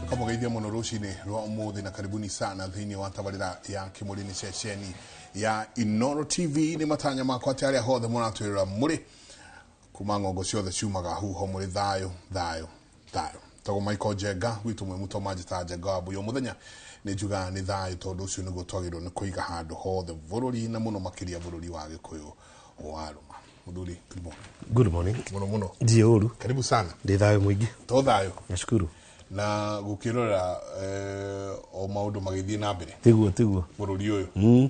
Kamũgeithia mũno rũcinĩ rwa ũmũthĩ na karibuni sana thĩinĩ wa tabarĩra ya Kĩmũrĩ nĩ ceceni ya Inoro TV. Nĩ matanya makwa atĩ arĩa hothe mũratwĩrora mũrĩ kuma ng'ongo ciothe ciumaga huho mũrĩ thayũ thayũ thayũ. Tagwo Michael Njenga gwitũ mwĩ mũto manjĩtaga Njenga wa Mbuya. Mũthenya nĩ njugaga nĩ thayũ tondũ ũcio nĩguo twagĩrĩirwo nĩ kũiga handũ hothe bũrũri na mũno makĩria bũrũri wa Gĩkũyũ wa Rũma. Mũthuri, good morning. Good morning. Mũno mũno. Ndiĩ ũru. Karibu sana. Ndĩ thayũ mũingĩ. To thayũ. Nashukuru. Na gũkĩrora o maũndũ magĩthiĩ na mbere. Tiguo tiguo. Bũrũri ũyũ.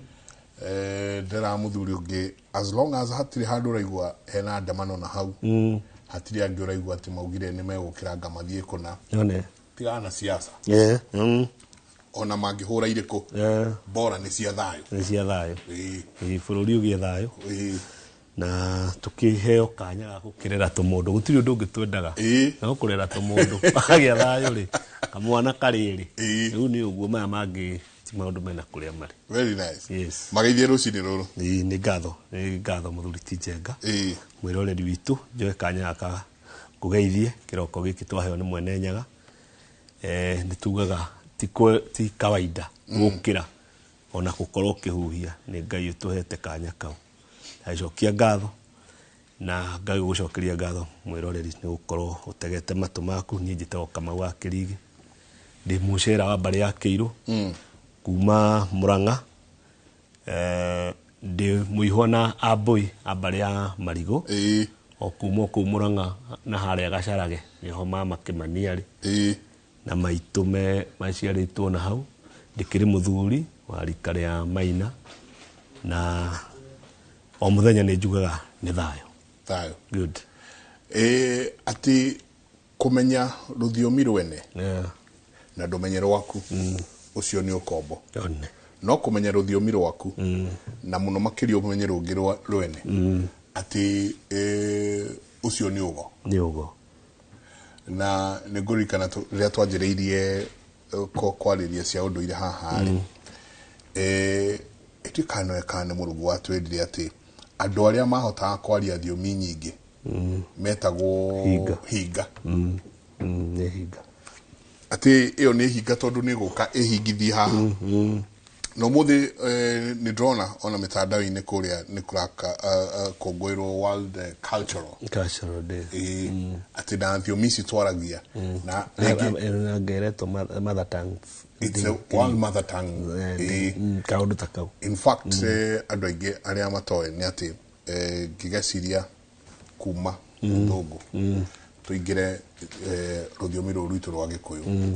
Ndĩra mũthuri ũngĩ as long as hatirĩ handũ ũraigua hena andamano na hau. Hatirĩ angĩ ũraigua atĩ maugire nĩ megũkĩranga mathiĩ kũna. Yone. Tigana na siasa. Yeah. Ona mangĩhũra irĩkũ. Yeah. Bora nĩ cia thayũ. Nĩ cia thayũ. Ĩĩ. Ĩĩ, bũrũri ũgĩe thayũ. Ĩĩ. Na tukiheo kanya ga gũkĩrera tũmũndũ gũtirĩ ũndũ ũngĩ twendaga Ĩĩ. no kũrera tũmũndũ agĩa thayũ rĩ kamwana karĩrĩ Ĩĩ. rĩu nĩ ũguo maya mangĩ ti maũndũ mena kũrĩa marĩ. Very nice. Yes. Mageithie rũcinĩ rũrũ. Ĩĩ, nĩ ngatho, nĩ ngatho mũthuri ti Njenga. Ĩĩ. Mwĩroreri witũ njoe kanya gaka ngũgeithie kĩroko gĩkĩ twaheo nĩ mwene Nyaga. Nĩ tugaga ti kawaida gũkĩra ona gũkorwo ũkĩhuhia nĩ Ngai ũtũhete kanya kau. Ndacokia ngatho na Ngai gũgũcokeria ngatho mwĩroreri nĩ gũkorwo ũtegete matũ maku. Niĩ njĩtagwo Kamau wa Kĩrigi, ndĩ mũcera wa mbarĩ ya Kĩirũ kuma Murang'a. Ndĩ mũihwa na Ambũi a mbarĩ ya Marigũ. Ĩĩ. O kuma kũu Murang'a na harĩa Gacarage nĩho mama Kĩmani arĩ. Ĩĩ. Na maitũ maciarĩtwo na hau. Ndĩkĩrĩ mũthuri wa rika rĩa Maina na o mũthenya nĩ njugaga nĩ thayũ. Thayũ. Good. Atĩ kũmenya rũthiomi rwene Yeah. na ndũmenye rwaku ũcio nĩ ũkombo. One. No kũmenya rũthiomi rwaku na mũno makĩria ũmenye rũngĩ rwene atĩ ũcio nĩ ũgo. Nĩ ũgo. Na nĩ ngũririkana rĩrĩa twanjĩrĩirie kwarĩria cia ũndũire haha rĩ, ĩtuĩkaga no ĩkaga nĩ Mũrungu watwĩrire atĩ andũ arĩa mahotaga kwaria thiomi nyingĩ metagwo Hinga. hinga. Nĩ hinga. Atĩ ĩyo nĩ hinga tondũ nĩ gũka ĩhingithie haha. Na ũmũthĩ nĩ ndĩrona ona mĩtandao-inĩ kũrĩa nĩ kũraka kũngũĩrwo World Cultural Cultural Day. Ĩĩ, atĩ na thiomi ici twaragia na rĩngĩ Na ngeretwo mother tongues. It's a world mother tongue. Ĩĩ. Kaũndũ ta kau. In fact, andũ aingĩ arĩa matoĩ nĩ atĩ ngĩgeciria kuma Gĩthũngũ tũingĩre rũthiomi rũrũ rwitũ rwa Gĩkũyũ.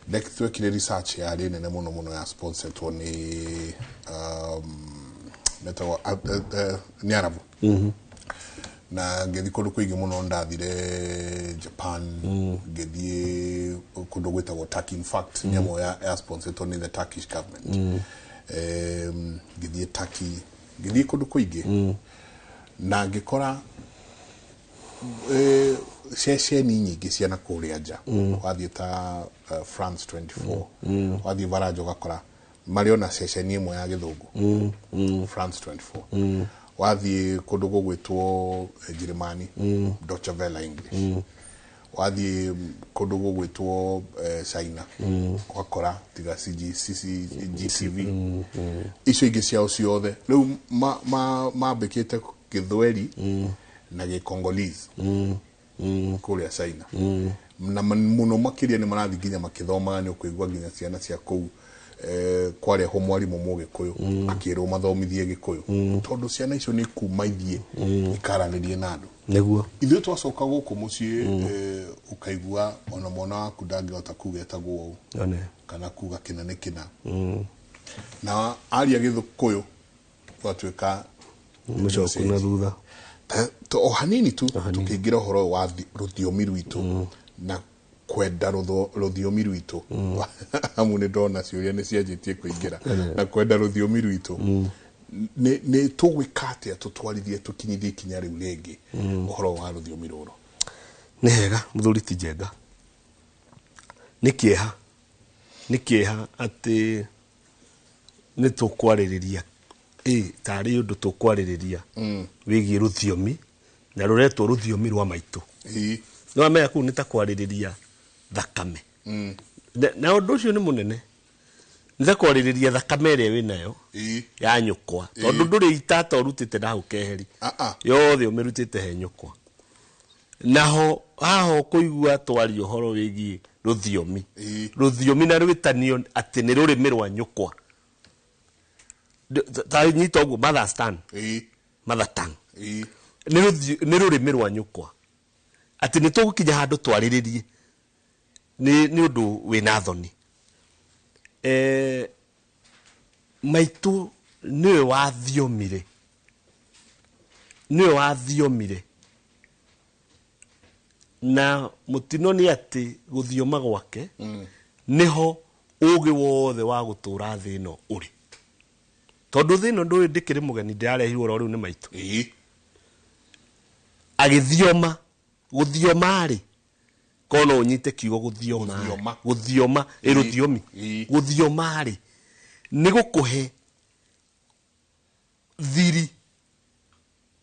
Ndek twekire research yarĩ nene mũno mũno ya sponsored nĩ metagwo nĩ Arabu. Na ngĩthiĩ kũndũ kũingĩ mũno, ndathire Japan, ngĩthiĩ kũndũ gwĩtagwo Turkey. In fact, nĩ ĩmwe ya sponsored nĩ the Turkish government. Ngĩthiĩ Turkey, ngĩthiĩ kũndũ kũingĩ na ngĩkora ceceni nyingĩ cia na kũrĩa nja. Wathiĩ ta France 24, wathiĩ Baranja ũgakora marĩ ona ceceni ĩmwe ya Gĩthũngũ, France 24. Wathiĩ kũndũ gũgwĩtwo Njĩrĩmani, Deutsche Welle English. Wathiĩ kũndũ gũgwĩtwo China ũgakora tiga CGTV, icio ingĩ ciao ciothe rĩu mambĩkĩte Gĩthweri na Gĩkongolese kũrĩa China. Na mũno makĩria nĩ marathiĩ nginya makĩthomaga, nĩ ũkũigua nginya ciana cia kũu kwarehwo mwarimũ Mũgĩkũyũ akĩrwo mathomithie Gĩkũyũ tondũ ciana icio nĩ kuma ithiĩ ikaranĩrie na andũ. Nĩguo. Ithuĩ twacoka gũkũ mũciĩ ũkaigua ona mwana waku ndangĩhota kuga etagwo ũũ One. kana kuga kĩna nĩ kĩna. Na aria Gĩthũkũyũ gwatuĩka Mũcoku na thutha. O hanini tu tukĩingĩra ũhoro wa rũthiomi rwitũ na kwenda rũthiomi rwitũ. Amu nĩ ndona ciũria nĩ cianjĩtie kũingĩra na kwenda rũthiomi rwitũ. Nĩ tũgwĩka atĩa tũtwarithie tũkinyithie ikinya rĩu rĩngĩ ũhoro wa rũthiomi rũrũ? Nĩ hega mũthuri ti Njenga. Nĩ kĩeha. Nĩ kĩeha atĩ nĩ tũkwarĩrĩria tarĩ ũndũ tũkwarĩrĩria wĩgiĩ rũthiomi na rũretwo rũthiomi rwa maitũ. Ĩĩ. Nĩ wamenya kũu nĩ ta kwarĩrĩria thakame. Na ũndũ ũcio nĩ mũnene, nĩ ta kwarĩrĩria thakame ĩrĩa wĩnayo ya nyũkwa, tondũ ndũrĩ itata ũrutĩte na hau keheri. Ah, ah. Yothe ũmĩrutĩte he nyũkwa. Naho haha ũkũigua twaria ũhoro wĩgiĩ rũthiomi, rũthiomi na rwĩtanio atĩ nĩ rũrĩmĩ rwa nyũkwa. Ta nyita ũguo, mother's tongue, mother tongue, nĩ rũrĩmĩ rwa nyũkwa, atĩ nĩ tũgũkinya handũ twarĩrĩrie nĩ ũndũ wĩna thoni. Maitũ nĩwe wathiomire, nĩwe wathiomire, na mũtino nĩ atĩ gũthioma gwake nĩho ũgĩ wothe wa gũtũra thĩ ĩno ũrĩ, tondũ thĩ ĩno ndũĩ ndĩkĩrĩ mũgeni, ndĩrarehirwo oro rĩu nĩ maitũ. Agĩthioma, gũthioma rĩ, korwo no ũnyite kiugo gũthioma, Gũthioma. Gũthioma ĩ rũthiomi. Gũthioma rĩ, nĩ gũkũhe thiri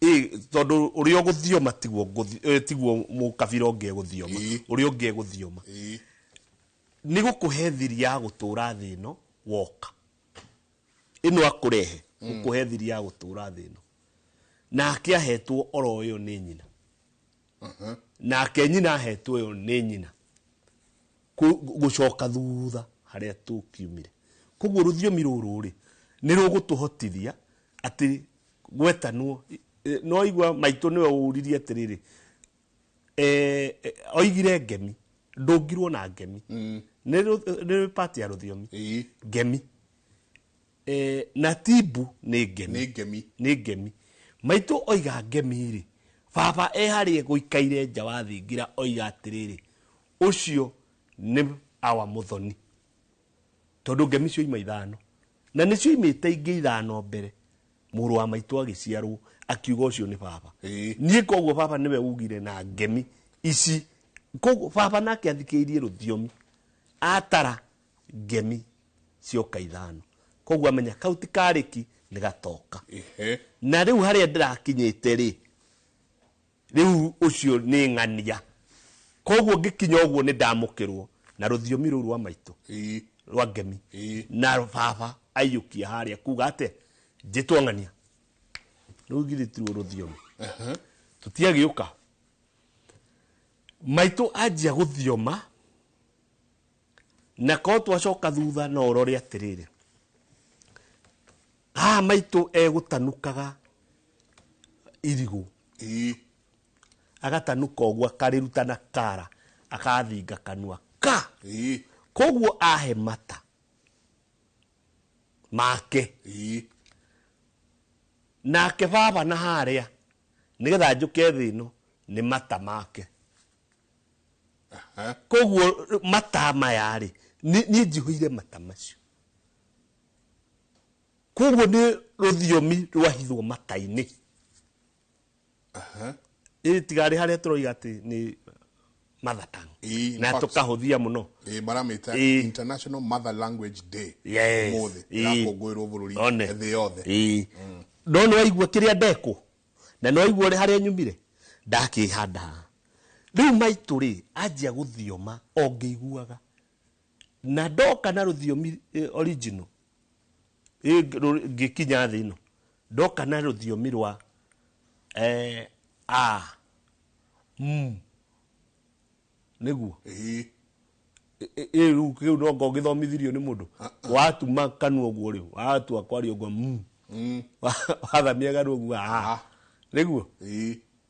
ĩ, tondũ ũrĩa ũgũthioma tiguo tiguo mũkabira ũngĩ egũthioma, ũrĩa ũngĩ egũthioma, nĩ gũkũhe thiri ya gũtũra thĩ ĩno woka ĩno akũrehe, gũkũhe thiri ya gũtũra thĩ ĩno. Nake ahetwo oro ĩyo nĩ nyina, nake nyina ahetwo ĩyo nĩ nyina. Gũcoka thutha harĩa tũkiumire. Koguo rũthiomi rũrũ rĩ, nĩ rũgũtũhotithia atĩ gwetanwo no igua maitũ nĩwe ũririe atĩrĩrĩ, oigire ngemi, ndũngirwo na ngemi. Nĩ part ya rũthiomi. Ngemi, na timbu nĩ ngemi. Nĩ ngemi. Nĩ ngemi. Maitũ oiga ngemi rĩ, baba e harĩa gũikaire nja wa thingira oiga atĩrĩrĩ, ũcio nĩ awa mũthoni, tondũ ngemi cioima ithano na nĩ cioimĩte ingĩ ithano mbere mũrũ wa maitũ agĩciarwo, akiuga ũcio nĩ baba. Niĩ koguo baba nĩwe ugire na ngemi ici, koguo baba nake athikĩrĩirie rũthiomi, atara ngemi cioka ithano, koguo amenya kau ti karĩki, nĩ gatoka. Na rĩu harĩa ndĩrakinyĩte rĩ, rĩu ũcio nĩ ng'ania, koguo ngĩkinya ũguo nĩ ndamũkĩrwo na rũthiomi rũu rwa maitũ, rwa ngemi, na baba aiyũkia harĩa kuga atĩa, njĩtwo ng'ania. Rĩu githĩ tiruo rũthiomi? Tũtiagĩũka maitũ anjia gũthioma, na korwo twacoka thutha no ũrore atĩrĩrĩ, haha maitũ egũtanukaga irigũ, agatanuka ũguo, akarĩruta na kara, akathinga kanua ka, koguo ahe mata make. Nake baba na harĩa nĩgetha njũke thĩ ĩno nĩ mata make. Koguo mata maya rĩ, niĩ njihũire mata macio, koguo nĩ rũthiomi rwahithwo mata-inĩ. Ĩ tigarĩ harĩa tũroiga atĩ nĩ mother tongue, In na fact, tũkahũthia mũno. Maramĩta International Mother Language Day. Ũmũthĩ ĩrakũngũĩrwo bũrũri, One. thĩ yothe. No nĩ waigua kĩrĩa ndekwo, na nĩ waigua ũrĩa harĩa nyumire ndakĩhanda haha. Rĩu maitũ rĩ, anjia gũthioma o ngĩiguaga, na ndoka na rũthiomi original. Ngĩkinya thĩ ĩno ndoka na rũthiomi rwa a m, nĩguo. Rĩu kĩu no ngo gĩthomithirio nĩ mũndũ watuma kanua ũguo, rĩu watua kwaria ũguo wathamia kanua ũguo a, nĩguo.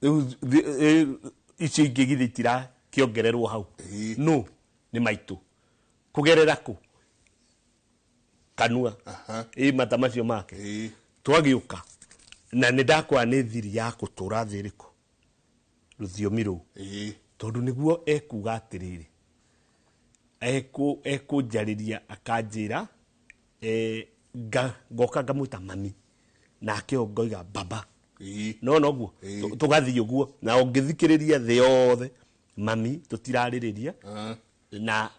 Rĩu icio ingĩ githĩ itirakĩongererwo hau? No nĩ maitũ kũgerera kũ kanua, ĩ mata macio make. Twagĩũka na nĩ ndakora nĩ thiri ya gũtũra thĩ ĩrĩkũ, rũthiomi rũu, tondũ nĩguo ekuga atĩrĩrĩ, ekũnjarĩria akanjĩra, ngoka ngamwĩta mami, nake o ngoiga baba. No noguo tũgathiĩ ũguo, na ũngĩthikĩrĩria thĩ yothe, mami tũtirarĩrĩria na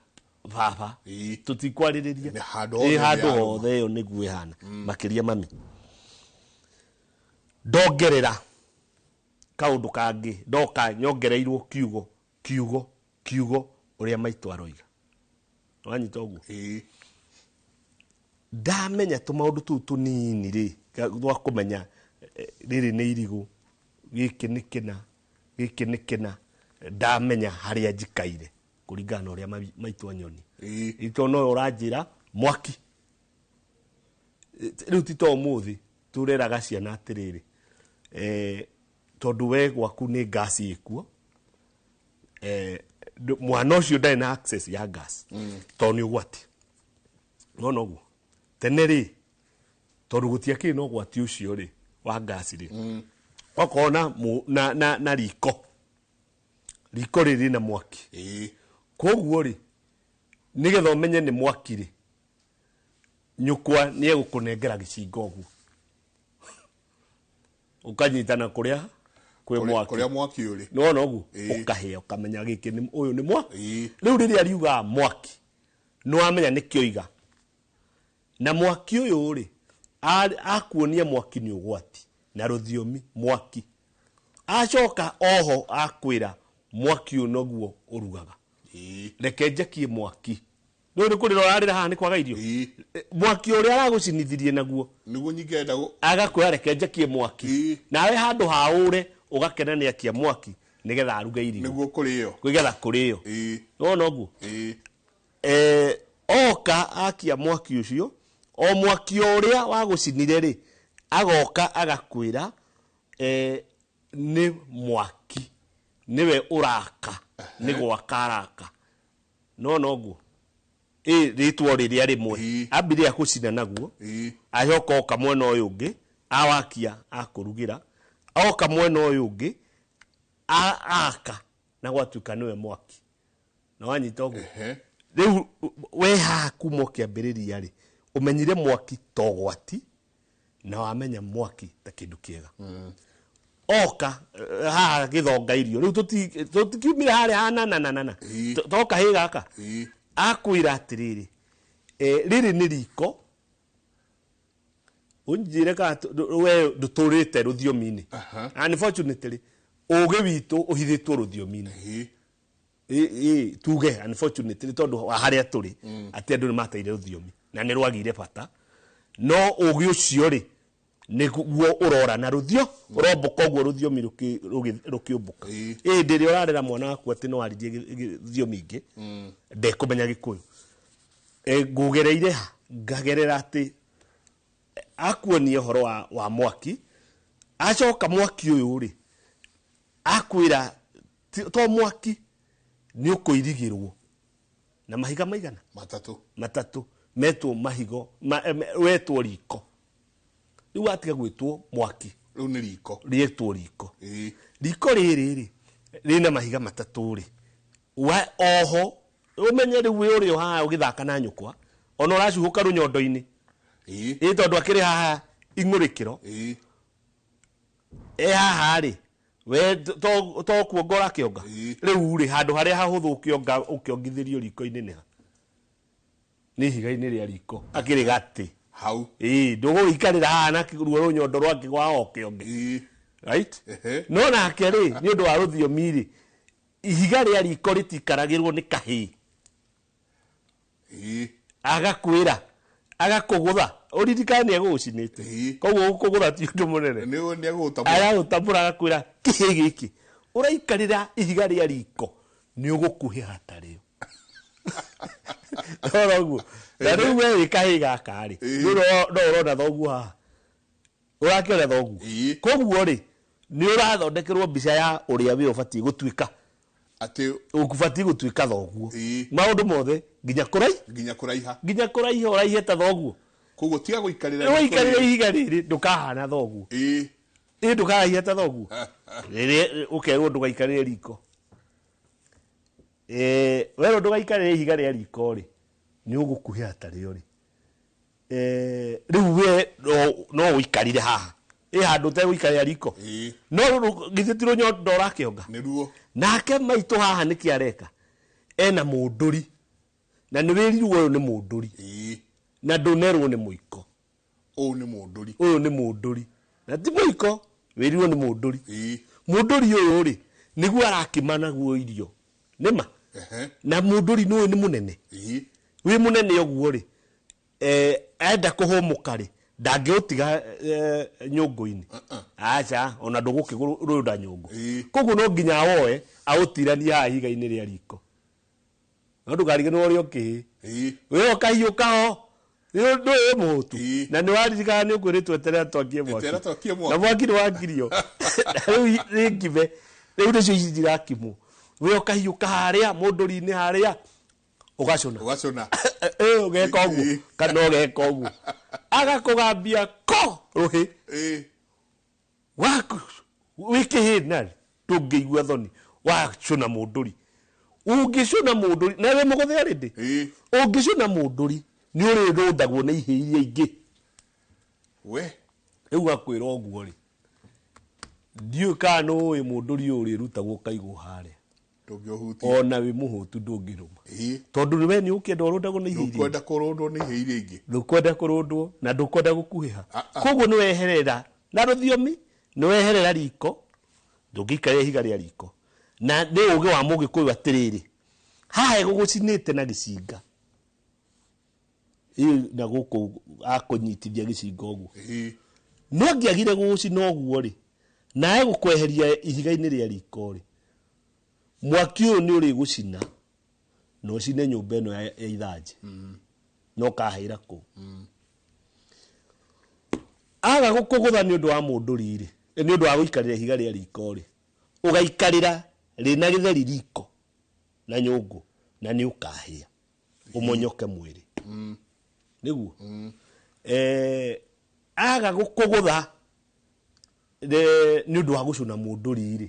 baba tũtikwarĩrĩria. Nĩ handũ Ĩ, hothe handũ thĩ yarũma. Hothe ĩyo nĩguo ĩhana, makĩria mami. Ndongerera kaũndũ kangĩ, ndoka nyongereirwo kiugo kiugo kiugo ũrĩa maitũ aroiga. Wanyita ũguo? Ĩĩ. Ndamenya tũmaũndũ tũu tũnini rĩ, twa kũmenya rĩrĩ nĩ irigũ, gĩkĩ nĩ kĩna, gĩkĩ nĩ kĩna, ndamenya harĩa njikaire kũringana na ũrĩa maitũ anyoni. Ĩĩ. Tondũ no ũranjĩra mwaki. Rĩu ti ta ũmũthĩ tũreraga ciana atĩrĩrĩ, tondũ we gwaku nĩ ngasi ĩkuo, mwana ũcio ndarĩ na access ya gas tondũ nĩ ũgwati. Nona ũguo tene rĩ, tondũ gũtiakĩrĩ na ũgwati ũcio rĩ wa ngasi rĩ, okorwo na riko, riko rĩrĩ na mwaki. Ĩĩ. Koguo rĩ, nĩgetha ũmenye nĩ mwaki rĩ, nyũkwa nĩ egũkũnengera gĩcinga ũguo, ũkanyitana kũrĩa kwĩ mwaki. Kũrĩa mwaki ũrĩ. Nĩwona ũguo? Ĩĩ. Ũkahĩa ũkamenya gĩkĩ nĩ ũyũ nĩ mwaki. Ĩĩ. Rĩu rĩrĩa riugaga mwaki, nĩwamenya nĩkĩo iga. Na mwaki ũyũ rĩ, akuonia mwaki nĩ ũgwati na rũthiomi mwaki. Acoka oho akwĩra mwaki ũyũ noguo ũrugaga. Ĩĩ. Reke njakie mwaki. Rĩu nĩ kũrĩra ũrarĩra haha nĩ kwaga irio. Ĩĩ. Mwaki ũrĩa aragũcinithirie naguo. Nĩguo nyingĩ enda Agakwĩra reke njakie mwaki. Ĩĩ. Nawe handũ ha ũre ũgakena nĩ akia mwaki nĩgetha aruge irio. Nĩguo kũrĩo. Nĩgetha kũrĩo. Ĩĩ. Nĩwona ũguo? Ĩĩ. Oka akia mwaki ũcio, o mwaki o ũrĩa wagũcinire rĩ, agoka agakwĩra, nĩ mwaki, nĩwe ũraka, nĩ gwaka araka. Nĩwona ũguo? Rĩtwa rĩrĩa rĩmwe. Ĩĩ. Ambire akũcina naguo, Ĩĩ. acoka oka mwena ũyũ ũngĩ, awakia akũrugĩra, oka mwena ũyũ ũngĩ, aka, na gwatuĩka nĩwe mwaki. Na wanyita ũguo? Ehe. Rĩu we haha kuma ũkĩambĩrĩria rĩ, ũmenyire mwaki ta ũgwati, na wamenya mwaki ta kĩndũ kĩega. Oka haha gĩthonga irio. Rĩu tũtikiumire harĩa ha na, na, na, na, na. Ĩĩ. Toka hĩ gaka. Ĩĩ. Akwĩra atĩrĩrĩ, rĩrĩ nĩ riko. Ũnjĩre kana we ndũtũrĩte rũthiomi-inĩ. Aha. Unfortunately, ũgĩ witũ ũhithĩtwo rũthiomi-inĩ. Ĩĩ. Tuge unfortunately tondũ wa harĩa tũrĩ, atĩ andũ nĩ mateire rũthiomi na nĩ rwagire bata. No ũgĩ ũcio rĩ, nĩguo ũrora na rũthio, ũrombũka ũguo rũthiomi rũkĩũmbũka. Ĩĩ. Hĩndĩ ĩrĩa ũrarera mwana waku atĩ no aririe thiomi ingĩ, ndekũmenya Gĩkũyũ. Ngũgereire ha? Ngagerera atĩ akuonie ũhoro wa mwaki, acoka mwaki ũyũ rĩ, akwĩra to mwaki nĩ ũkũirigĩrwo na mahiga maigana? Matatũ. Matatũ. Metwo mahigo, wetwo riko. Rĩu watiga gwĩtwo mwaki. Rĩu nĩ riko. Rĩetwo riko. Ĩĩ. Riko rĩrĩ rĩ, rĩna mahiga matatũ rĩ. Wa oho, ũmenye rĩu wĩ ũrĩ o haha ũgĩthaka na nyũkwa, ona ũracuhũka rũnyondo-inĩ. Ĩĩ. Ĩĩ, tondũ akĩrĩ haha ing'ũrĩkĩro. Ĩĩ. E haha rĩ, we to kuonga ũrakĩonga. Ĩĩ. Rĩu rĩ, handũ harĩa hahũthũ ũkĩonga, ũkĩongithĩrio riko-inĩ nĩ ha? Nĩ ihiga-inĩ rĩa riko. Akĩrĩ gatĩ. Hau. Ĩĩ, ndũgũgĩikarĩra haha na ruo rũnyondo rwake rwa o kĩonge. Ĩĩ. Right? Ehe. No nake rĩ, nĩ ũndũ wa rũthiomi rĩ, ihiga rĩa riko rĩtikaragĩrwo nĩ kahĩĩ. Ĩĩ. Agakwĩra, agakũgũtha. Ũririkane nĩ egũgũcinĩte. Ĩĩ. Koguo gũkũgũtha ti ũndũ mũnene. Nĩ egũgũtambũra. Agagũtambũra agakwĩra, kĩhĩĩ gĩkĩ, ũraikarĩra ihiga rĩa riko, nĩ ũgũkuhĩha ta rĩo. Oro ũguo. Na rĩu we wĩ kahĩĩ gaka rĩ, Ĩĩ. no ũrona thoguo haha. Ũrakĩona thoguo. Ĩĩ. Koguo rĩ, nĩ ũrathondekerwo mbica ya ũrĩa we ũbatiĩ gũtuĩka. Atĩ Ũbatiĩ gũtuĩka thoguo. Ĩĩ. Maũndũ mothe nginya kũraiha. Nginya kũraiha. Nginya kũraiha, ũraihe ta thoguo. Koguo tiga gũikarĩra Rĩu riko ũikarĩre rĩrĩ. ihiga rĩrĩ, ndũkahana thoguo. Ĩĩ. Ĩĩ, ndũkaraihe ta thoguo. Rĩrĩa ũkerwo ndũgaikarĩre riko. Werwo ndũgaikarĩre ihiga rĩa riko rĩ, nĩ ũgũkuhĩha ta rĩo rĩ. Rĩu we no ũikarire haha. Ĩ handũ ũtegũikarĩra riko. Ĩĩ. No githĩ ti rũnyondo ũrakĩonga? Nĩruo. Nake maitũ haha nĩkĩ areka? Ena mũndũri. Na nĩ wĩrirwo ũyũ nĩ mũndũri. Ĩĩ. Na ndũnerwo nĩ mũiko. Ũyũ nĩ mũndũri. Ũyũ nĩ mũndũri. Na ti mũiko, wĩrirwo nĩ mũndũri. Ĩĩ. Mũndũri ũyũ rĩ, nĩguo arakima naguo irio. Nĩma? Ehe. Na mũndũri nĩ ũyũ nĩ mũnene. Ĩĩ. Wĩ mũnene ũguo rĩ, enda kũhũmũka rĩ, ndangĩũtiga nyũngũ-inĩ. Aca, ona ndũgũkĩrũnda nyũngũ. Koguo no nginya woe aũtiranie haha ihiga-inĩ rĩa riko. No ndũkariganĩrwo ũrĩa ũkĩhĩ. We ũkahiũka ho. Ndũĩ wĩ mũhũtu. Na nĩ waririkana nĩ ũkwĩrĩtwo eterera twakie mwaki. Eterera twakie mwaki. Na mwaki nĩ wakirio. Na rĩu nĩ ngime. Rĩu nĩcio ici irakimwo. We ũkahiũka harĩa mũndũri-inĩ harĩa ũgacũna. Ũgacũna. Ũgeka ũguo kana ũgeka ũguo. Agakũgambia ko rũhĩ. Waku wĩ kĩhĩ ndũngĩigua thoni wacũna mũndũri. Ũngĩcũna mũndũri na wĩ mũgũthe already. Ũngĩcũna mũndũri nĩ ũrĩrũndagwo nĩ ihĩ iria ingĩ. We. Rĩu akwĩra ũguo rĩ, ndiũĩ kana nĩ ũĩ mũndũri ũyũ ũrĩrutagwo ũkaigwo harĩa. Ndũngĩũhutia. Ona wĩ mũhũtu ndũngĩrũma. Tondũ we nĩ ũkĩenda ũrũndagwo nĩ ihĩ iria ingĩ. Ndũkwenda kũrũndwo nĩ ihĩ iria ingĩ. Ndũkwenda kũrũndwo na ndũkwenda gũkuhĩha. Koguo nĩ weherera na rũthiomi, nĩ weherera riko, ndũngĩikarĩra ihiga rĩa riko. Na nĩ ũgĩ wa mũgĩkũyũ atĩrĩrĩ, haha egũgũcinĩte na gĩcinga. Ĩ na gũkũ akũnyitithia gĩcinga ũguo. No angĩagire gũgũcina ũguo rĩ, na egũkweheria ihiga-inĩ rĩa riko rĩ, mwaki ũyũ nĩ ũrĩgũcina na ũcine nyũmba ĩno ya ithanjĩ. Na ũkahĩra kũu. Aga gũkũgũtha nĩ ũndũ wa mũndũri rĩ, nĩ ũndũ wa gũikarĩra ihiga rĩa riko rĩ, ũgaikarĩra rĩna gĩtheri riko na nyũngũ na nĩ ũkahĩa ũmonyoke mwĩrĩ. Nĩguo? Aga gũkũgũtha nĩ ũndũ wa gũcũna mũndũri rĩ,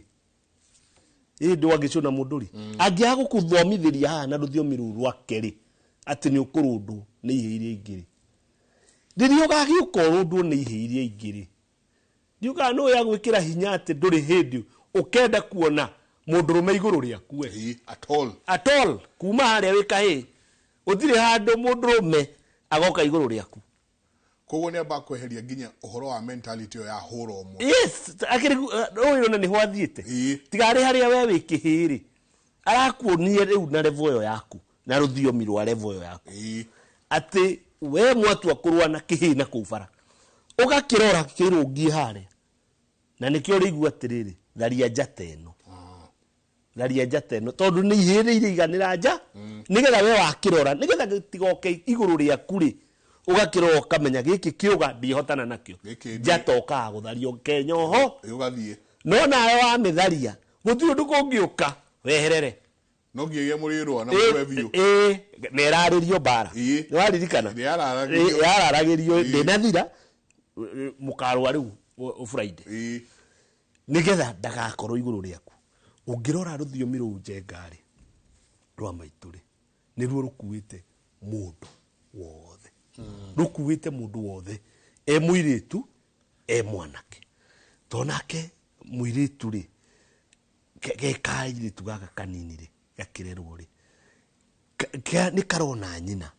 ĩ ndwangĩcũna mũndũri. Angĩaga gũkũthomithĩria haha na rũthiomi rũu rwake rĩ, atĩ nĩ ũkũrũndwo nĩ ihĩ iria ingĩ rĩ, rĩrĩa ũgagĩũka ũrũndwo nĩ ihĩ iria ingĩ rĩ, ndiũĩ kana nĩ ya gwĩkĩra hinya atĩ ndũrĩ hĩndĩ ũkenda kuona mũndũrũme igũrũ rĩaku we. At all. At all. Kuma harĩa wĩ kahĩĩ, gũtirĩ handũ mũndũrũme agoka igũrũ rĩaku. Koguo nĩ amba kweheria nginya ũhoro wa mentality ĩyo ya hũra ũmwe. Yes, akĩrĩ ũyũ ona nĩho athiĩte. Tiga arĩ harĩa we wĩ kĩhĩĩ rĩ, arakuonia rĩu na level ĩyo yaku, na rũthiomi rwa level ĩyo yaku. Atĩ we mwatua kũrũa na kĩhĩĩ na kũu bara, ũgakĩrora kĩrũngiĩ harĩa. Na nĩkĩo ũrĩigua atĩrĩrĩ, tharia njata ĩno. Tharia njata ĩno, tondũ nĩ ihĩrĩire iganĩra nja, nĩgetha we wakĩrora, nĩgetha gĩtigoke igũrũ rĩaku rĩ, ũgakĩrora ũkamenya gĩkĩ kĩũga ndihotana nakĩo. Gĩkĩ nĩ- Njata ũkaga gũtharia ũkenya oho. Ũgathiĩ. No nawe wamĩtharia, gũtirĩ ũndũ kũngĩũka, weherere. No nginyagia mũrĩrũa na mũrũe biũ. Na ĩrarĩrio mbara. Nĩ waririkana? Nĩ yararagĩrio. Yararagĩrio, ndĩnathira, mũkarũa rĩu Friday. Nĩgetha ndagakorwo igũrũ rĩaku. Ũngĩrora rũthiomi rũu Njenga rĩ, rwa maitũ rĩ, nĩruo rũkuĩte mũndũ wothe. Rũkuĩte mũndũ wothe, e mũirĩtu, e mwanake. To nake mũirĩtu rĩ, ge kairĩtu gaka kanini rĩ, gakĩrerwo rĩ, nĩ karona nyina,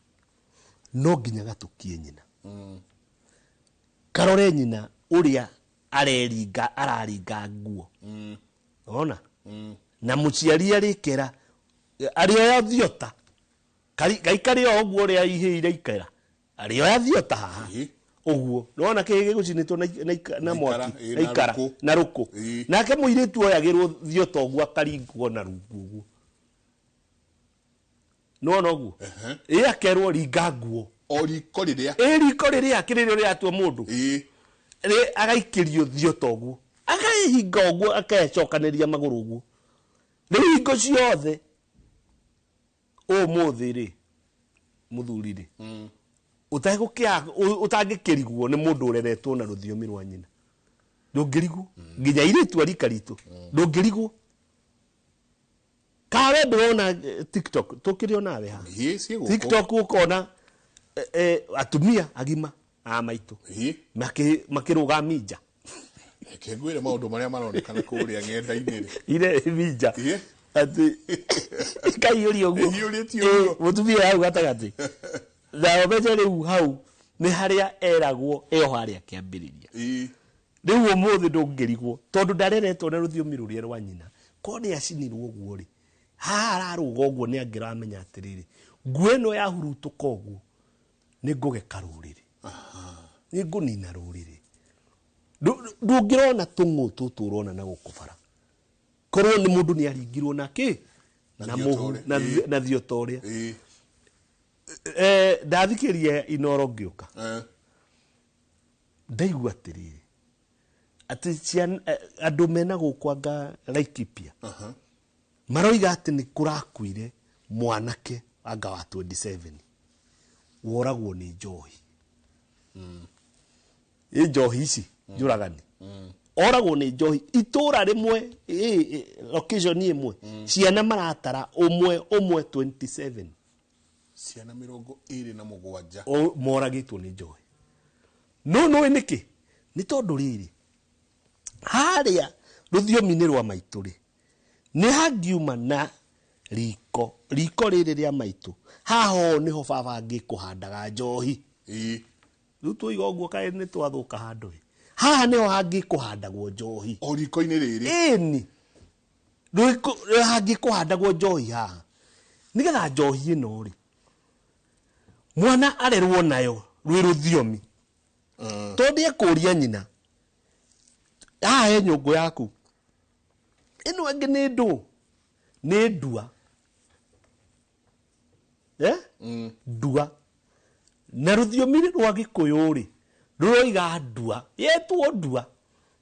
no nginya gatũkie nyina. Karore nyina ũrĩa areringa, araringa nguo. Ona? Na mũciari arĩkera, arĩoya thiota. Gaikare o ũguo ũrĩa ihĩĩ iraikara. Arĩoya thiota haha. Ũguo. Nĩwona kĩhĩĩ gĩgũcinĩtwo na Na mwaki, ikara, na ikara, na rũkũ. na rũkũ. Nake mũirĩtu oyagĩrwo thiota ũguo akaringwo na rungu ũguo. Nĩwona ũguo? Akerwo ringa nguo. O riko rĩrĩa. Riko rĩrĩa, kĩrĩrĩ rĩratua mũndũ. Rĩ, agaikĩrio thiota ũguo. Akahinga ũguo, akecokanĩria magũrũ ũguo. Rĩu hingo ciothe, ũmũthĩ rĩ, mũthuri rĩ, ũtangĩkĩrigwo nĩ mũndũ ũreretwo na rũthiomi rwa nyina. Ndũngĩrigwo. Nginya airĩtu a rika ritũ. Ndũngĩrigwo. Kawe ndũrona TikTok, tũkĩrĩ o nawe haha. Ciĩ gũkũ. TikTok ũkona atumia agima a maitũ. Makĩrũga minja. Reke ngwĩre maũndũ marĩa maronekana kũrĩa ng'enda-inĩ rĩ. Ire minja. Atĩ ikaiyũria ũguo. Ĩiyũrĩtie ũguo. Mũtumia hau gatagatĩ. Na ũmenye rĩu hau nĩ harĩa eragwo ĩyo harĩa kĩambĩrĩria. Rĩu ũmũthĩ ndũngĩrigwo tondũ ndareretwo na rũthiomi rũrĩa rwa nyina. Korwo nĩ acinirwo ũguo rĩ, haha ararũga ũguo nĩ angĩramenya atĩrĩrĩ, Nguo ĩno yahurutũka ũguo nĩ ngũgeka rũrĩrĩ, nĩ ngũnina rũrĩrĩ. Ndũngĩrona tũng'ũ tũtũ ũrona na gũkũ bara, korwo nĩ mũndũ nĩ aringirwo na kĩ Na na thiĩ mũhu ũta ũrĩa. na Ĩĩ. na thiĩ ũta ũrĩa. Ĩĩ. Ndathikĩria Inoro ngĩũka, ndaigua atĩrĩrĩ atĩ ciana, andũ mena gũkũ anga Laikipia maroiga atĩ nĩ kũrakuire mwanake anga wa 27 woragwo nĩ njohi. Ĩ njohi ici njũragani, oragwo nĩ njohi itũra rĩmwe, ĩ, location ĩmwe, ciana maratara ũmwe ũmwe 27. Ciana 27. Moragĩtwo nĩ njohi. No nũĩ nĩkĩ? Nĩ tondũ rĩrĩ harĩa rũthiomi-inĩ rwa maitũ rĩ, nĩ hangiuma na riko, riko rĩrĩ rĩa maitũ haha ũũ nĩho baba angĩkũhandaga njohi. Rĩu twoiga ũguo kaĩ nĩ twathũka handũ ĩ. Haha nĩho hangĩkũhandagwo njohi. O riko-inĩ rĩrĩ. Ĩni hangĩkũhandagwo njohi haha, nĩgetha njohi ĩno rĩ, mwana arerwo nayo rwĩ rũthiomi, tondũ ekũria nyina, haha he nyũngũ yaku ĩno ĩngĩ nĩ ndũ nĩ ndua, eh? Ndua na rũthiomi rwa gĩkũyũ rĩ, rũroiga ndua yetwo ndua,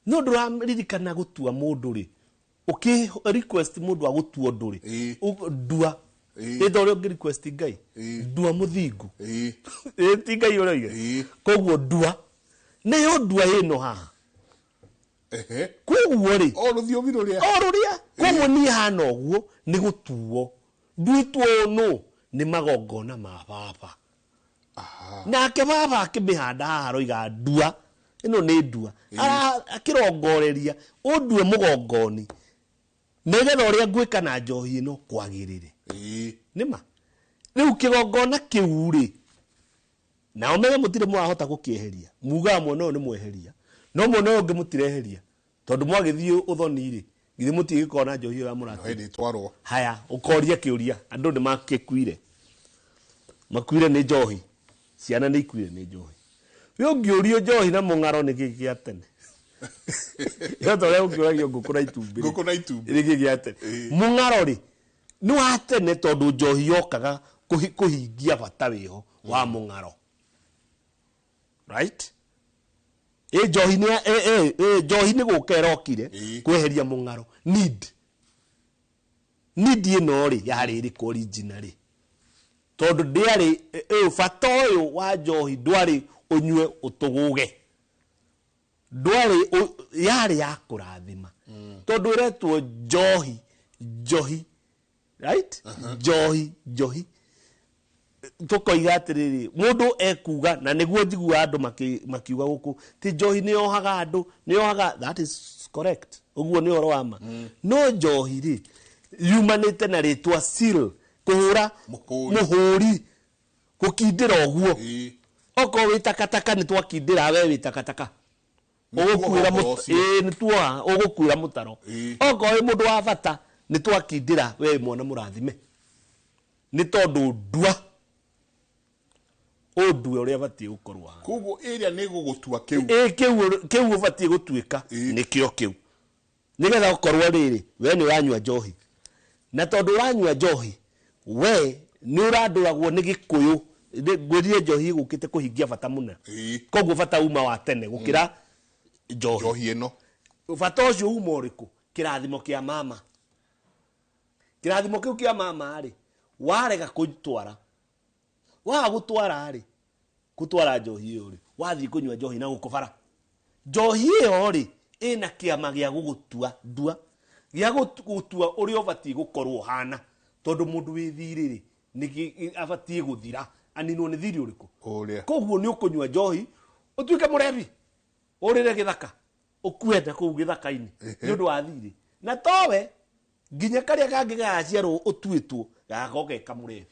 no ndũraririkana gũtua mũndũ rĩ, ũkĩ request mũndũ agũtua ũndũ rĩ, ndua. Ĩ ta ũrĩa ũngĩ request Ngai, ndua mũthingu. Ĩ ti Ngai ũroiga? Koguo ndua nĩyo ndua ĩno haha. Koguo rĩ, O rũthiomi rũrĩa. O rũrĩa. Koguo niĩ hana ũguo nĩ gũtuo nduĩtwo nũ nĩ magongona ma baba. Nake baba akĩmĩhanda haha aroiga ndua ĩno nĩ ndua. Akĩrongoreria ũndue mũgongoni nĩgetha ũrĩa ngwĩka na njohi ĩno kwagĩrĩre. Nĩma rĩu kĩgongona kĩu rĩ, nao menye mũtirĩ mwahota gũkĩeheria, mugaga mwena ũyũ nĩ mweheria, no mwena ũyũ ũngĩ mũtireheria, tondũ mwagĩthiĩ ũthoni rĩ, githĩ mũtigĩkorwo na njohi ĩyo ya No mũrata? hĩndĩ ĩtwarwo. Haya, ũkoria kĩũria, andũ nĩ makĩkuire, makuire nĩ njohi, ciana nĩ ikuire nĩ njohi. We ũngĩũrio njohi na mũng'aro nĩ kĩ gĩa tene, yo ta ũrĩa ũngĩũragio ngũkũ na itumbĩ rĩ. Ngũkũ na itumbĩ. Nĩ kĩ gĩa tene? Mũng'aro rĩ nĩ wa tene, tondũ njohi yokaga kũhingia bata wĩho wa mũng'aro, right? Ĩ njohi nĩ ĩ ĩ njohi nĩ gũka ĩrokire kweheria mũng'aro. Need ĩno rĩ, yarĩ ĩrĩkũ original rĩ? Tondũ ndĩarĩ bata ũyũ wa njohi ndwarĩ ũnyue ũtũgũge, ndwarĩ yarĩ ya kũrathima, tondũ ĩretwo njohi njohi, right? Njohi njohi, tũkoiga atĩrĩrĩ, mũndũ ekuga, na nĩguo njiguaga andũ makiuga gũkũ ti njohi nĩ yohaga andũ, nĩ yohaga, that is correct, ũguo nĩ ũhoro wa ma. No njohi rĩ, yumanĩte na rĩtwa seal, kũhũra Mũhũri. Mũhũri, gũkindĩra ũguo. Okorwo wĩ takataka nĩ twakindĩra, we wĩ takataka. Nĩ Ũgũkuĩra tuoha mũt- ũhoro ũcio. Ĩĩ, nĩ tuoha ũgũkuĩra mũtaro. Okorwo wĩ mũndũ wa bata nĩ twakindĩra, we wĩ mwana mũrathime, nĩ tondũ ndua ũndue ũrĩa batiĩ gũkorwo hana. Koguo ĩrĩa nĩ gũgũtua kĩu. Ĩ kĩu ũbatiĩ gũtuĩka. Nĩkĩo kĩu nĩgetha ũkorwo rĩrĩ, we nĩ ũranyua njohi, na tondũ ũranyua njohi we nĩ ũrandũragwo nĩ gĩkũyũ. Ngwĩrire njohi ĩgũkĩte kũhingia bata mũna. Koguo bata uma wa tene gũkĩra njohi. Njohi ĩno. Bata ũcio uma ũrĩkũ? Kĩrathimo kĩa mama. Kĩrathimo kĩu kĩa mama rĩ, warega kũtwara, waga gũtwara rĩ, gũtwara njohi ĩyo rĩ, wathiĩ kũnyua njohi na gũkũ bara, njohi ĩyo rĩ ĩna kĩama gĩa gũgũtua ndua, gĩa gũtua ũrĩa ũbatiĩ gũkorwo hana, tondũ mũndũ wĩ thirĩ rĩ, nĩ abatiĩ gũthira, aninwo nĩ thirĩ ũrĩkũ? Ũrĩa. Koguo nĩ ũkũnyua njohi ũtuĩke mũrebi, ũrĩre gĩthaka, ũkue na kũu gĩthaka-inĩ nĩ ũndũ wa thirĩ, na towe nginya karĩa kangĩ gagaciarwo ũtuĩtwo gagakorwo ke kamũrebi.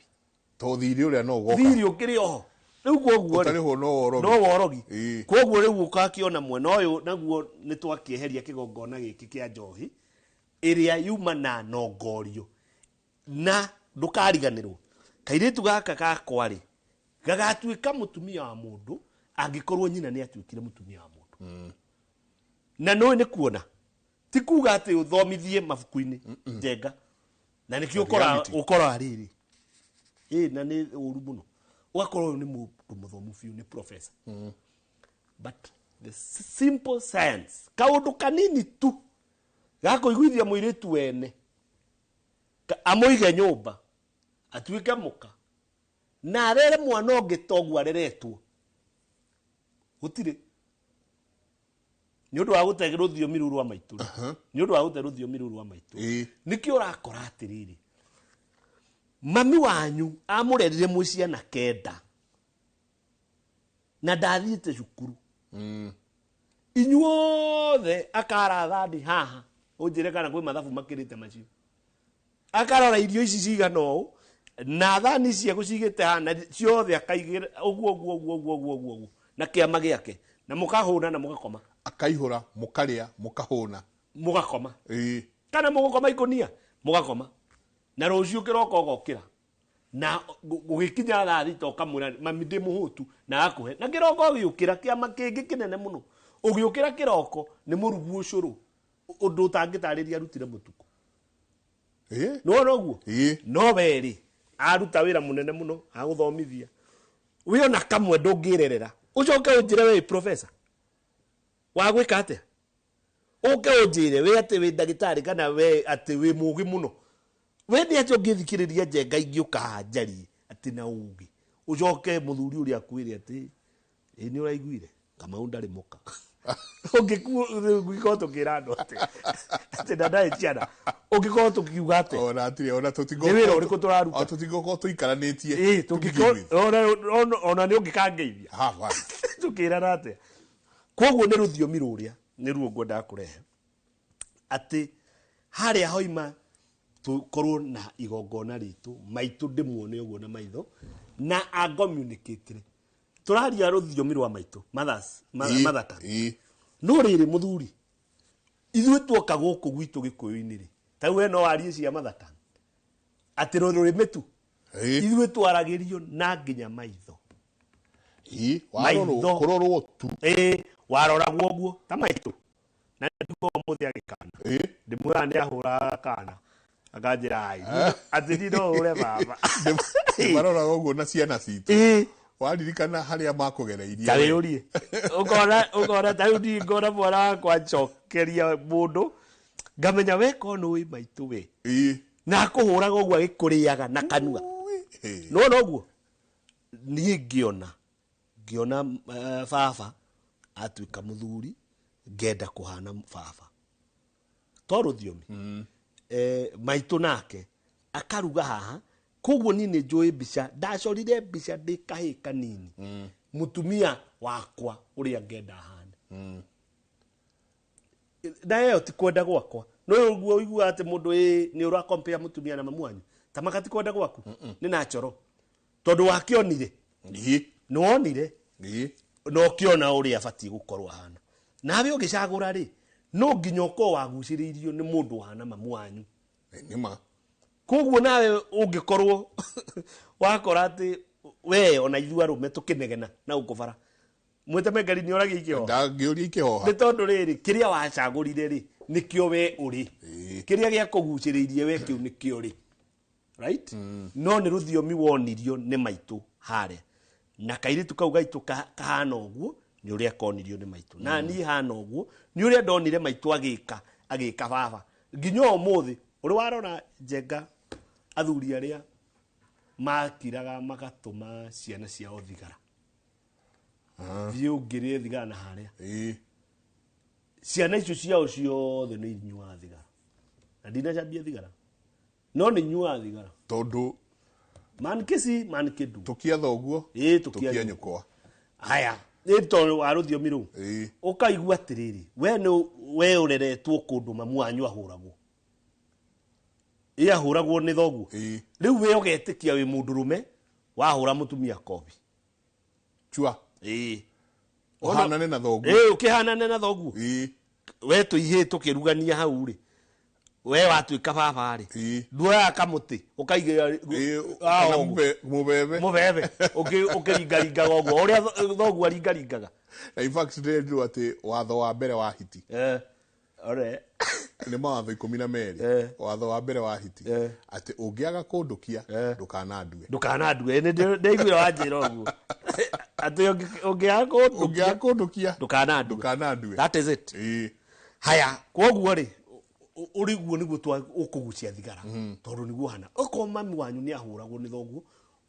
To thirĩ ũrĩa no ũgoka. Thirĩ ũkĩrĩ oho rĩu, koguo rĩ, Ũtarĩhwo no worogi. No worogi. Koguo rĩu ũgakĩona mwena ũyũ naguo nĩ twakĩeheria kĩgongona gĩkĩ kĩa njohi ĩrĩa yuma na nongorio, na ndũkariganĩrwo Kairĩtu gaka gakwa rĩ, gagatuĩka mũtumia wa mũndũ angĩkorwo nyina nĩ atuĩkire mũtumia wa mũndũ. Na nũĩ nĩ kuona ti kuga atĩ ũthomithie mabuku-inĩ njenga, na nĩkĩo Reality. ũkoraga rĩrĩ ĩ na nĩ ũru mũno, ũgakorwo ũyũ nĩ mũndũ mũthomu biũ, nĩ professor, but the simple science, kaũndũ kanini tu gakũiguithia mũirĩtu wene amũige nyũmba atuĩke mũka na arere mwana ũngĩ toguo areretwo, gũtirĩ. Nĩ ũndũ wa gũte rũthiomi rũu rwa maitũ, nĩ ũndũ wa gũte rũthiomi rũu rwa maitũ. Nĩkĩo ũrakora atĩrĩrĩ, mami wanyu amũrerire mwĩ ciana 9 na ndathiĩte cukuru, inyuothe akara thani haha, ũnjĩre kana kwĩ mathabu makĩrĩte macio, akarora irio ici cigana ũũ na thani ici egũcigĩte haha na ciothe akaigĩra ũguo ũguo ũguo ũguo ũguo ũguo ũguo na kĩama gĩake, na mũkahũna na mũgakoma. Akaihũra, mũkarĩa, mũkahũna. Mũgakoma. Kana mũgũkoma ikũnia, mũgakoma, na rũciũ kĩroko ũgokĩra na gũgĩkinya thaa 6 ũkamwĩra mami ndĩ mũhũtu, na akũhe, na kĩroko ũgĩũkĩra kĩama kĩngĩ kĩnene mũno, ũgĩũkĩra kĩroko nĩ mũrugu ũcũrũ, ũndũ ũtangĩtarĩria arutire mũtukũ. Nĩwona ũguo? No werĩ aruta wĩra mũnene mũno agũthomithia, wĩ ona kamwe ndũngĩrerera, ũcoke ũnjĩre we wĩ professor wa gwĩka atĩa, ũke ũnjĩre we atĩ wĩ ndagĩtarĩ kana we atĩ wĩ mũgĩ mũno, we nĩ atĩ ũngĩthikĩrĩria njenga ingĩũka haha njarie atĩ na ũgĩ, ũcoke mũthuri ũrĩa akwĩre atĩ ĩ nĩ ũraiguire Kamau ndarĩ mũka, ũngĩkorwo tũkĩra andũ atĩ atĩ na ndarĩ ciana, ũngĩkorwo tũkiuga atĩ Ona atirĩ ona. Nĩ wĩra ũrĩkũ tũraruta? Tũtingĩkorwo tũikaranĩtie. Ĩ, to begin with. Ona nĩ ũngĩkangeithia. Ha, ha. Tũkĩrana atĩa? Koguo nĩ rũthiomi rũrĩa nĩruo ngwendaga kũrehe, atĩ harĩa hoima tũkorwo na igongona ritũ, maitũ ndĩmuone ũguo na maitho na angommunicate, tũraria rũthiomi rwa maitũ, mothers, mother tongue. No rĩrĩ mũthuri, ithuĩ tuoka gũkũ gwitũ gĩkũyũ-inĩ rĩ, ta we no warie cia mother tongue atĩ rũrĩmĩ tu, ithuĩ twaragĩrio na nginya maitho. Warorwo. Maitho. Kũrorwo tu. Ĩ, waroragwo ũguo ta maitũ, na ndugo ũmũthĩ agĩkana, ndĩmwĩra nĩ ahũraga kana akanjĩra ai atĩ niĩ no hũre baba. Maroraga ũguo na ciana citũ. Waririkana harĩa makũgereirie Ta we. wĩyũrie, ũkona ta rĩu niĩ ngona mwana wakwa ncokeria mũndũ, ngamenya we ko nĩ maitũ we na akũhũraga ũguo agĩkũrĩaga na kanua. Nĩwona ũguo niĩ ngĩona baba atuĩka mũthuri, ngenda kũhana baba to rũthiomi. Maitũ nake akaruga haha, koguo niĩ nĩ njũĩ mbica, ndacorire mbica ndĩ kahĩĩ kanini, mũtumia wakwa ũrĩa ngenda ahane. Na ĩyo ti kwenda gwakwa, no ũguo ũiguaga atĩ mũndũ ĩ nĩ ũrakompea mũtumia na mamu wanyu, ta maka ti kwenda gwaku, nĩ natural tondũ wakĩonire, nĩ wonire na ũkĩona ũrĩa abatiĩ gũkorwo ahana, nawe ũgĩcagũra rĩ, no nginya ũkorwo wagucĩrĩirio nĩ mũndũ ũhana mamu wanyu. Nĩma. Koguo nawe ũngĩkorwo wakora atĩ we ona ithuĩ arũme tũkĩnegena na gũkũ bara, mwĩtemengeri nĩ oragia ikĩhoha. Ndangĩũria ikĩhoha. Nĩ tondũ rĩrĩ, kĩrĩa wacagũrire rĩ, nĩkĩo we ũrĩ. Kĩrĩa gĩakũgucĩrĩirie we, kĩu nĩkĩo rĩ, right? No nĩ rũthiomi wonirio nĩ maitũ harĩa, na kairĩtu kau gaitũ kahana ũguo nĩ ũrĩa konirio nĩ maitũ, na niĩ hana ũguo nĩ ũrĩa ndonire maitũ agĩka baba nginya ũmũthĩ. Ũrĩ warora njenga athuri arĩa makiraga magatũma ciana ciao thigara, thiĩ ũngĩrĩe thigara na harĩa, ciana icio ciao ciothe nĩ inyuaga thigara, na ndinacambia thigara, no nĩ inyuaga thigara. Tondũ man kĩci man kĩndu. Tũkia thoguo. Ĩĩ, tũkia. Tũkia nyũkwa. Haya, nĩ tondũ wa rũthiomi rũu. Ũkaigua atĩrĩrĩ, we nĩ we ũreretwo kũndũ mamu wanyu ahũragwo, ĩ ahũragwo nĩ thoguo. Rĩu we ũgetĩkia wĩ mũndũrũme wahũra mũtumia kobi. Chua. Ũhanane na thoguo. Ĩĩ, ũkĩhanane na thoguo. We tũihĩ tũkĩrugania hau rĩ, We watuĩka baba rĩ, nduoyaga kamũtĩ ũkaigĩrĩra Kana mũbebe. Mũbebe ũkĩringaringaga ũguo ũrĩa thoguo aringaringaga. Na in fact ndĩrerirwo atĩ watho wa mbere wa hiti, Ore. Nĩ mawatho 12. Watho wa mbere wa hiti, atĩ ũngĩaga kũndũkia, ndũkanandue. Ndũkanandue. Nĩ ndaiguire wanjĩra ũguo atĩ ũngĩaga kũndũkia, Ũngĩaga kũndũkia, ndũkanandue. Ndũkanandue. That is it. Haya, koguo rĩ, ũrĩguo nĩguo ũkũgucia thigara, tondũ nĩguo hana okorwo mami wanyu nĩ ahũragwo nĩ thoguo,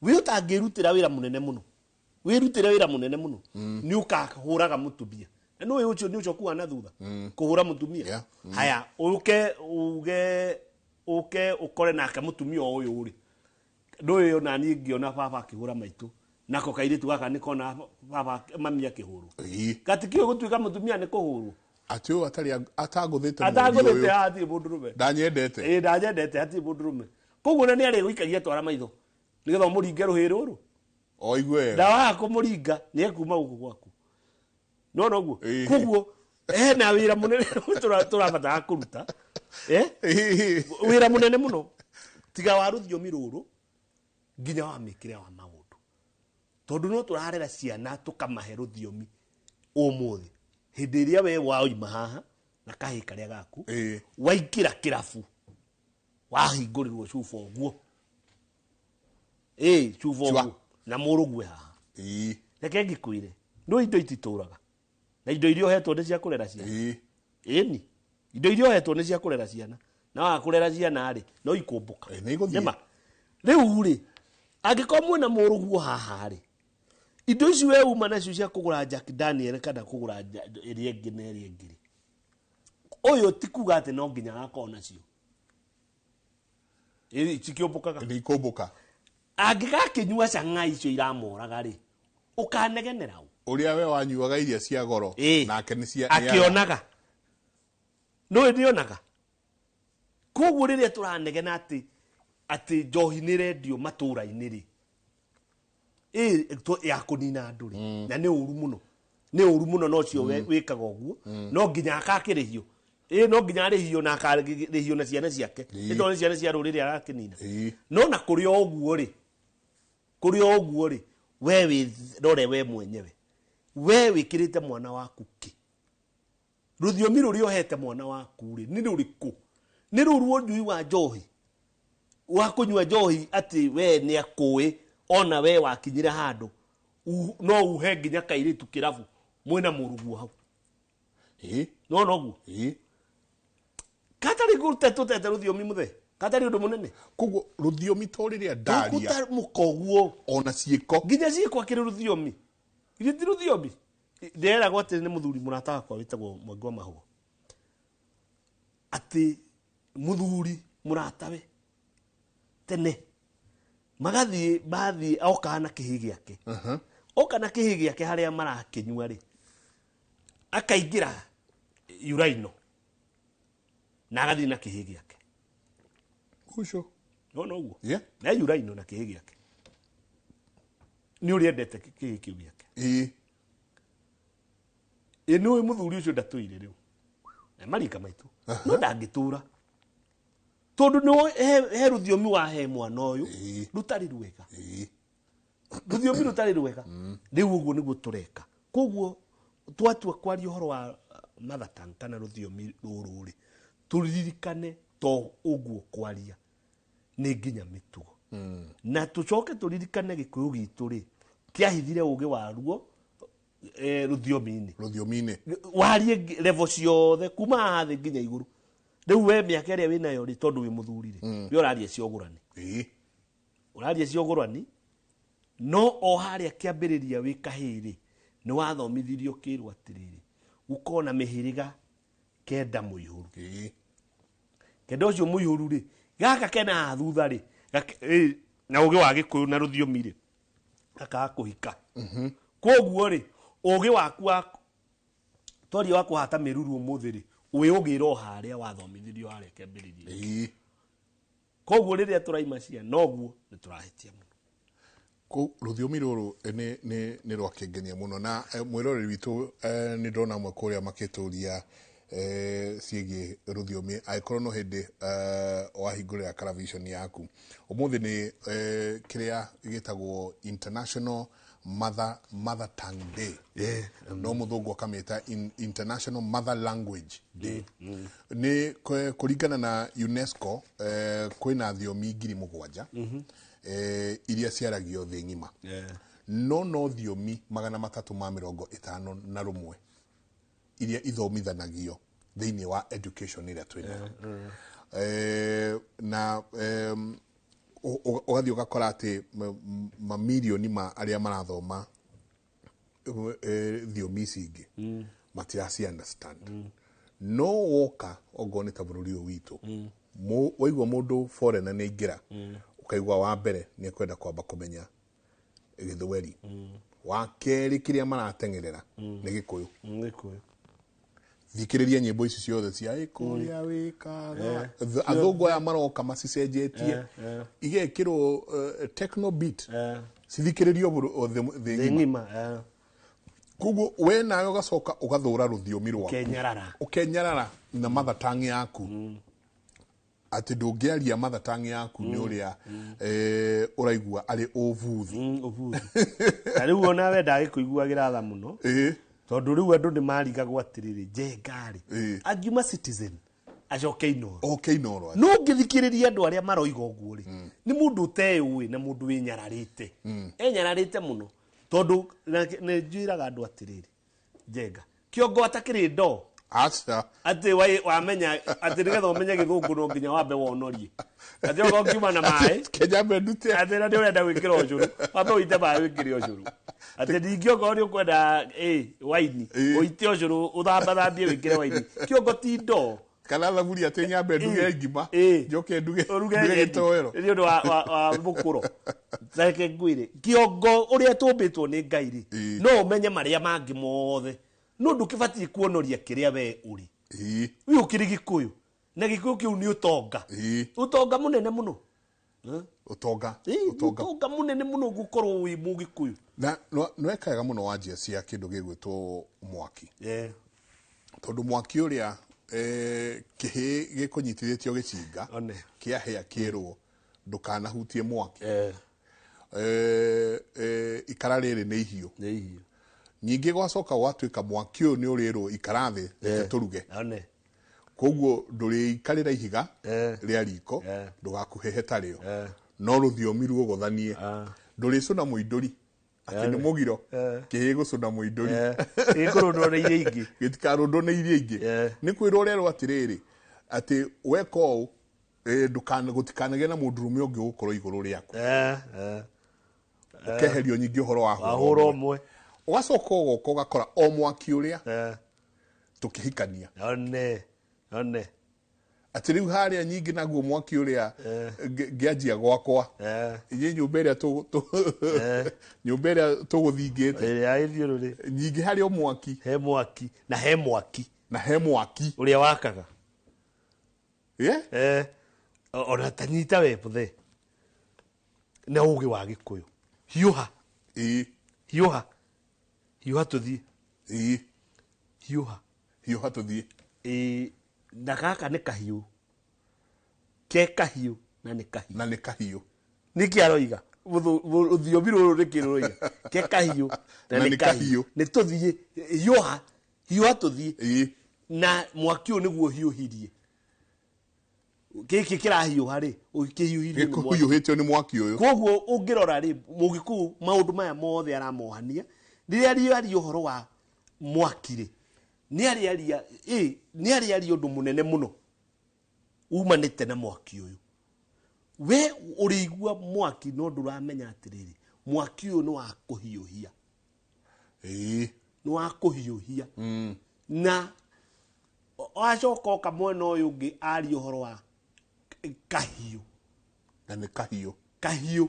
wĩ ũtangĩrutĩra wĩra mũnene mũno, wĩrutĩre wĩra mũnene mũno, nĩ ũkahũraga mũtumia, na nĩ ũcio nĩ ũcoku wa na thutha kũhũra mũtumia. Haya, ũke uge ũke ũkore nake mũtumia o ũyũ rĩ, ndũĩ ona niĩ ngĩona baba akĩhũra maitũ, nako kairĩtu gaka nĩkona baba mami akĩhũrwo, gatikĩũĩ gũtuĩka mũtumia nĩ kũhũrwo. Atĩ ũyũ atarĩ atangũthĩte mũriũ Atangũthĩte ũyũ, hatirĩ mũndũrũme. Ndanyendete. Ĩ, ndanyendete, hatirĩ mũndũrũme. Koguo na nĩ arĩgũikagia twara maitho nĩgetha ũmũringe rũhĩ rũrũ. O igue wega. Ndawaga kũmũringa nĩ ekuma gũkũ gwaku, no noguo. Koguo hena wĩra mũnene tũrabatara kũruta. Wĩra mũnene mũno, tiga wa rũthiomi rũrũ, nginya wa mĩkĩre wa maũndũ, tondũ no tũrarera ciana tũkamahe rũthiomi ũmũthĩ, hĩndĩ ĩrĩa we waoima haha na kahĩ karĩa gaku, waingĩra kĩrabu, wahingũrĩrwo cuba ũguo, ĩ cuba Cua. ũguo na mũrũgue haha. Reke ngĩkwĩre, no indo ititũraga, na indo iria ũhetwo nĩ cia kũrera ciana. Ĩni, indo iria ũhetwo nĩ cia kũrera ciana, na waga kũrera ciana rĩ, no ikũmbũka. Ĩ, nĩ igũthiĩ. Nĩma. Rĩu rĩ, angĩkorwo mwĩna mũrũguo haha rĩ, indo ici we uma nacio cia kũgũra Jack Daniel kana kũgũra ĩrĩa ĩngĩ na ĩrĩa ĩngĩ rĩ, ũyũ ti kuga atĩ no nginya agakorwo nacio. Ĩ, cikĩũmbũkaga. Nĩ ikũmbũka. Angĩgakĩnyua cang'a icio iramoraga rĩ, ũkanegenera ũ? Ũrĩa we wanyuaga iria cia goro, nake nĩ cia Akĩonaga nũĩ ndĩonaga. Koguo rĩrĩa tũranegena atĩ njohi nĩ rendio matũra-inĩ rĩ, ya kũnina andũ rĩ, na nĩ ũru mũno, nĩ ũru mũno, no ũcio wĩkaga ũguo no nginya akakĩrĩhio. Ĩ, no nginya arĩhio na akarĩhio na ciana ciake, nĩ tondũ nĩ ciana cia rũrĩrĩ arakĩnina. No na kũrĩ o ũguo rĩ, kũrĩ o ũguo rĩ, we wĩrore we mwenyewe, we wĩkĩrĩte mwana waku kĩ? Rũthiomi rũrĩa ũhete mwana waku rĩ, nĩ rũrĩkũ? Nĩ rũu rwa ũnyui wa njohi, wa kũnyua njohi, atĩ we nĩ akũĩ ona we wakinyire handũ no uhe nginya kairĩtu kĩrabu mwĩna mũrũguo hau? No noguo. Katarĩ gũte tũtete rũthiomi mũthe, katarĩ ũndũ mũnene. Koguo rũthiomi to rĩrĩa ndaria. Tũgũtamũka ũguo. Ona ciĩko. Nginya ciĩko, akĩrĩ rũthiomi, ithe ti rũthiomi. Ndĩreragwo atĩ nĩ mũthuri mũrata wakwa wĩtagwo Mwangi wa Mahũa, atĩ mũthuri mũratawe tene magathiĩ, mathiĩ okaga na kĩhĩ gĩake, oka na kĩhĩ gĩake harĩa marakĩnyua rĩ, akaingĩra uraino na agathiĩ na kĩhĩ gĩake. Ucio. No noguo. Na uraino na kĩhĩ gĩake, nĩ ũrĩa endete kĩhĩ kĩu gĩake. Ĩ, nĩ ũĩ mũthuri ũcio ndatũire rĩu na marika maitũ, no ndangĩtũra tondũ nĩ he rũthiomi wahe mwana ũyũ rũtarĩ rwega. Rũthiomi rũtarĩ rwega. Rĩu ũguo nĩguo tũreka. Koguo twatua kwaria ũhoro wa mother tongue kana rũthiomi rũrũ rĩ, tũririkane to ũguo kwaria, nĩ nginya mĩtugo, na tũcoke tũririkane Gĩkũyũ gitũ rĩ kĩahithire ũgĩ waruo rũthiomi-inĩ. Rũthiomi-inĩ. Warie level ciothe kuma haha thĩ nginya igũrũ. Rĩu we mĩaka ĩrĩa wĩnayo rĩ, tondũ wĩ mũthuri rĩ, we ũraria cia ũgũrani. Ũraria cia ũgũrani, no o harĩa kĩambĩrĩria wĩ kahĩĩ rĩ, nĩ wathomithirio kĩrwo atĩrĩrĩ, gũkorwo na mĩhĩrĩga 9 mũihũru. 9 ũcio mũihũru rĩ, gaka kena haha thutha rĩ, na ũgĩ wa Gĩkũyũ na rũthiomi rĩ, gakaga kũhika. Koguo rĩ, ũgĩ waku wa twaria wa kũhata mĩruru ũmũthĩ rĩ, wĩ ũgĩra o harĩa wathomithirio harĩa kĩambĩrĩria. Koguo rĩrĩa tũraima ciana ũguo, nĩ tũrahĩtia mũno. Rũthiomi rũrũ nĩ rwakĩngenia mũno, na mwĩroreri witũ, nĩ ndona amwe kũrĩa makĩtũria Ciĩgiĩ rũthiomi, angĩkorwo no hĩndĩ wahingũrĩra television yaku, ũmũthĩ nĩ kĩrĩa gĩtagwo International Mother Tongue Day. No mũthũngũ akamĩta International Mother Language Day. Nĩ kũringana na UNESCO, kwĩna thiomi 7,000 iria ciaragio thĩ ng'ima. No thiomi 351 iria ithomithanagio thĩinĩ wa education ĩrĩa twĩnayo. Na ũgathiĩ ũgakora atĩ mamirioni ma arĩa marathoma thiomi ici ingĩ matiraci understand. No woka ongorwo nĩ ta bũrũri ũyũ witũ, waigua mũndũ foreigner nĩ aingĩra, ũkaigua wa mbere nĩ ekwenda kwamba kũmenya Gĩthweri, wa kerĩ kĩrĩa marateng'erera nĩ Gĩkũyũ. Gĩkũyũ. Thikĩrĩria nyĩmbo ici ciothe cia ĩkũrĩa wĩkaga. Athũngũ aya maroka macicenjetie igekĩrwo techno beat, cithikĩrĩrio thĩ thĩ ng'ima. Ng'ima. Koguo we nawe ũgacoka ũgathũra rũthiomi rwaku. Kenyarara. Ũkenyarara na mother tongue yaku, atĩ ndũngĩaria mother tongue yaku nĩ ũrĩa ũraigua arĩ ũbuthi. Ũbuthi. Na rĩu ona we ndagĩkũiguagĩra tha mũno, tondũ rĩu andũ nĩ marigagwo atĩrĩrĩ, Njenga rĩ, angiuma Citizen acoke Inoro? Oke Inoro. No ũngĩthikĩrĩria andũ arĩa maroiga ũguo rĩ, nĩ mũndũ ũteũĩ na mũndũ wĩnyararĩte, enyararĩte mũno, tondũ nĩ njwĩraga andũ atĩrĩrĩ, Njenga, kĩongo atakĩrĩ ndoo. Aca. Atĩ wamenya atĩ nĩgetha ũmenye Gĩthũngũ no nginya wambe wonorie, atĩ okorwo ngiuma na maĩ Kenya ndute. Atĩ na nĩ ũrenda gwĩkĩra ũcũrũ, wambe ũite maĩ wĩkĩre ũcũrũ, atĩ ningĩ okorwo nĩ ũkwenda waini, ũite ũcũrũ, ũthambathambie, wĩkĩre waini. Kĩongo ti ndoo. Kana thaburia, atĩ nyambe nduge ngima, njoke nduge ũruge nduge nyeni. gĩtoero. Nĩ ũndũ wa mũkũro. Reke ngwĩre, kĩongo ũrĩa tũmbĩtwo nĩ Ngai rĩ, no ũmenye marĩa mangĩ mothe, no ndũkĩbatiĩ kuonoria kĩrĩa we ũrĩ. Wĩ ũkĩrĩ Gĩkũyũ, na Gĩkũyũ kĩu nĩ ũtonga, ũtonga mũnene mũno. Ũtonga. Nĩ ũtonga. Ũtonga mũnene mũno gũkorwo wĩ Mũgĩkũyũ. Na nweka wega mũno wanjia cia kĩndũ gĩgwĩtwo mwaki, tondũ mwaki ũrĩa kĩhĩ gĩkũnyitithĩtio gĩcinga One. kĩahĩa kĩrwo ndũkanahutie mwaki. Ikara rĩrĩ nĩ ihiũ. Nĩ ihiũ. Ningĩ gwacoka gwatuĩka mwaki ũyũ nĩ ũrĩrwo ikara thĩ, reke tũruge. One. Koguo ndũrĩikarĩra ihiga rĩa riko, ndũgakuhĩhe tarĩo. No rũthiomi ruogothanie, ndũrĩcũna mũindũri atĩ nĩ mũgiro. Kĩhĩ gũcũna mũindũri. Gĩkũrũndwo nĩ iria ingĩ. Gĩtikarũndwo nĩ iria ingĩ. Nĩ kwĩrwo ũrerwo atĩrĩrĩ, atĩ weka ũũ, gũtikanagĩe na mũndũrũme ũngĩ ũgũkorwo igũrũ rĩaku. Ũkeherio nyingĩ ũhoro wa wahũra ũmwe. Ũgacoka ũgoka ũgakora o mwaki ũrĩa tũkĩhikania. One, one. Atĩ rĩu harĩa nyingĩ naguo mwaki ũrĩa ngĩanjia gwakwa, inyuĩ nyũmba ĩrĩa nyũmba ĩrĩa tũgũthingĩte, ĩrĩa ya gĩthiũrũrĩ, nyingĩ harĩ o mwaki. He mwaki na he mwaki. Na he mwaki. Ũrĩa wakaga. Yeah? Ona tanyita we buthe na ũgĩ wa Gĩkũyũ, hiũha. Hiũha, hiũha tũthiĩ. Hiũha. Hiũha tũthiĩ. Ĩ, na gaka nĩ kahiũ ke kahiũ na nĩ kahiũ. Na nĩ kahiũ. Nĩkĩ aroiga? Rũthiomi rũrũ nĩkĩ rũroiga ke kahiũ na na nĩ nĩ kahiũ? Kahiũ. Nĩ tũthiĩ, hiũha, hiũha tũthiĩ. Na mwaki ũyũ nĩguo hiũhirie gĩkĩ kĩrahiũha rĩ, kĩhiũhirio nĩ mwaki. Gĩkũhiũhĩtio nĩ mwaki ũyũ. Koguo ũngĩrora rĩ, Mũgĩkũyũ maũndũ maya mothe aramohania. Rĩrĩa rĩaria ũhoro wa mwaki rĩ, nĩ arĩaria nĩ arĩaria ũndũ mũnene mũno umanĩte na mwaki ũyũ. We ũrĩigua mwaki no ndũramenya atĩrĩrĩ, mwaki ũyũ nĩ wa kũhiũhia. Nĩ wa kũhiũhia. Na wacoka oka mwena ũyũ ũngĩ aria ũhoro wa kahiũ. Na nĩ kahiũ. Kahiũ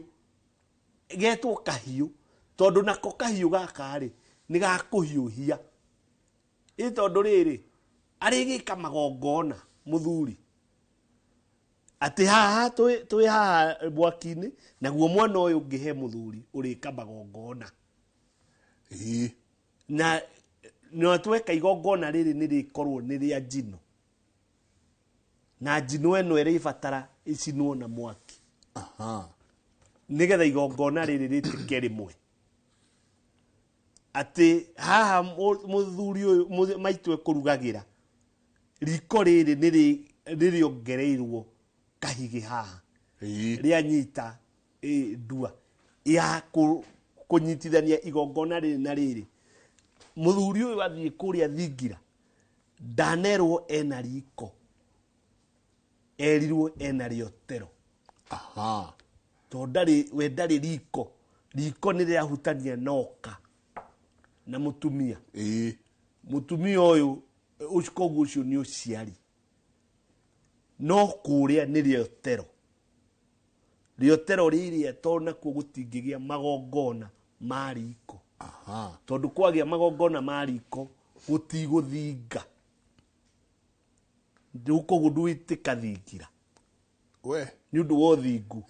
getwo kahiũ tondũ nako kahiũ gaka rĩ nĩ gakũhiũhia. Ĩ tondũ rĩrĩ arĩgĩka magongona mũthuri atĩ haha twĩ haha mwaki-inĩ, naguo mwena ũyũ ũngĩ he mũthuri ũrĩka magongona. Na Na tweka igongona rĩrĩ nĩ rĩkorwo nĩ rĩa njino, na njino ĩno ĩrĩbatara ĩcinwo na mwaki. Nĩgetha igongona rĩrĩ rĩtĩke rĩmwe, atĩ haha mũthuri ũyũ maitũ ekũrugagĩra riko rĩrĩ nĩrĩongereirwo kahigĩ haha. Rĩanyita ndua ya kũnyitithania igongona rĩrĩ na rĩrĩ. Mũthuri ũyũ athiĩ kũrĩa thingira ndanerwo ena riko, erirwo ena rĩotero. Tondũ ndarĩ, we ndarĩ riko, riko nĩ rĩrahutania na ũka na mũtumia. Mũtumia ũyũ koguo ũcio nĩ ũciari, no kũrĩa nĩ rĩotero. Rĩotero rĩrĩa tondũ nakuo gũtingĩgĩa magongona ma riko. Tondũ kwagĩa magongona ma riko gũtigũthinga, rĩu koguo ndũgwĩtĩka thingira. We. Nĩ ũndũ wa ũthingu.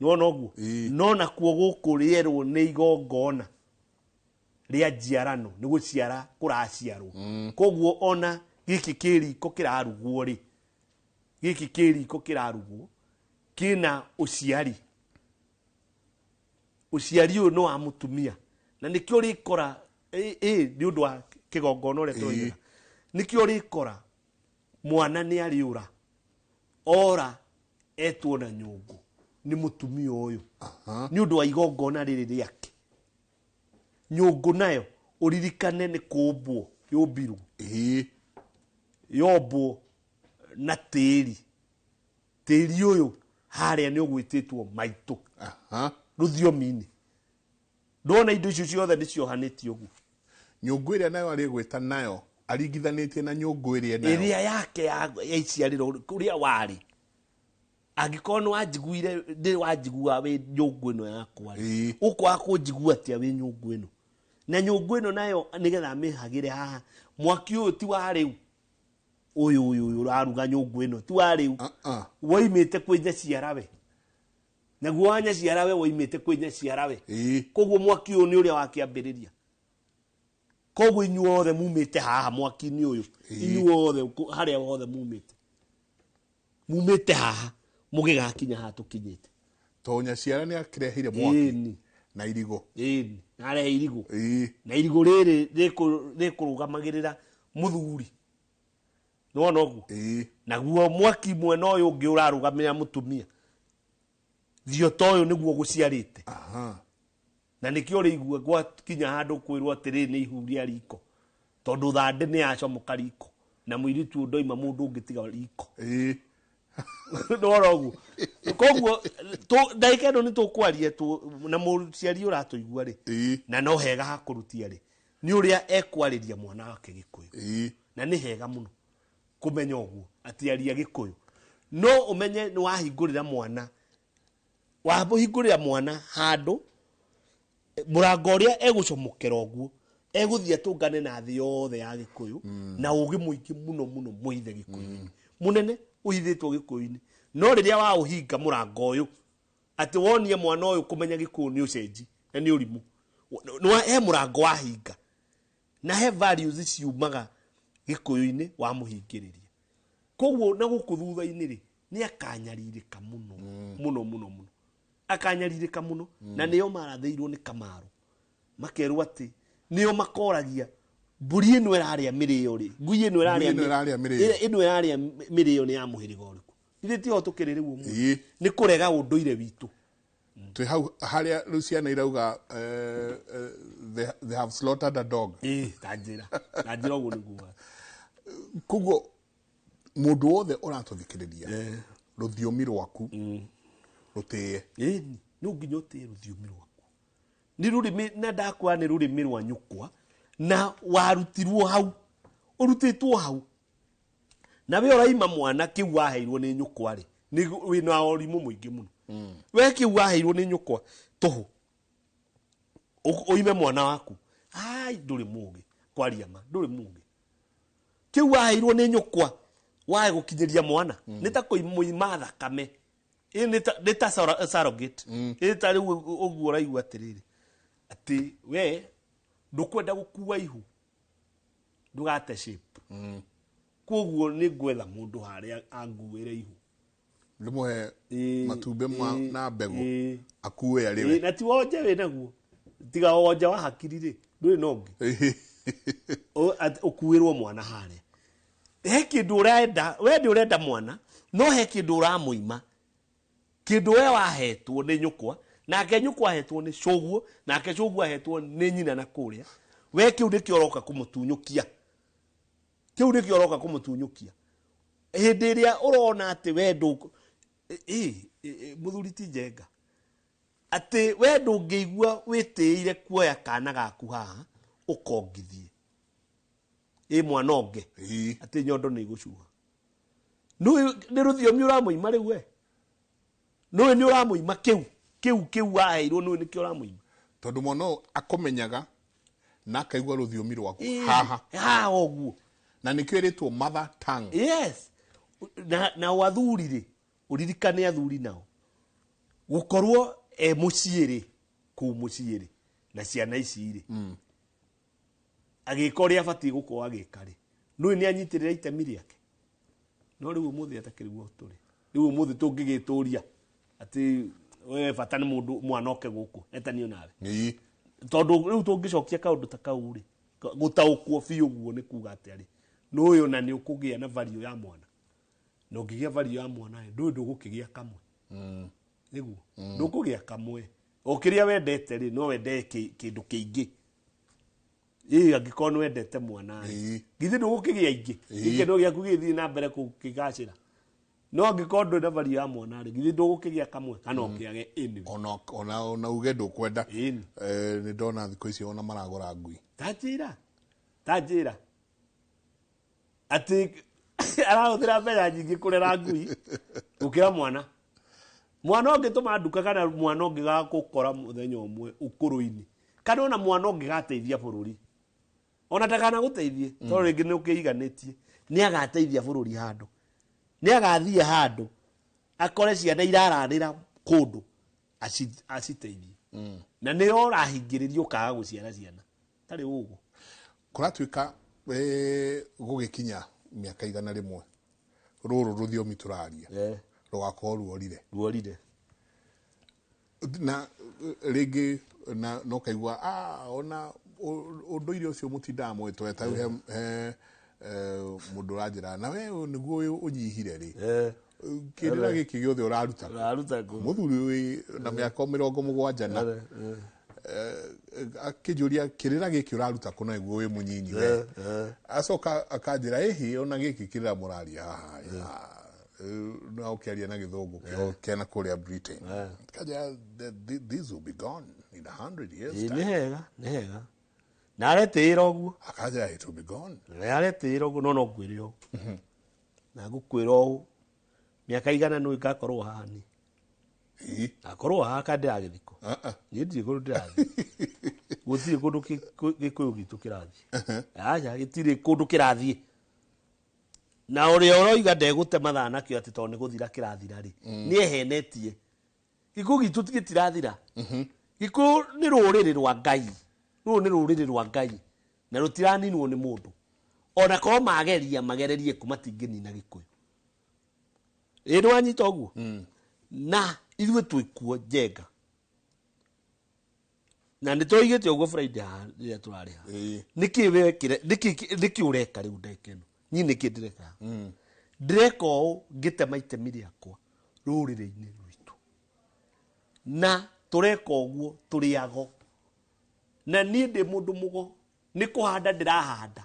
Nĩwona ũguo? No nakuo gũkũ rĩerwo nĩ igongona rĩa njiarano, nĩ gũciara kũraciarwo. Koguo ona gĩkĩ kĩ riko kĩrarugwo rĩ, gĩkĩ kĩ riko kĩrarugwo kĩna ũciari. Ũciari ũyũ nĩ wa mũtumia, na nĩkĩo rĩkora nĩ ũndũ wa kĩgongona ũrĩa tũroiga. Nĩkĩo rĩkora mwana nĩ arĩũra, ora etwo na nyũngũ nĩ mũtumia ũyũ. Nĩ ũndũ wa igongona rĩrĩ rĩake. Nyũngũ nayo ũririkane nĩ kũmbwo yũmbirwo. Yombwo na tĩri. Tĩri ũyũ harĩa nĩ ũgwĩtĩtwo maitũ. Rũthiomi-inĩ. Ndwona indo icio ciothe nĩ ciohanĩtio ũguo. Nyũngũ ĩrĩa nayo arĩgwĩta nayo aringithanĩtie na nyũngũ ĩrĩa nayo. Ĩrĩa yake ya iciarĩro kũrĩa warĩ. Angĩkorwo nĩ wanjiguire, ndĩ wanjigua wĩ nyũngũ ĩno yakwa rĩ. Ũkwaga kũnjigua atĩa wĩ nyũngũ ĩno? Na nyũngũ ĩno nayo nĩgetha amĩhagĩre haha. Mwaki ũyũ ti wa rĩu. Ũyũ, ũyũ, ũyũ ũraruga nyũngũ ĩno ti wa rĩu. Woimĩte kwĩ nyaciarawe. Naguo wa nyaciarawe woimĩte kwĩ nyaciarawe. Koguo mwaki ũyũ nĩ ũrĩa wakĩambĩrĩria. Koguo inyuothe mumĩte haha mwaki-inĩ ũyũ. Inyuothe harĩa hothe mumĩte. Mumĩte haha mũgĩgakinya haha tũkinyĩte. Tondũ nyaciara nĩ akĩrehire mwaki. Na irigũ. Na arehe irigũ. Na irigũ rĩrĩ rĩkũrũgamagĩrĩra mũthuri. Nĩwona ũguo? Naguo mwaki mwena ũyũ ũngĩ ũrarũgamĩrĩra mũtumia. Thioto ũyũ nĩguo gũciarĩte. Na nĩkĩo ũrĩigua gwakinya handũ kwĩrwo atĩrĩ nĩ ihu rĩa riko. Tondũ thandĩ nĩ yacomoka riko. Na mũirĩtu ũyũ ndoima mũndũ ũngĩ tiga riko. Nĩwona ũguo? Koguo, ndagĩka ĩno nĩ tũkwaria na mũciari ũratũigua rĩ. Na no hega hakũrutia rĩ. Nĩ ũrĩa ekwarĩria mwana wake Gĩkũyũ. Na nĩ hega mũno kũmenya ũguo atĩ aria Gĩkũyũ. No ũmenye nĩ wahingũrĩra mwana. Wahingũrĩra mwana handũ mũrango ũrĩa egũcomokera ũguo, egũthiĩ atũngane na thĩ yothe ya Gĩkũyũ, na ũgĩ mũingĩ mũno mũno mũithe Gĩkũyũ-inĩ. Mũnene ũhithĩtwo Gĩkũyũ-inĩ. No rĩrĩa waũhinga mũrango ũyũ, atĩ wonie mwana ũyũ kũmenya Gĩkũyũ nĩ ũcenji na nĩ ũrimũ. He mũrango wahinga. Na he values ciumaga Gĩkũyũ-inĩ wamũhingĩrĩria. Koguo na gũkũ thutha-inĩ rĩ, nĩ akanyarirĩka mũno, mũno, mũno, mũno. Akanyarirĩka mũno. Na nĩo marathĩirwo nĩ Kamaru. Makerwo atĩ nĩo makoragia mbũri ĩno ĩrarĩa mĩrĩo rĩ, ngui ĩno ĩrarĩa Ngui ĩno ĩrarĩa mĩrĩo. Ĩno ĩrarĩa mĩrĩo nĩ ya mũhĩrĩga ũrĩkũ? Ithuĩ tiho tũkĩrĩ rĩu ũmũthĩ. Nĩ kũrega ũndũire witũ. Twĩ hau harĩa rĩu ciana irauga, they have slaughtered a dog. Ta njĩra. Ta njĩra ũguo nĩguo. Koguo mũndũ wothe ũratũthikĩrĩria, rũthiomi rwaku rũtĩe. No nginya ũtĩe rũthiomi rwaku. Nĩ rũrĩmĩ, na ndakwa nĩ rũrĩmĩ rwa nyũkwa, na warutirwo hau, ũrutĩtwo hau. Na we ũraima mwana kĩu waheirwo nĩ nyũkwa rĩ, nĩ wĩna ũrimũ mũingĩ mũno. We kĩu waheirwo nĩ nyũkwa tũhũ, ũime mwana waku. Ai, ndũrĩ mũgĩ, kwaria ma, ndũrĩ mũgĩ. Kĩu waheirwo nĩ nyũkwa, wae gũkinyĩria mwana. Nĩ ta kũimũima thakame. Ĩ nĩ ta, nĩ ta surrogate. Ĩ ta rĩu ũguo ũraigua atĩrĩrĩ, atĩ we ndũkwenda gũkua ihu. Ndũgate shape. Koguo nĩ ngwetha mũndũ harĩa anguĩre ihu. Ndĩmũhe matumbĩ na mbegũ akue arĩwe. Na ti wonje wĩ naguo, tiga wonje wa hakiri rĩ, ndũrĩ na ũngĩ. Ũkuĩrwo mwana harĩa, he kĩndũ ũrenda, we nĩ ũrenda mwana, no he kĩndũ ũramũima, kĩndũ we wahetwo nĩ nyũkwa, nake nyũkwa ahetwo nĩ cũguo, nake cũguo ahetwo nĩ nyina na kũrĩa. We kĩu nĩkĩo ũroka kũmũtunyũkia, kĩu nĩkĩo ũroka kũmũtunyũkia hĩndĩ ĩrĩa ũrona atĩ we ndũ mũthuri ti Njenga, atĩ we ndũngĩigua wĩtĩĩire kuoya kana gaku haha ũkongithie ĩ mwana ũngĩ, atĩ nyondo nĩ igũcuha. Nĩ nĩ rũthiomi ũramũima rĩu, we nũĩ nĩ ũramũima kĩu kĩu kĩu waheirwo, nũĩ nĩkĩo ũramũima. Tondũ mwana ũyũ akũmenyaga na akaigua rũthiomi rwaku haha. Haha ũguo. Na nĩkĩo ĩrĩtwo mother tongue. Yes, na o athuri rĩ, ũririkane athuri nao gũkorwo e mũciĩ rĩ, kũu mũciĩ rĩ, na ciana ici rĩ, agĩka ũrĩa abatiĩ gũkorwo agĩka rĩ, nũĩ nĩ anyitĩrĩra itemi rĩake. No rĩu ũmũthĩ atakĩrĩguo tũrĩ rĩu ũmũthĩ tũngĩgĩtũria atĩ we bata nĩ mũndũ mwana oke gũkũ etanio nawe, tondũ rĩu tũngĩcokia kaũndũ ta kau rĩ, gũtaũkwo biũ ũguo nĩ kuga atĩa rĩ, nũĩ ona nĩ ũkũgĩa na value ya mwana, na ũngĩgĩa value ya mwana rĩ, ndũĩ ndũgũkĩgĩa kamwe, nĩguo ndũkũgĩa kamwe. O kĩrĩa wendete rĩ, no wende kĩndũ kĩingĩ. Ĩ angĩkorwo nĩ wendete mwana rĩ, githĩ ndũgũkĩgĩa ingĩ, gĩkeno gĩaku gĩgĩthiĩ na mbere kũgacĩra. No angĩkorwo ndũrĩ na value ya mwana rĩ, githĩ ndũgũkĩgĩa kamwe kana ũkĩage anyway. Ona uge ndũkwenda. Ĩni. Nĩ ndona thikũ ici ona maragũra ngui. Tanjĩra atĩ arahũthĩra mbeca nyingĩ kũrera ngui gũkĩra mwana. Mwana ũngĩtũma nduka, kana mwana ũngĩgagũkora mũthenya ũmwe ũkũrũ-inĩ, kana ona mwana ũngĩgateithia bũrũri, ona ndakana gũteithie, tondũ rĩngĩ nĩ ũkĩiganĩtie, nĩ agateithia bũrũri handũ, nĩ agathiĩ handũ akore ciana iraranĩra kũndũ, aciteithie, na nĩyo ũrahingĩrĩria ũkaga gũciara ciana tarĩ ũguo. Kũratuĩka gũgĩkinya mĩaka 100, rũrũ rũthiomi tũraria rũgakorwo ruorire. Ruorire. Na rĩngĩ na no kaigua ona ũndũire ũcio mũtindaga mũgĩtwe ta rĩu he mũndũ ũranjĩra na we nĩguo ũnyihire rĩ, kĩrĩra gĩkĩ gĩothe ũraruta kũ? Ũraruta kũ? Mũthuri wĩ na mĩaka 70 na akĩnjũria kĩrĩra gĩkĩ ũraruta kũ na nĩguo wĩ mũnyinyi we. Acoka akanjĩra ĩhĩ ona gĩkĩ kĩrĩra mũraria haha ĩ, na ũkĩaria na gĩthũngũ kĩo kĩana kũrĩa Britain. Kanjĩra, "This will be gone in 100 years time." Nĩ hega, nĩ hega na aretĩĩra ũguo. Akanjĩra it will be gone. Na aretĩĩra ũguo, no no ngwĩre ũũ, na ngũkwĩra ũũ, mĩaka 100 nĩ ngakorwo haha niĩ. Ngakorwo haha ka ndĩragĩthikwo. Niĩ ndirĩ kũndũ ndĩrathiĩ, gũtirĩ kũndũ gĩkũyũ gitũ kĩrathiĩ, aca, gĩtirĩ kũndũ kĩrathiĩ. Na ũrĩa ũroiga ndegũte mathaa nakĩo atĩ tondũ nĩ gũthira kĩrathira rĩ, nĩ ehenetie. Gĩkũyũ gitũ gĩtirathira. Gĩkũyũ nĩ rũrĩrĩ rwa Ngai, rũrũ nĩ rũrĩrĩ rwa Ngai na rũtiraninwo nĩ mũndũ. Ona korwo mageria magererie kũ, matingĩnina gĩkũyũ. Ĩ nĩ wanyita ũguo? Na ithuĩ twĩkuo, Njenga, na nĩ twoigĩte ũguo Friday haha rĩrĩa tũrarĩ haha. Nĩkĩ wekire? Nĩkĩ ũreka rĩu ndagĩka ĩno? Niĩ nĩkĩ ndĩreka haha? Ndĩreka ũũ ngĩtema itemi rĩakwa rũrĩrĩ-inĩ rwitũ, na tũreka ũguo tũrĩ ago, na niĩ ndĩ mũndũ mũgo, nĩ kũhanda ndĩrahanda,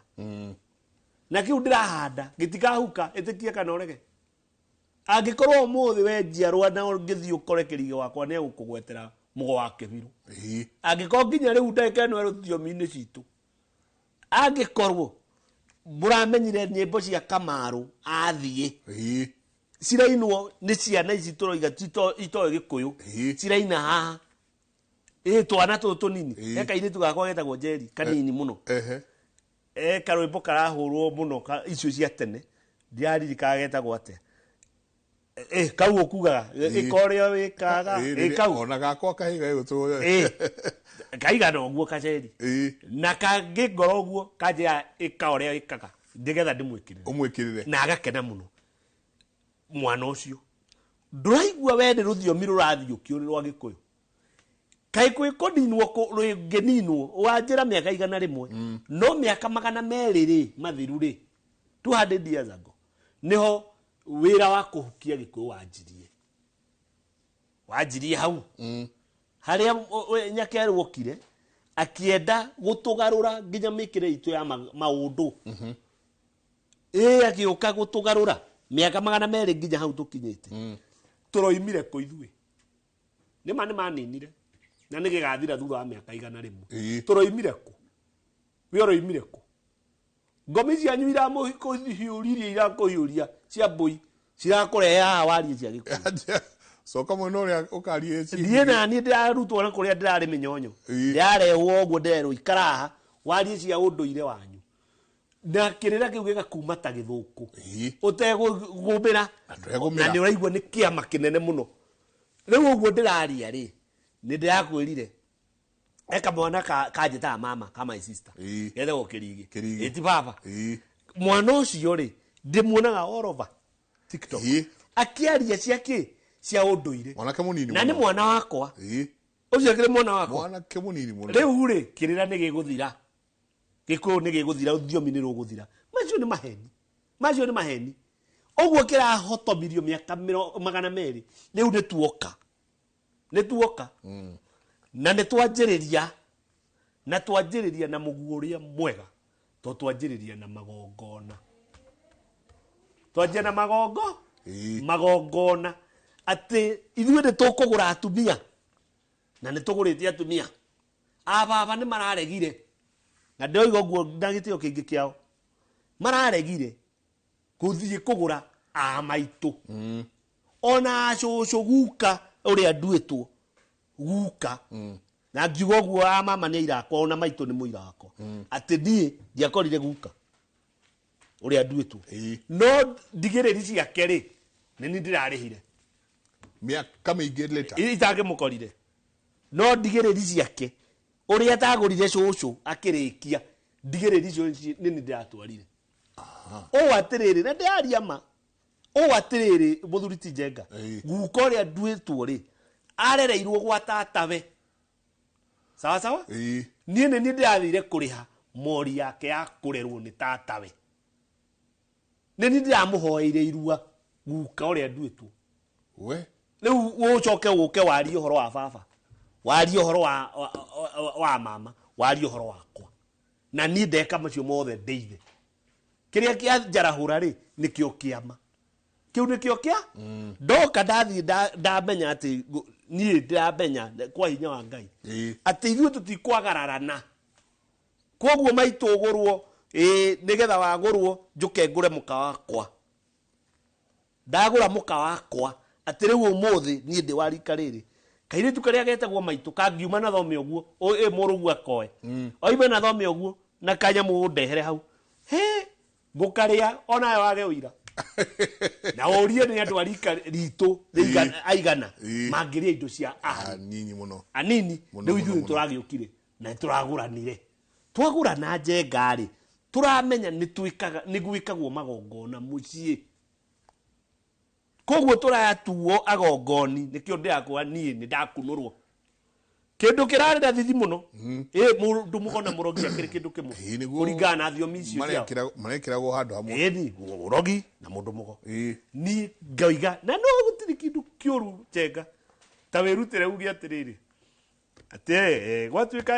na kĩu ndĩrahanda gĩtikahuka. Ĩtĩkie kana ũrege, angĩkorwo ũmũthĩ we njiarwa na ũngĩthiĩ ũkore kĩrige wakwa, nĩ egũkũgwetera mũgo wa kĩbiru. Angĩkorwo nginya rĩu ndagĩka ĩno rũthiomi-inĩ citũ, angĩkorwo mũramenyire nyĩmbo cia Kamaru athiĩ, cirainwo nĩ ciana ici tũroiga itoĩ gĩkũyũ, ciraina haha ĩ twana tũtũ tũnini. He kairĩtu gakwa getagwo Njeri, kanini mũno. E karwĩmbo karahũrwo mũno icio cia tene, ndiraririkana getagwo atĩa. Kau ũkugaga ĩka ũrĩa wĩkaga. Kau. Ona gakwa kahiga gĩgũtũrwo. Kaigana ũguo kaceri. Na kangĩ ngoro ũguo kanjĩra ĩka ũrĩa wĩkaga nĩgetha ndĩmwĩkĩrĩre. Ũmwĩkĩrĩre. Na agakena mũno mwana ũcio. Ndũraigua we nĩ rũthiomi rũrathiũkio nĩ rwa Gĩkũyũ. Kaĩ kwĩ kũninwo rũngĩninwo wanjĩra mĩaka 100, no mĩaka 200 rĩ mathiru rĩ, 200 years ago nĩho wĩra wa kũhukia Gĩkũyũ wanjirie hau. Harĩa Nyakerũ okire akĩenda gũtũgarũra nginya mĩkĩre itũ ya maũndũ. Agĩũka gũtũgarũra mĩaka 200 nginya hau tũkinyĩte. Tũroimire kũ ithuĩ? Nĩma nĩmaninire na nĩgĩgathira thutha wa mĩaka 100. Tũroimire kũ? We ũroimire kũ? Ngomi cianyu iramũhiũririe, irakũhiũria cia mbũi cirakũrehe haha warie cia Gĩkũyũ. Coka mwena ũrĩa ũkarie. Thiĩ na niĩ ndĩrarutwo na kũrĩa ndĩrarĩ mĩnyonyo. Ndĩrarehwo ũguo nderwo ikara haha warie cia ũndũire wanyu. Na kĩrĩra kĩu gĩgakuma ta gĩthũkũ. Ũtegũmĩra. Na ndũregũmĩra. Na nĩ ũraigua nĩ kĩama kĩnene mũno. Rĩu ũguo ndĩraria rĩ, nĩ ndĩrakwĩrire eka mwana kanjĩtaga mama ka my sister. Getagwo Kĩrigi. Kĩrigi. Ĩ ti baba. Mwana ũcio rĩ, ndĩmuonaga all over TikTok. Akĩaria cia kĩ? Cia ũndũire. Mwanake mũnini Na nĩ mũno. mwana wakwa. Ũcio akĩrĩ mwana wakwa. Mwanake mũnini mũno. Rĩu rĩ, kĩrĩra nĩ gĩgũthira. Gĩkũyũ nĩ gĩgũthira, rũthiomi nĩ rũgũthira. Macio nĩ maheni. Macio nĩ maheni. Ũguo kĩrahotomirio mĩaka 200. Rĩu nĩ tuoka. Nĩ tuoka. Na nĩ twanjĩrĩria. Na twanjĩrĩria na mũguo ũrĩa mwega. To twanjĩrĩria na magongona. Twanjia na magongo? Magongona. Atĩ ithuĩ nĩ tũkũgũra atumia. Na nĩ tũgũrĩte atumia. Ababa nĩ mararegire. Na ndĩroiga ũguo na gĩtĩo kĩingĩ kĩao. Mararegire gũthiĩ kũgũra a maitũ. Ona cũcũ guka ũrĩa nduĩtwo guka. Na ngiuga ũguo a mama nĩ aira akwa, ona maitũ nĩ mũira wakwa. Atĩ niĩ ndiakorire guka ũrĩa nduĩtwo. No ndigĩrĩri ciake rĩ, nĩ niĩ ndĩrarĩhire. Mĩaka mĩingĩ later. Itangĩmũkorire. No ndigĩrĩri ciake ũrĩa atagũrire cũcũ akĩrĩkia, ndigĩrĩri icio nĩ niĩ ndĩratwarire. Ũũ atĩrĩrĩ, na ndĩraria ma. Ũũ atĩrĩrĩ, mũthuri ti Njenga. Guka ũrĩa nduĩtwo rĩ, arereirwo gwa tatawe. Sawa sawa? Niĩ nĩ niĩ ndĩrathire kũrĩha mori yake ya kũrerwo nĩ tatawe. Nĩ niĩ ndĩramũhoeire irua guka ũrĩa nduĩtwo. We? Rĩu ũcoke ũke warie ũhoro wa baba, warie ũhoro wa mama, warie ũhoro wakwa. Na niĩ ndeka macio mothe ndĩithe. Kĩrĩa kĩa njarahũra rĩ, nĩkĩo kĩama. Kĩu nĩkĩo kĩa? Ndoka ndathiĩ ndamenya atĩ niĩ ndĩramenya kwa hinya wa Ngai. Atĩ ithuĩ tũtikwagararana. Koguo maitũ ũgũrwo, nĩgetha wagũrwo njũke ngũre mũka wakwa. Ndagũra mũka wakwa atĩ rĩu ũmũthĩ niĩ ndĩ wa rika rĩrĩ. Kairĩtu karĩa getagwo maitũ kangiuma na thome ũguo, mũrũguo akoe. Oime na thome ũguo na kanyamũ ndehere hau. He, ngũkarĩa onawe wage ũira. Na ũrie nĩ andũ a rika ritũ aigana mangĩrĩa indo cia ahari. Anini mũno. Anini. Mũno, Rĩu ithuĩ mũno, mũno. tũragĩũkire na tũragũranire. Twagũrana Njenga rĩ, tũramenya nĩ twĩkaga, nĩ gwĩkagwo magongona mũciĩ. Koguo tũratuo agongoni, nĩkĩo ndĩrakũa niĩ nĩ ndakunũrwo. Kĩndũ kĩrarĩ na thithi mũno. Mũndũ mũgona mũrogi akĩrĩ kĩndũ kĩmwe. Nĩguo Kũringana na thiomi icio ciao. Marekĩragwo handũ hamwe. Ni ũrogi na mũndũ mũgo. Niĩ ngauga, na no gũtirĩ kĩndũ kĩũru Njenga. Ta wĩrutĩre uge atĩrĩrĩ. Atĩ, gwatuĩka,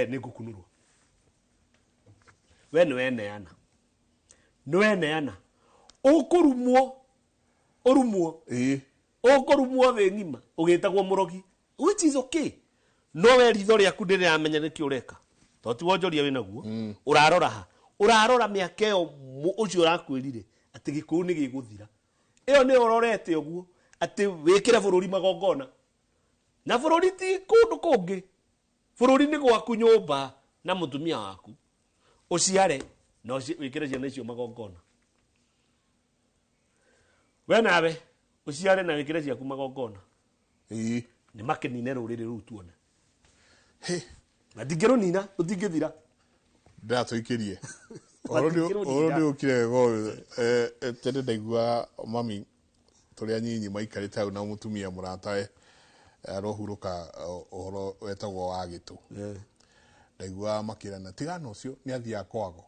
nĩ ngũkunũrwo. We nĩ weneana. Nĩ weneana. Ũkũrumwo, ũrumwo. Ũkũrumwo thĩ ng'ima, ũgĩtagwo mũrogi. Which is okay. No we ritho rĩaku ndĩramenya nĩkĩ ũreka. Tondũ ti wonjoria wĩnaguo. Ũrarora ha? Ũrarora mĩaka ĩyo ũcio ũrakwĩrire atĩ gĩkũyũ nĩ gĩgũthira. Ĩyo nĩyo ũrorete ũguo atĩ wĩkĩre bũrũri magongona. Na bũrũri ti kũndũ kũngĩ. Bũrũri nĩ gwaku nyũmba na mũtumia waku. Ũciare na wĩkĩre ciana icio magongona. We nawe Uciare na wikire ciaku magongona. Ĩĩ. Nĩ makinine rũrĩrĩ rũu tuone. Hĩ. Matingĩrũnina, rũtingĩthira. Ndĩratũikĩrie. Ũhoro nĩ ũkire wega ũyũ. Tene ndaigua mami tũrĩ anyinyi maikarĩte hau na mũtumia mũratawe arohurũka ũhoro wetagwo wa gĩtũ. Ndaigua makĩrana tigana ũcio nĩ athiaga kwago.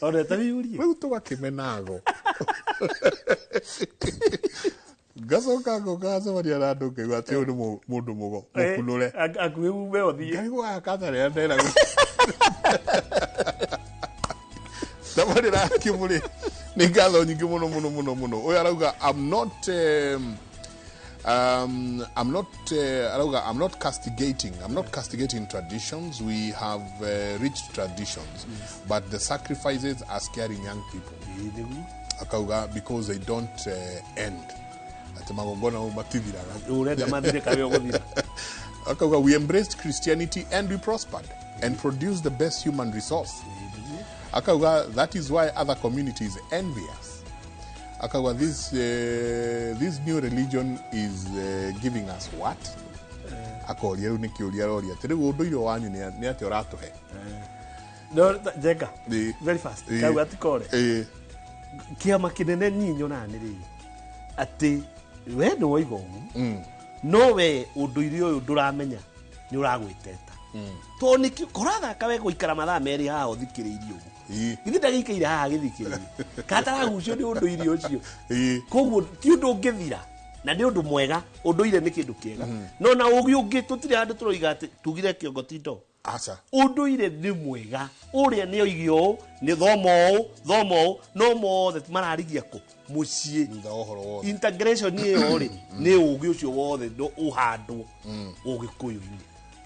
One ta wĩyũrie. Rĩu tũgakĩmena ago. Ngacoka ngoka ngacemania na andũ ngaigua atĩ ũyũ nĩ mũndũ mũgo mũkunũre. Akuhĩ ume ũthiĩ. Ngarigwo aya katarĩa nderagwo. Tabarĩra Kĩmũrĩ nĩ ngatho nyingĩ mũno mũno mũno mũno. Ũyũ arauga I'm not arauga I'm not castigating. I'm not castigating traditions. We have rich traditions, yes. But the sacrifices are scaring young people. Akauga because they don't end. Ati magongona mau matithiraga. Urenda mathire kawe ũgũthira. Akauga we embraced Christianity and we prospered and produced the best human resource. Akauga that is why other communities envy us. Akauga this new religion is giving us what? Akoria rĩu nĩ kĩũria aroria atĩ rĩu ũndũire wanyu nĩ atĩa ũratũhe? No Njenga. Very fast. Kauga tikore. Kĩama kĩnene niĩ nyonaga nĩ rĩrĩ atĩ we nĩ woiga ũguo no we ũndũire ũyũ ndũramenya nĩ ũragwĩteta. Tondũ nĩkĩo korathaka we gũikara mathaa merĩ haha ũthikĩrĩirie ũguo. Githĩ ndagĩikaire haha agĩthikĩrĩria kana taragucio nĩ ũndũire ũcio. Koguo ti ũndũ ũngĩthira na nĩ ũndũ mwega, ũndũire nĩ kĩndũ kĩega. No na ũgĩ ũngĩ tũtirĩ handũ tũroiga atĩ tugire kĩongo ti ndo. Aca. Ũndũire nĩ mwega, ũrĩa nĩ oige ũũ, nĩ thoma ũũ, thoma ũũ, no mothe mararigia kũ? Mũciĩ. Thutha wa ũhoro wothe. Integration ĩyo rĩ, nĩ ũgĩ ũcio wothe ũhandwo ũgĩkũyũ-inĩ.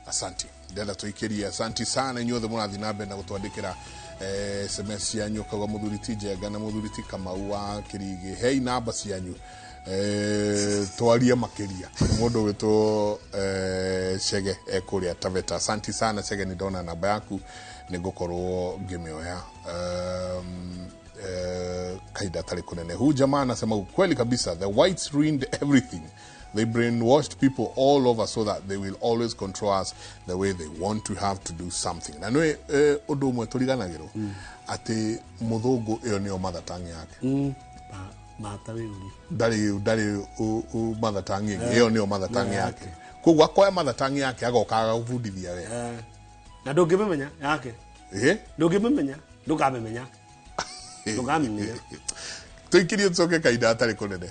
Asante. Ndenda tũikĩrie asanti sana inyuothe mũrathiĩ na mbere na gũtwandĩkĩra SMS cianyu kauga mũthuri ti Njenga na mũthuri ti Kamau wa Kĩrigĩ. Hei namba cianyu twarie makĩria. Mũndũ wĩtwo Chege ekũrĩa Taveta. Asanti sana Chege, nĩ ndona namba yaku nĩ ngũkorwo ngĩmĩoya kahinda tarĩ kũnene. Huyu jamaa anasema ukweli kabisa, the whites ruined everything. They brainwashed people all over so that they will always control us the way they want to have to do something. Na nĩ ũndũ ũmwe tũriganagĩrwo atĩ mũthũngũ ĩyo nĩyo mother tongue yake. Mata wĩũrie. Ndarĩ mother tongue ĩngĩ, ĩyo nĩyo mother tongue yake. Koguo akoya mother tongue yake agoka agagũbundithia we. Na ndũngĩmĩmenya yake. Ndũngĩmĩmenya, ndũkamĩmenya. Ndũkamĩmenya. Tũikĩrie tũcoke kahinda hatarĩ kũnene.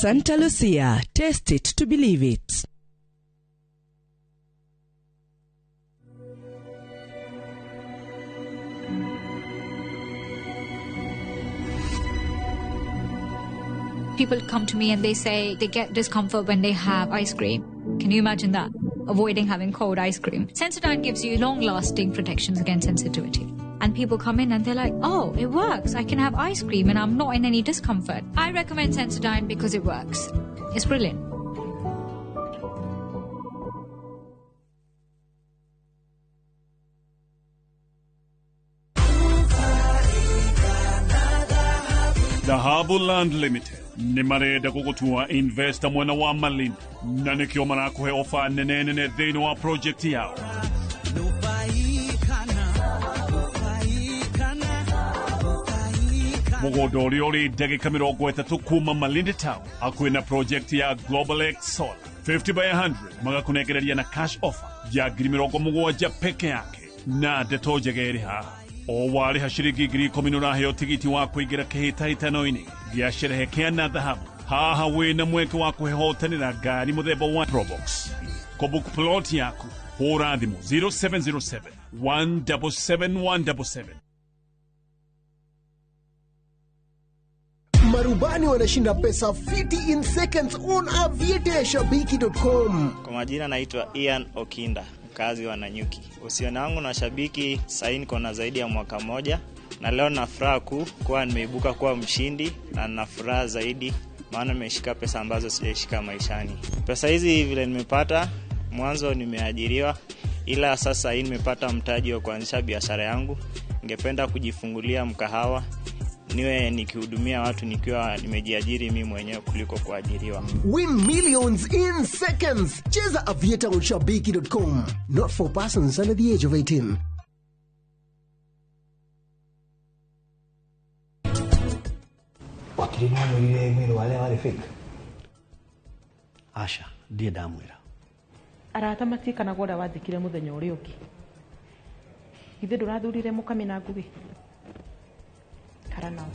Santa Lucia, taste it to believe it. People come to me and they say they get discomfort when they have ice cream. Can you imagine that? Avoiding having cold ice cream. Sensodyne gives you long-lasting protections against sensitivity. And people come in and they're like, oh, it works. I can have ice cream and I'm not in any discomfort. I recommend Sensodyne because it works. It's brilliant. Dhahabu Land Limited nĩ marenda gũgũtua investor mwena wa Malindi na nĩkĩo marakũhe ofa nene nene thĩinĩ wa project yao. Mũgũnda ũrĩa ũrĩ ndagĩka 30 kuma Malindi Town hakuhĩ na project ya Global X Solar 50 by 100 magakũnengereria na cash offer ya 70,000 peke yake na ndeto njega ĩrĩ haha. O warĩha ciringi 10,000 nĩũraheo tigiti wa kũingĩra kĩhĩtahĩtano-inĩ gĩa sherehe kĩa na dhahabu. Haha wĩna mweke wa kwĩhotanĩra ngari mũthemba wa Probox. Kũbook plot yaku Hũra thimũ 0707 177 177. Marubani wanashinda pesa fiti in seconds on aviateashabiki.com. Kwa majina naitwa Ian Okinda, mkazi wa Nanyuki. Uhusiano wangu na Shabiki sahii niko na zaidi ya mwaka mmoja, na leo na furaha kuu kuwa nimeibuka kuwa mshindi, na nina furaha zaidi maana nimeshika pesa ambazo sijaishika maishani. Pesa hizi vile nimepata, mwanzo nimeajiriwa, ila sasa hii nimepata mtaji wa kuanzisha biashara yangu. Ningependa kujifungulia mkahawa niwe nikihudumia watu nikiwa nimejiajiri mimi mwenyewe kuliko kuajiriwa. Win millions in seconds. Cheza Aviator on shabiki.com. Not for persons under the age of 18. Wakiri nĩwamwĩrire mwĩrĩ wa arĩa warĩ fake? Aca, ndirĩ ndamwĩra. Arata matiĩkanaga ũrĩa wanjĩkire mũthenya ũrĩa ũngĩ. Githĩ ndũrathurire mũkami na ngũgĩ? Kara nao.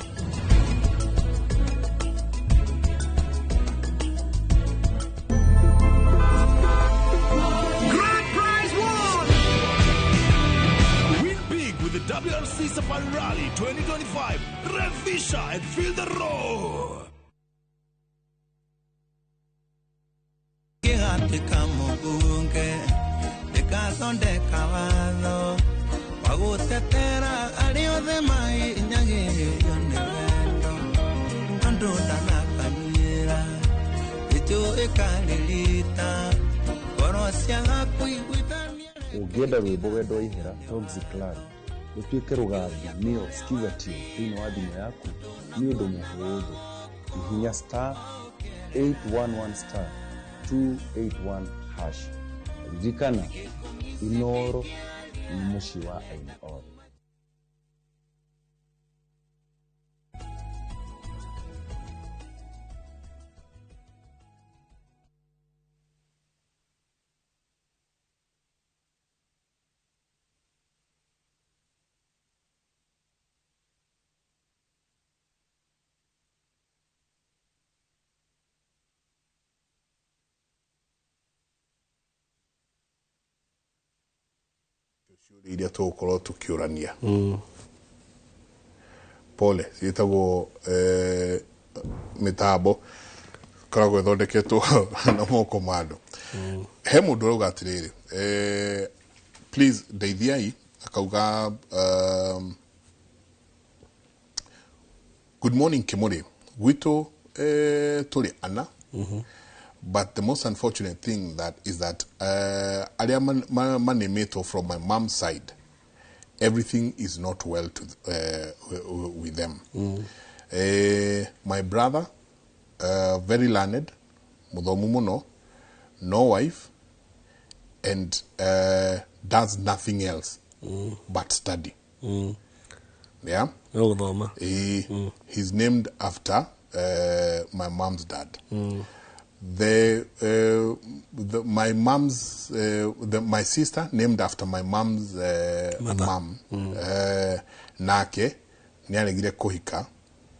Grand Prize One! Win big with the WRC Safari Rally 2025. Revisha and feel the roar. Gĩgatuĩka mũmbunge gĩgathondeka watho wa gũtetera arĩa othe mahinyagĩrĩrio nĩ wendo tondũ ndanakanyuĩra ĩtũĩkarĩrita ngoro ciaga kũiguithania. Ũngĩenda rwĩmbo wendo ihera Toxic Love rũtuĩke rũgathiĩ nĩyo skiza tune thĩinĩ wa thimũ yaku nĩ ũndũ mũhũthũ. Hihinya star 811 star 281 hash. Ririkana, Inooro nĩ mũciĩ wa aini othe. Iria tũgũkorwo tũkĩũrania pole ciĩtagwo mĩtambo ĩkoragwo ĩthondeketwo na moko ma andũ. He mũndũ ũrauga atĩrĩrĩ, please ndeithiai, akauga good morning Kimuri, gwitũ tũrĩ ana. But the most unfortunate thing that is that arĩa manĩmĩtwo from my mom's side, everything is not well to, with them. My brother, very learned, mũthomu mũno, no wife, and does nothing else but study. Yeah? No gũthoma. He's named after my mom's dad. My mom's my sister named after my mom's mom. Nake nĩaregire kũhika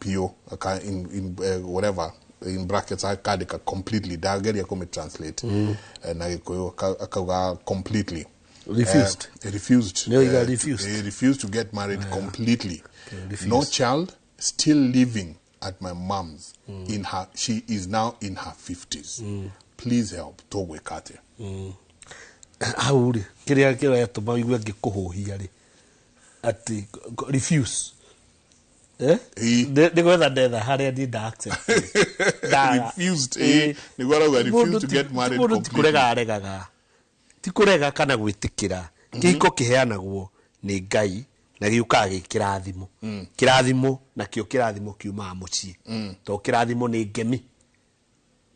piũ aka in whatever in brackets akandĩka completely, ndageria kũmĩ translate na Gĩkũyũ, akauga completely Refused. Refused. Nĩ oiga refused. He refused to get married completely. Refused. No child, still living at my mom's. In her, she is now in her 50s. Please help. Tũgwĩka atĩa? Hau rĩ, kĩrĩa kĩratũma ũigue ngĩkũhũhia rĩ, atĩ refuse. Eh? Nĩ gwetha ndetha harĩa niĩ nda accept. Ndaga. Refused, nĩguo arauga refused to get married Mũndũ ti completely. kũrega aregaga, ti kũrega kana gwĩtĩkĩra. Kĩhiko kĩheanagwo nĩ Ngai na gĩũkaga gĩ kĩrathimo. Kĩrathimo nakĩo kĩrathimo kiumaga mũciĩ, tondũ kĩrathimo nĩ ngemi.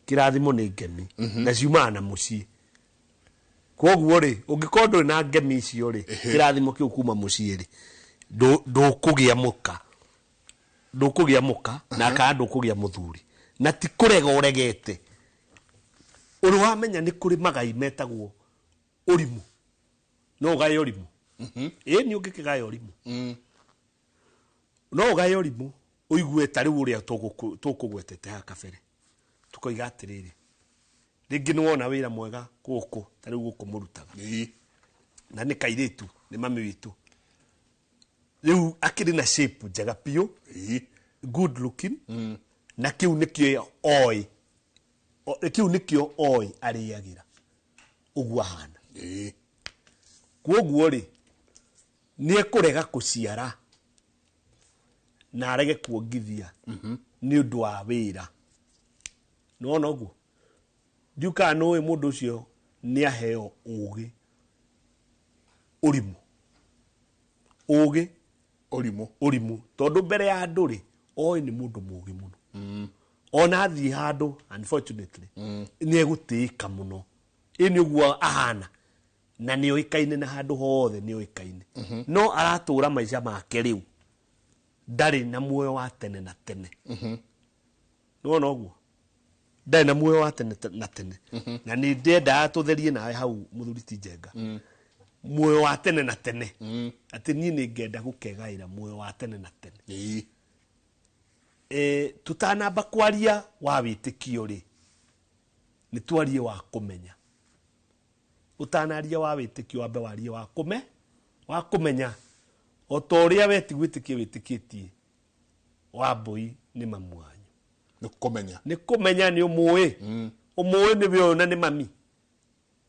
Kĩrathimo nĩ ngemi na ciumaga na mũciĩ. Koguo rĩ, ũngĩkorwo ndũrĩ na ngemi icio rĩ, kĩrathimo kĩu kuma mũciĩ rĩ, ndũkũgĩa mũka, ndũkũgĩa mũka na kana ndũkũgĩa mũthuri. Na ti kũrega ũregete. Ũrĩ wamenya nĩ kũrĩ magai metagwo ũrimũ. No ũgae ũrimũ. Ĩĩ nĩ ũngĩkĩgaya ũrimũ. No ũgae ũrimũ ũigue ta rĩu ũrĩa tũkũgwetete haha kabere. Tũkoiga atĩrĩrĩ, Rĩngĩ nĩ wona wĩra mwega gũkũ, ta rĩu gũkũ mũrutaga. Na nĩ kairĩtu, nĩ mami witũ. Rĩu akĩrĩ na shape njega biũ, good looking, na kĩu nĩkĩo oĩ. Kĩu nĩkĩo oĩ arĩagĩra. Ũguo ahana. Kwoguo rĩ, nĩ ekũrega kũciara na arege kuongithia nĩ ũndũ wa wĩra. Nĩwona ũguo? Ndiũ kana nĩũĩ mũndũ ũcio nĩ aheo ũgĩ ũrimũ. Ũgĩ ũrimũ. Ũrimũ. Tondũ mbere ya andũ rĩ, oĩ nĩ mũndũ mũgĩ mũno. Ona athiĩ handũ, unfortunately, nĩ egũtĩĩka mũno. Ĩ nĩ ũguo ahana. Na nĩ oĩkaine na handũ hothe nĩ oĩkaine. No aratũra maica make rĩu. Ndarĩ na muoyo wa tene na tene. Nĩwona ũguo? Ndarĩ na muoyo wa tene na tene. Na nĩ ndendaga tũtherie nawe hau mũthuri ti Njenga. Muoyo wa tene na tene. Atĩ niĩ nĩ ngenda gũkegaĩra muoyo wa tene na tene. Tũtanamba kwaria wa wĩtĩkio rĩ, nĩ twarie wa kũmenya. Ũtanaria wa wĩtĩkio wambe warie wa wa kũmenya. O ta ũrĩa we ti gwĩtĩkia wĩtĩkĩtie, Wambũi nĩ mamu wanyu. Nĩ kũmenya. Nĩ kũmenya nĩ ũmũĩ. Ũmũĩ nĩ we ũyũ na nĩ mami.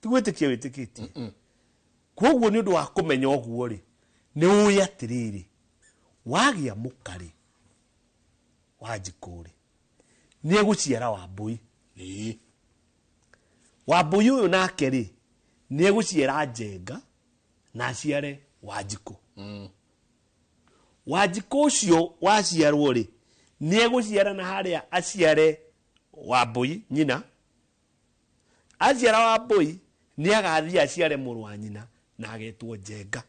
Ti gwĩtĩkia wĩtĩkĩtie. Kwoguo nĩ ũndũ wa kũmenya ũguo rĩ, nĩ ũĩ atĩrĩrĩ, wagĩa mũka rĩ, Wanjikũ rĩ, nĩ egũciara Wambũi. Wambũi ũyũ nake rĩ, nĩ egũciara Njenga na aciare Wanjikũ. Wanjikũ ũcio waciarwo rĩ, nĩ egũciara na harĩa aciare Wambũi nyina. Aciara Wambũi nĩ agathiĩ aciare mũrũ wa nyina na agetwo Njenga.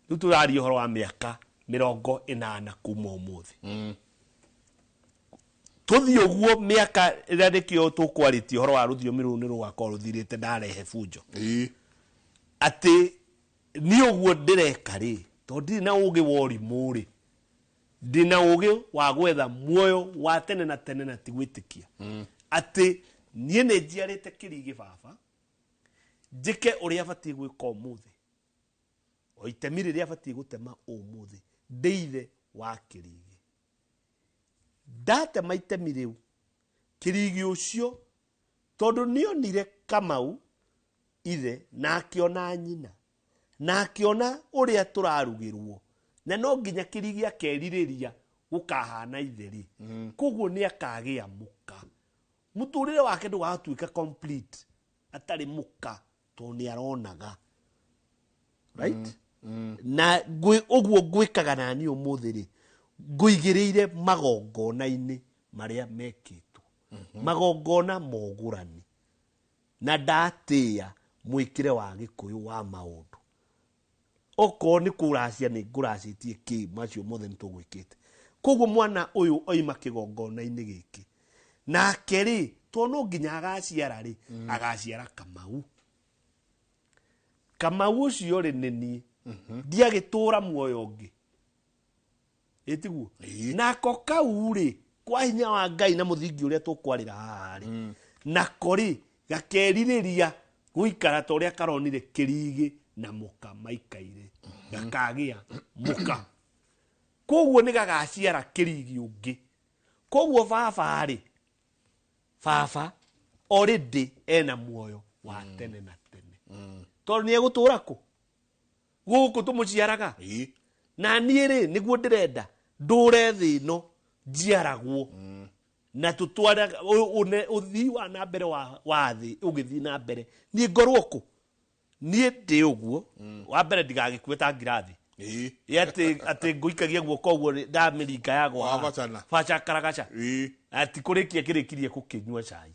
Rĩu tũraria ũhoro wa mĩaka 80 kuma ũmũthĩ. Tũthiĩ ũguo mĩaka ĩrĩa nĩkĩo tũkwarĩtie ũhoro wa rũthiomi rũrũ nĩ rũgakorwo rũthirĩte ndarehe bunjo. Atĩ niĩ ũguo ndĩreka rĩ, tondũ ndirĩ na ũgĩ wa ũrimũ rĩ, ndĩna ũgĩ wa gwetha muoyo wa tene na tene na ti gwĩtĩkia. Atĩ niĩ nĩ njiarĩte kĩrigĩ baba, njĩke ũrĩa batiĩ gwĩka ũmũthĩ. O itemi rĩrĩa batiĩ gũtema ũmũthĩ, ndĩ ithe wa kĩrigĩ. Ndatema itemi rĩu, kĩrigĩ ũcio, tondũ nĩonire Kamau ithe na akĩona nyina, na akĩona ũrĩa tũrarugĩrwo, na no nginya kĩrigĩ akerirĩria gũkahana ithe rĩ. Koguo nĩ akagĩa mũka. Mũtũrĩre wake ndũgatuĩka complete atarĩ mũka, tondũ nĩ aronaga. Right? Na ũguo ngwĩkaga na niĩ ũmũthĩ rĩ, ngũigĩrĩire magongona-inĩ marĩa mekĩtwo. Magongona mogũrani. Na ndatĩĩa mwĩkĩre wa Gĩkũyũ wa maũndũ. Okorwo nĩ kũracia nĩ ngũracĩtie kĩ, macio mothe nĩ tũgwĩkĩte. Koguo mwana ũyũ oima kĩgongona-inĩ gĩkĩ. Nake rĩ, tondũ no nginya agaciara rĩ, agaciara Kamau. Kamau ũcio rĩ nĩ niĩ. Ndiagĩtũra muoyo ũngĩ. Ĩtiguo? Nako kau rĩ, kwa hinya wa Ngai na mũthingi ũrĩa tũkwarĩra haha rĩ, nako rĩ, gakerirĩria gũikara ta ũrĩa karonire kĩrigĩ na mũka maikaire. Gakagĩa mũka. Koguo nĩ gagaciara kĩrigi ũngĩ. Koguo baba rĩ, baba already ena muoyo wa tene na tene. Tondũ nĩ egũtũra kũ? Gũkũ tũmũciaraga. Na niĩ rĩ, nĩguo ndĩrenda ndũre thĩ ĩno njiaragwo. Na tũtwaraga ũthii wa na mbere wa thĩ ũgĩthiĩ na mbere. Niĩ ngorwo kũ? Niĩ ndĩ ũguo. Wa mbere ndigagĩkue ta ngirathi. Ĩ atĩ ngũikagia guoko ũguo ndamĩringa yagwa haha. Wabacana. Baca karagaca. Ati kũrĩkia kĩrĩkirie gũkĩnyua cai.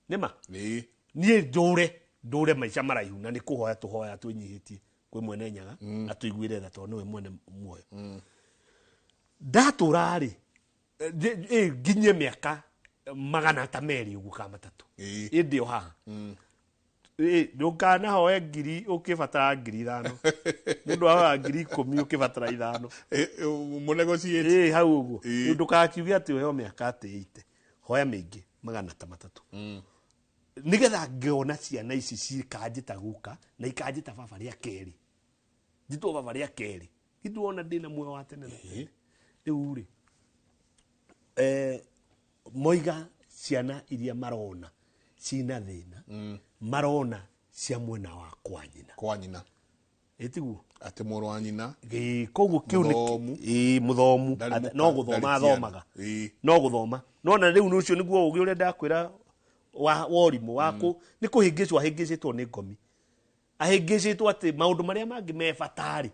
Nĩma? Niĩ ndũre maica maraihu na nĩ kũhoya tũhoya twĩnyihĩtie kwĩ mwene Nyaga atũiguĩre tha tondũ nĩwe mwene muoyo. Ndatũra rĩ, nginyie mĩaka magana ta merĩ ũguo kana matatũ. Ĩndĩ o haha. Ndũkanahoe ngiri ũkĩbatara ngiri ithano. Mũndũ ahoya ngiri ikũmi ũkĩbatara ithano. Mũnegotiate. Hau ũguo. Ndũkakiuge atĩ ũheo mĩaka atĩ ĩite. Hoya mĩingĩ. magana ta matatũ nĩgetha ngĩona ciana ici cikanjĩta guka na ikanjĩta baba rĩa kerĩ, njĩtwo baba rĩa kerĩ, githĩ ndĩna muoyo wa tene na tene. Rĩu rĩ moiga ciana iria marona cina thĩna, marona cia mwena wa kwa nyina. Kwa nyina ĩtiguo atĩ mũrũ wa nyina. Koguo kĩu nĩ mũthomu, no gũthoma athomaga, no gũthoma nona rĩu ũcio nĩguo ũgĩ ũrĩa ndakwĩra wa ũrimũ waku nĩ kũhĩngĩcwo ahĩngĩcĩtwo nĩ ngomi, ahĩngĩcĩtwo atĩ maũndũ marĩa mangĩ me bata rĩ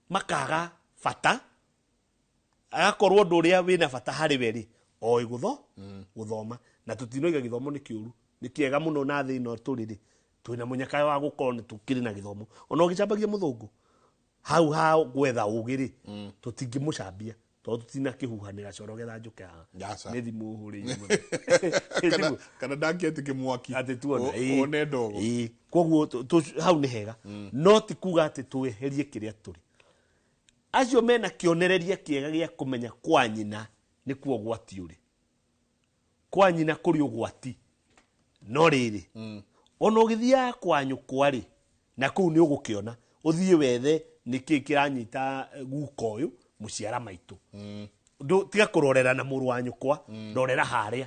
makaga bata, agakorwo ũndũ ũrĩa wĩna bata harĩ we rĩ oĩ gũthoma. Na tũtinoiga gĩthomo nĩ kĩũru, nĩ kĩega mũno, na thĩ ĩno tũrĩ rĩ twĩna mũnyaka wa gũkorwo nĩ tũkĩrĩ na gĩthomo. Ona ũgĩcambagia mũthũngũ hau ha gwetha ũgĩ rĩ tũtingĩmũcambia tondũ tũtinakĩhuhanĩra coro getha njũke haha nĩ thimũ hũrĩire mũno kana ndangĩetĩke mwaki atĩ tuona one ndogo. Koguo hau nĩ hega, no ti kuga atĩ tweherie kĩrĩa tũrĩ. Acio mena kĩonereria kĩega gĩa kũmenya kwa nyina nĩkuo ũgwati ũrĩ, kwa nyina kũrĩ ũgwati. No rĩrĩ ona ũgĩthiaga kwa nyũkwa rĩ na kũu nĩ ũgũkĩona, ũthiĩ wethe nĩkĩ kĩranyita guka ũyũ mũciara maitũ. Tiga kũrorera na mũrũ wa nyũkwa, rorera harĩa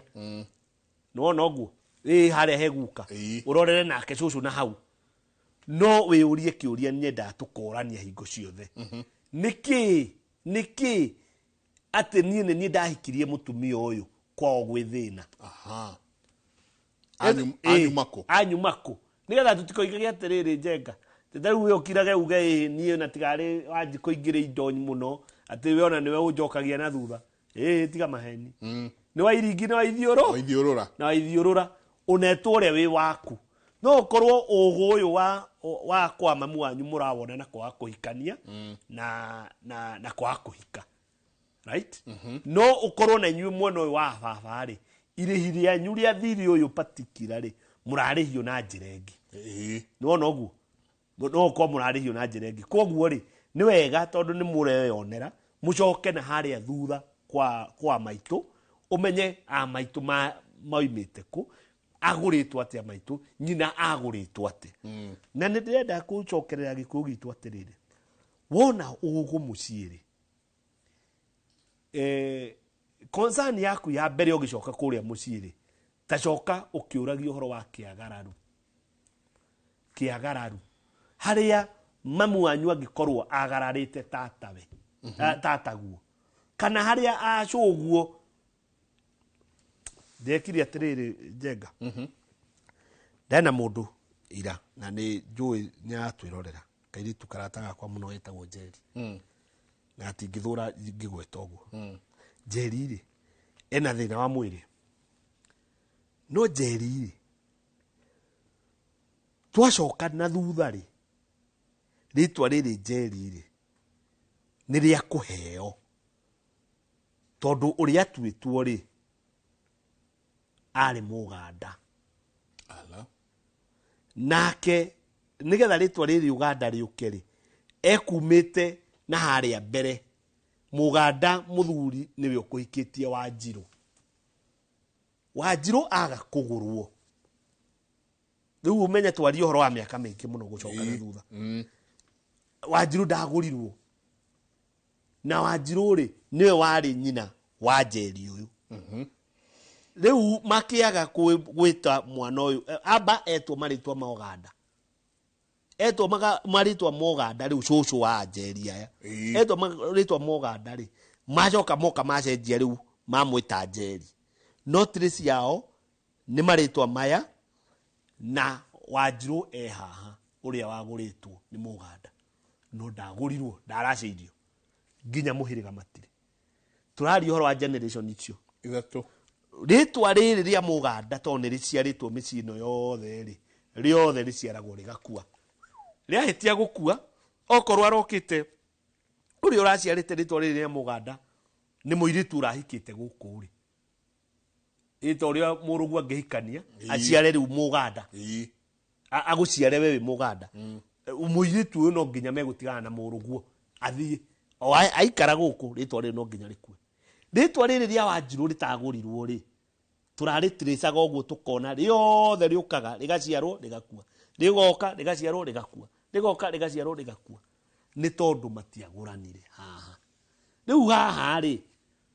nĩwona ũguo ĩ harĩa he guka, ũrorere nake cũcũ na hau. No wĩyũrie kĩũria nyendaga tũkorania hingo ciothe, nĩkĩ nĩkĩ atĩ niĩ nĩ niĩ ndahikirie mũtumia ũyũ kwao gwĩ thĩna? Anyuma kũ nĩgetha tũtikoigage atĩrĩrĩ Njenga rĩu we ũkirage uge ĩ niĩ na tigarĩ wanji kũingĩra indo mũno atĩ we ona nĩwe ũnjokagia na thutha. Ĩ tiga maheni, nĩ wa iringi na wa ithiũrũra na wa ithiũrũra ũnetwo ũrĩa wĩ waku. No ũkorwo ũgũ ũyũ wa kwa mamu wanyu mũrawona na kwaga kũhikania na kwaga kũhika, right? No ũkorwo na inyuĩ mwena ũyũ wa baba rĩ irĩhi rĩanyu rĩa thirĩ ũyũ particular rĩ mũrarĩhio na njĩra ĩngĩ. Nĩwona ũguo? No ũkorwo mũrarĩhio na njĩra ĩngĩ. Koguo rĩ nĩ wega tondũ nĩ mũreyonera mũcoke na harĩa thutha kwa maitũ, ũmenye a maitũ maumĩte kũ, agũrĩtwo atĩa maitũ, nyina agũrĩtwo atĩa. Na nĩ ndĩrenda gũcokerera Gĩkũyũ gitũ atĩrĩrĩ, wona ũgũ mũciĩ rĩ concern yaku ya mbere ũgĩcoka kũrĩa mũciĩ rĩ ta coka ũkĩũragia ũhoro wa kĩagararu. Kĩagararu harĩa mamu wanyu angĩkorwo agararĩte tatawe tataguo kana harĩa acũguo. Ndekire atĩrĩrĩ Njenga, ndena mũndũ ira na nĩ njũĩ nĩ aratwĩrorera, kairĩtu karata gakwa mũno getagwo Njeri, na atingĩthũra ngĩgweta ũguo. Njeri rĩ ena thĩna wa mwĩrĩ, no Njeri rĩ twacoka na thutha rĩ rĩtwa rĩrĩ Njeri rĩ nĩ rĩa kũheo tondũ ũrĩa atuĩtwo rĩ arĩ Mũganda. Nake nĩgetha rĩtwa rĩrĩ Uganda rĩũke rĩ ekumĩte na harĩa mbere Mũganda mũthuri nĩwe ũkũhikĩtie Wanjirũ. Wanjirũ aga kũgũrwo. Rĩu ũmenye twarie ũhoro wa mĩaka mĩingĩ mũno gũcoka na thutha. Wanjirũ ndagũrirwo, na Wanjirũ rĩ nĩwe warĩ nyina wa Njeri ũyũ. Rĩu makĩaga gwĩta mwana ũyũ amba etwo marĩtwa ma Ũganda, etwo marĩtwa ma Ũganda rĩu cũcũ wa Njeri aya etwo marĩtwa ma Ũganda rĩ macoka moka macenjia rĩu mamwĩta Njeri, no tirĩ ciao nĩ marĩtwa maya na Wanjirũ e haha ũrĩa wagũrĩtwo nĩ Mũganda, no ndagũrirwo ndaracĩirio nginya mũhĩrĩga matirĩ. Tũraria ũhoro wa generation icio ithatũ. Rĩtwa rĩrĩ rĩa Mũganda tondũ nĩ rĩciarĩtwo mĩciĩ ĩno yothe rĩ rĩothe rĩciaragwo rĩgakua, rĩahĩtia gũkua okorwo arokĩte ũrĩa ũraciarĩte rĩtwa rĩrĩ rĩa Mũganda nĩ mũirĩtu ũrahikĩte gũkũ rĩ ĩta ũrĩa mũrũguo angĩhikania aciare rĩu Mũganda, agũciare we wĩ Mũganda, mũirĩtu ũyũ no nginya megũtigana na mũrũguo athiĩ o aikara gũkũ rĩtwa rĩrĩ no nginya rĩkue. Rĩtwa rĩrĩ rĩa Wanjirũ rĩtagũrirwo rĩ Tũrarĩtĩrĩcaga ũguo tũkona rĩothe rĩũkaga rĩgaciarwo rĩgakua, rĩgoka rĩgaciarwo rĩgakua, rĩgoka rĩgaciarwo rĩgakua, nĩ tondũ matiagũranire haha. Rĩu haha rĩ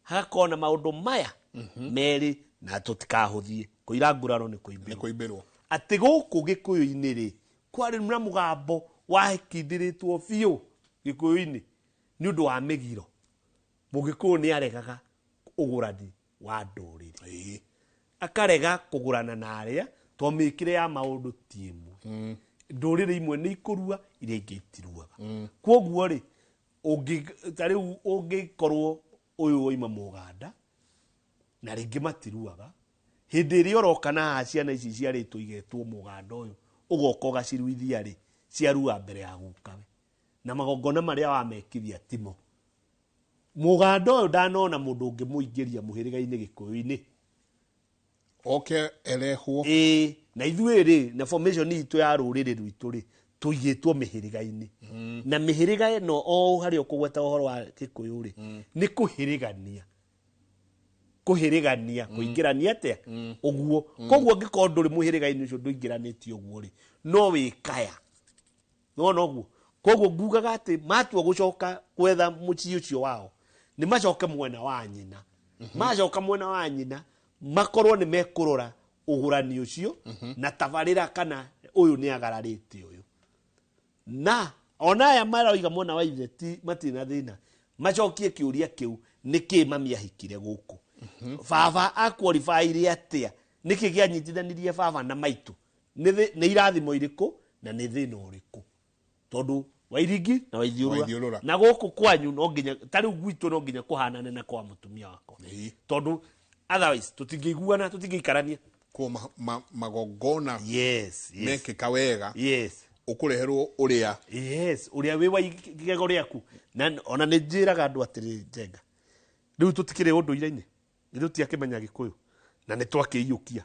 hagakorwo na maũndũ maya merĩ, na tũtikahũthie kũira nguraro nĩ kũimbĩrwo. Atĩ gũkũ Gĩkũyũ-inĩ rĩ kwarĩ na mũgambo wakindĩrĩtwo biũ Gĩkũyũ-inĩ nĩ ũndũ wa mĩgiro. Mũgĩkũyũ nĩ aregaga ũgũrani wa ndũrĩrĩ, akarega kũgũrana na arĩa to mĩkĩre ya maũndũ ti ĩmwe. Ndũrĩrĩ imwe nĩ ikũrua, iria ingĩ itiruaga. Kwoguo rĩ ta rĩu ũngĩkorwo ũyũ woima Mũganda na rĩngĩ matiruaga, hĩndĩ ĩrĩa ũroka na haha ciana ici ciarĩtwo igetwo Mũganda ũyũ, ũgoka ũgaciruithia rĩ, ciarua mbere ya gukawe na magongona marĩa wamekithia timo. Mũganda ũyũ ndanona mũndũ ũngĩmũingĩria mũhĩrĩga-inĩ Gĩkũyũ-inĩ oke erehwo. Ĩĩ, na ithuĩ rĩ na formation itũ ya rũrĩrĩ rwitũ rĩ tũigĩtwo mĩhĩrĩga-inĩ. Na mĩhĩrĩga ĩno o harĩa ũkũgweta ũhoro wa Gĩkũyũ rĩ nĩ kũhĩrĩgania, kũhĩrĩgania, kũingĩrania atĩa ũguo. Koguo angĩkorwo ndũrĩ mũhĩrĩga-inĩ ũcio ndũingĩranĩtie ũguo rĩ no wĩkaya nona ũguo. Koguo ngugaga atĩ matua gũcoka gwetha mũciĩ ũcio wao nĩ macoke mwena wa nyina. Macoka mwena wa nyina makorwo nĩ mekũrora ũgũrani ũcio na tabarĩra kana ũyũ nĩ agararĩte ũyũ. Na ona aya maroiga mwena wa ithe ti matirĩ na thĩna, macokie kĩũria kĩu, nĩkĩ mami ahikire gũkũ? Baba aqualifyire atĩa? Nĩkĩ kĩanyitithanirie baba na maitũ? Nĩ irathimo irĩkũ na nĩ thĩna ũrĩkũ? Tondũ Wairingi na Waithiũrũra na gũkũ kwanyu no nginya ta rĩu gwitũ no nginya kũhanane na kwa mũtumia wakwa, tondũ otherwise tũtingĩiguana, tũtingĩikarania. Kwa magongona yes, yes, mekĩka wega, yes, ũkũreherwo ũrĩa, yes, ũrĩa wĩ wa igego rĩaku. Na ona nĩ njĩraga andũ atĩrĩ, Njenga, rĩu tũtikĩrĩ ũndũire-inĩ, rĩu tũtiakĩmenya Gĩkũyũ na nĩ twakĩiyũkia.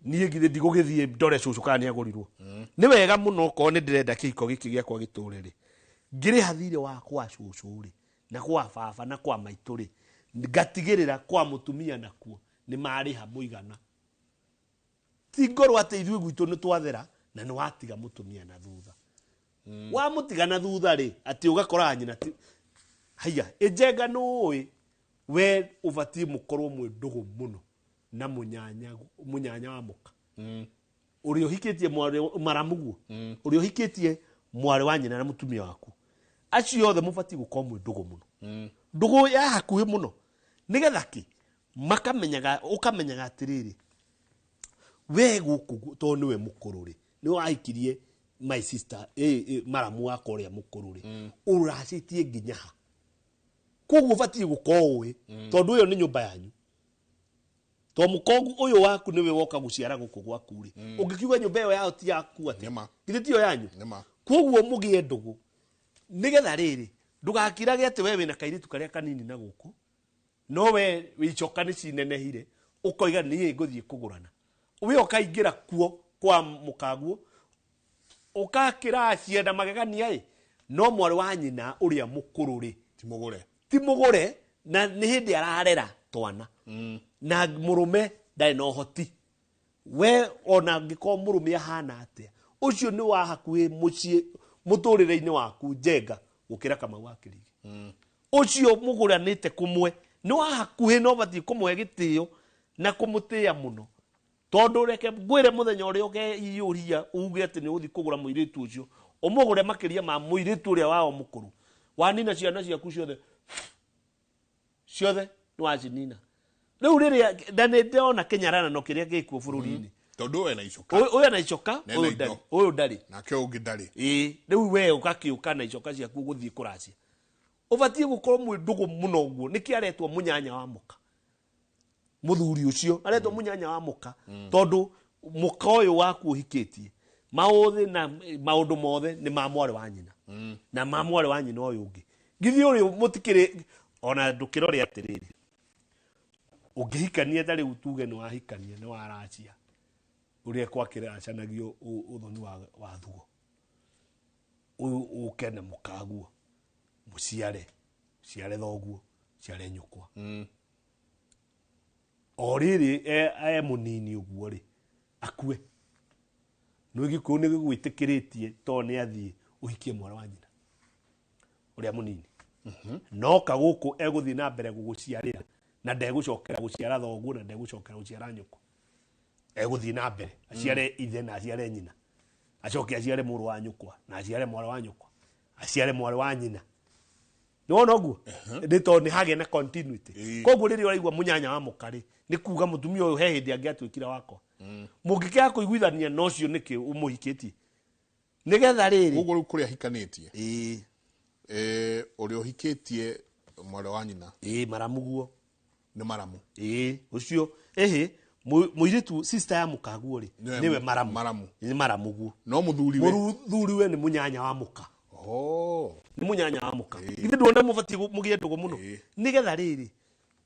Niĩ githĩ ndigũgĩthiĩ ndore cũcũ kana nĩagũrirwo. Nĩ wega mũno okorwo nĩ ndĩrenda kĩhiko gĩkĩ gĩakwa gĩtũre rĩ, ngĩrĩha thirĩ wa kwa cũcũ rĩ na kwa baba na kwa maitũ rĩ, ngatigĩrĩra kwa mũtumia nakuo nĩ marĩha mũigana. Ti ngorwo atĩ ithuĩ gwitũ nĩ twathera na nĩ watiga mũtumia na thutha. Wamũtiga na thutha rĩ, atĩ ũgakora nyina ti haiya ĩnjenga nũĩ we ũbatiĩ mũkorwo mwĩ ndũgũ mũno na mũnyanya wa mũka. Ũrĩa ũhikĩtie mwarĩ maramuguo, ũrĩa ũhikĩtie mwarĩ wa nyina na mũtumia waku, acio othe mũbatiĩ gũkorwo mwĩ ndũgũ mũno. Ndũgũ ya hakuhĩ mũno nĩgetha kĩ makamenyaga, ũkamenyaga atĩrĩrĩ, we gũkũ tondũ nĩwe mũkũrũ rĩ, nĩwe wahikirie my sister maramu wakwa ũrĩa mũkũrũ rĩ, ũracĩtie nginya ha? Koguo ũbatiĩ gũkorwo ũĩ, tondũ ĩyo nĩ nyũmba yanyu. To mũkongu ũyũ waku nĩwe woka gũciara gũkũ gwaku rĩ, ũngĩkiuga nyũmba ĩyo yao ti yaku atĩa? Githĩ tiyo yanyu? Koguo mũgĩe ndũgũ nĩgetha rĩrĩ ndũgakirage atĩ we wĩna kairĩtu karĩa kanini na gũkũ, no we wĩicoka nĩ cinenehire ũkoiga niĩ ngũthiĩ kũgũrana. We ũkaingĩra kuo kwa mũkaguo ũkakĩra cienda magegania ĩ, no mwarĩ wa nyina ũrĩa mũkũrũ rĩ ti mũgũre, na nĩ hĩndĩ ararera twana. Na mũrũme ndarĩ na ũhoti. We ona angĩkorwo mũrũme ahana atĩa, ũcio nĩ wa hakuhĩ mũciĩ mũtũrĩre-inĩ waku Njenga gũkĩra Kamau wa Kĩrigi. Ũcio mũgũranĩte kũmwe nĩ wa hakuhĩ, no ũbatiĩ kũmũhe gĩtĩo na kũmũtĩĩa mũno. Tondũ reke ngwĩre mũthenya ũrĩa ũkeiyũria uge atĩ nĩ ũgũthiĩ kũgũra mũirĩtu ũcio, ũmũgũre makĩria ma mũirĩtu ũrĩa wao mũkũrũ, wanina ciana ciaku ciothe ciothe nĩ wacinina. Rĩu rĩrĩa na nĩ ndĩrona kĩnyaranano kĩrĩa gĩkuo bũrũri-inĩ, tondũ ũyũ ena icoka, ũyũ ena icoka, ũyũ ndarĩ, nake ũngĩ ndarĩ. Ĩĩ, rĩu we ũgakĩũka na icoka ciaku gũthiĩ kũracia, ũbatiĩ gũkorwo mwĩ ndũgũ mũno ũguo. Nĩkĩ aretwo mũnyanya wa mũka? Mũthuri ũcio aretwo mũnyanya wa mũka tondũ mũka ũyũ waku ũhikĩtie maũthĩ na maũndũ mothe nĩ ma mwarĩ wa nyina na ma mwarĩ wa nyina ũyũ ũngĩ. Githĩ ũrĩ mũtikĩrĩ ona ndũkĩrore atĩrĩrĩ, ũngĩhikania ta rĩu tuge nĩ wahikania nĩ waracia ũrĩa kwakĩracanagio ũthoni wa thugo, ũyũ ũke na mũkaguo mũciare ciare thoguo ciare nyũkwa. O rĩrĩ e mũnini ũguo rĩ akue. Nĩ Gĩkũyũ nĩ gĩgwĩtĩkĩrĩtie tondũ nĩ athiĩ ũhikie mwarĩ wa nyina ũrĩa mũnini. No kagũkũ egũthiĩ na mbere gũgũciarĩra na ndegũcokera gũciara thoguo na ndegũcokera gũciara nyũkwa. Egũthiĩ na mbere aciare ithe na aciare nyina, acoke aciare mũrũ wa nyũkwa na aciare mwarĩ wa nyũkwa, aciare mwarĩ wa nyina. Nĩwona ũguo? Nĩ tondũ nĩ hagĩa na continuity. Koguo rĩrĩa ũraigua mũnyanya wa mũka rĩ, nĩ kuga mũtumia ũyũ he hĩndĩ angĩatuĩkire wakwa. Mũngĩkĩaga kũiguithania na ũcio nĩkĩ ũmũhikĩtie? Nĩgetha rĩrĩ Koguo rĩu kũrĩa ahikanĩtie, ũrĩa ũhikĩtie mwarĩ wa nyina, maramu guo. Nĩ maramu. Ũcio ĩhĩ mũirĩtu sister ya mũkaguo rĩ, nĩwe maramu. Maramu. Nĩ maramu guo. No mũthuriwe, Mũthuriwe nĩ mũnyanya wa mũka. Nĩ mũnyanya wa mũka. Githĩ nduona mũbatiĩ mũgĩe ndũgũ mũno? Nĩgetha rĩrĩ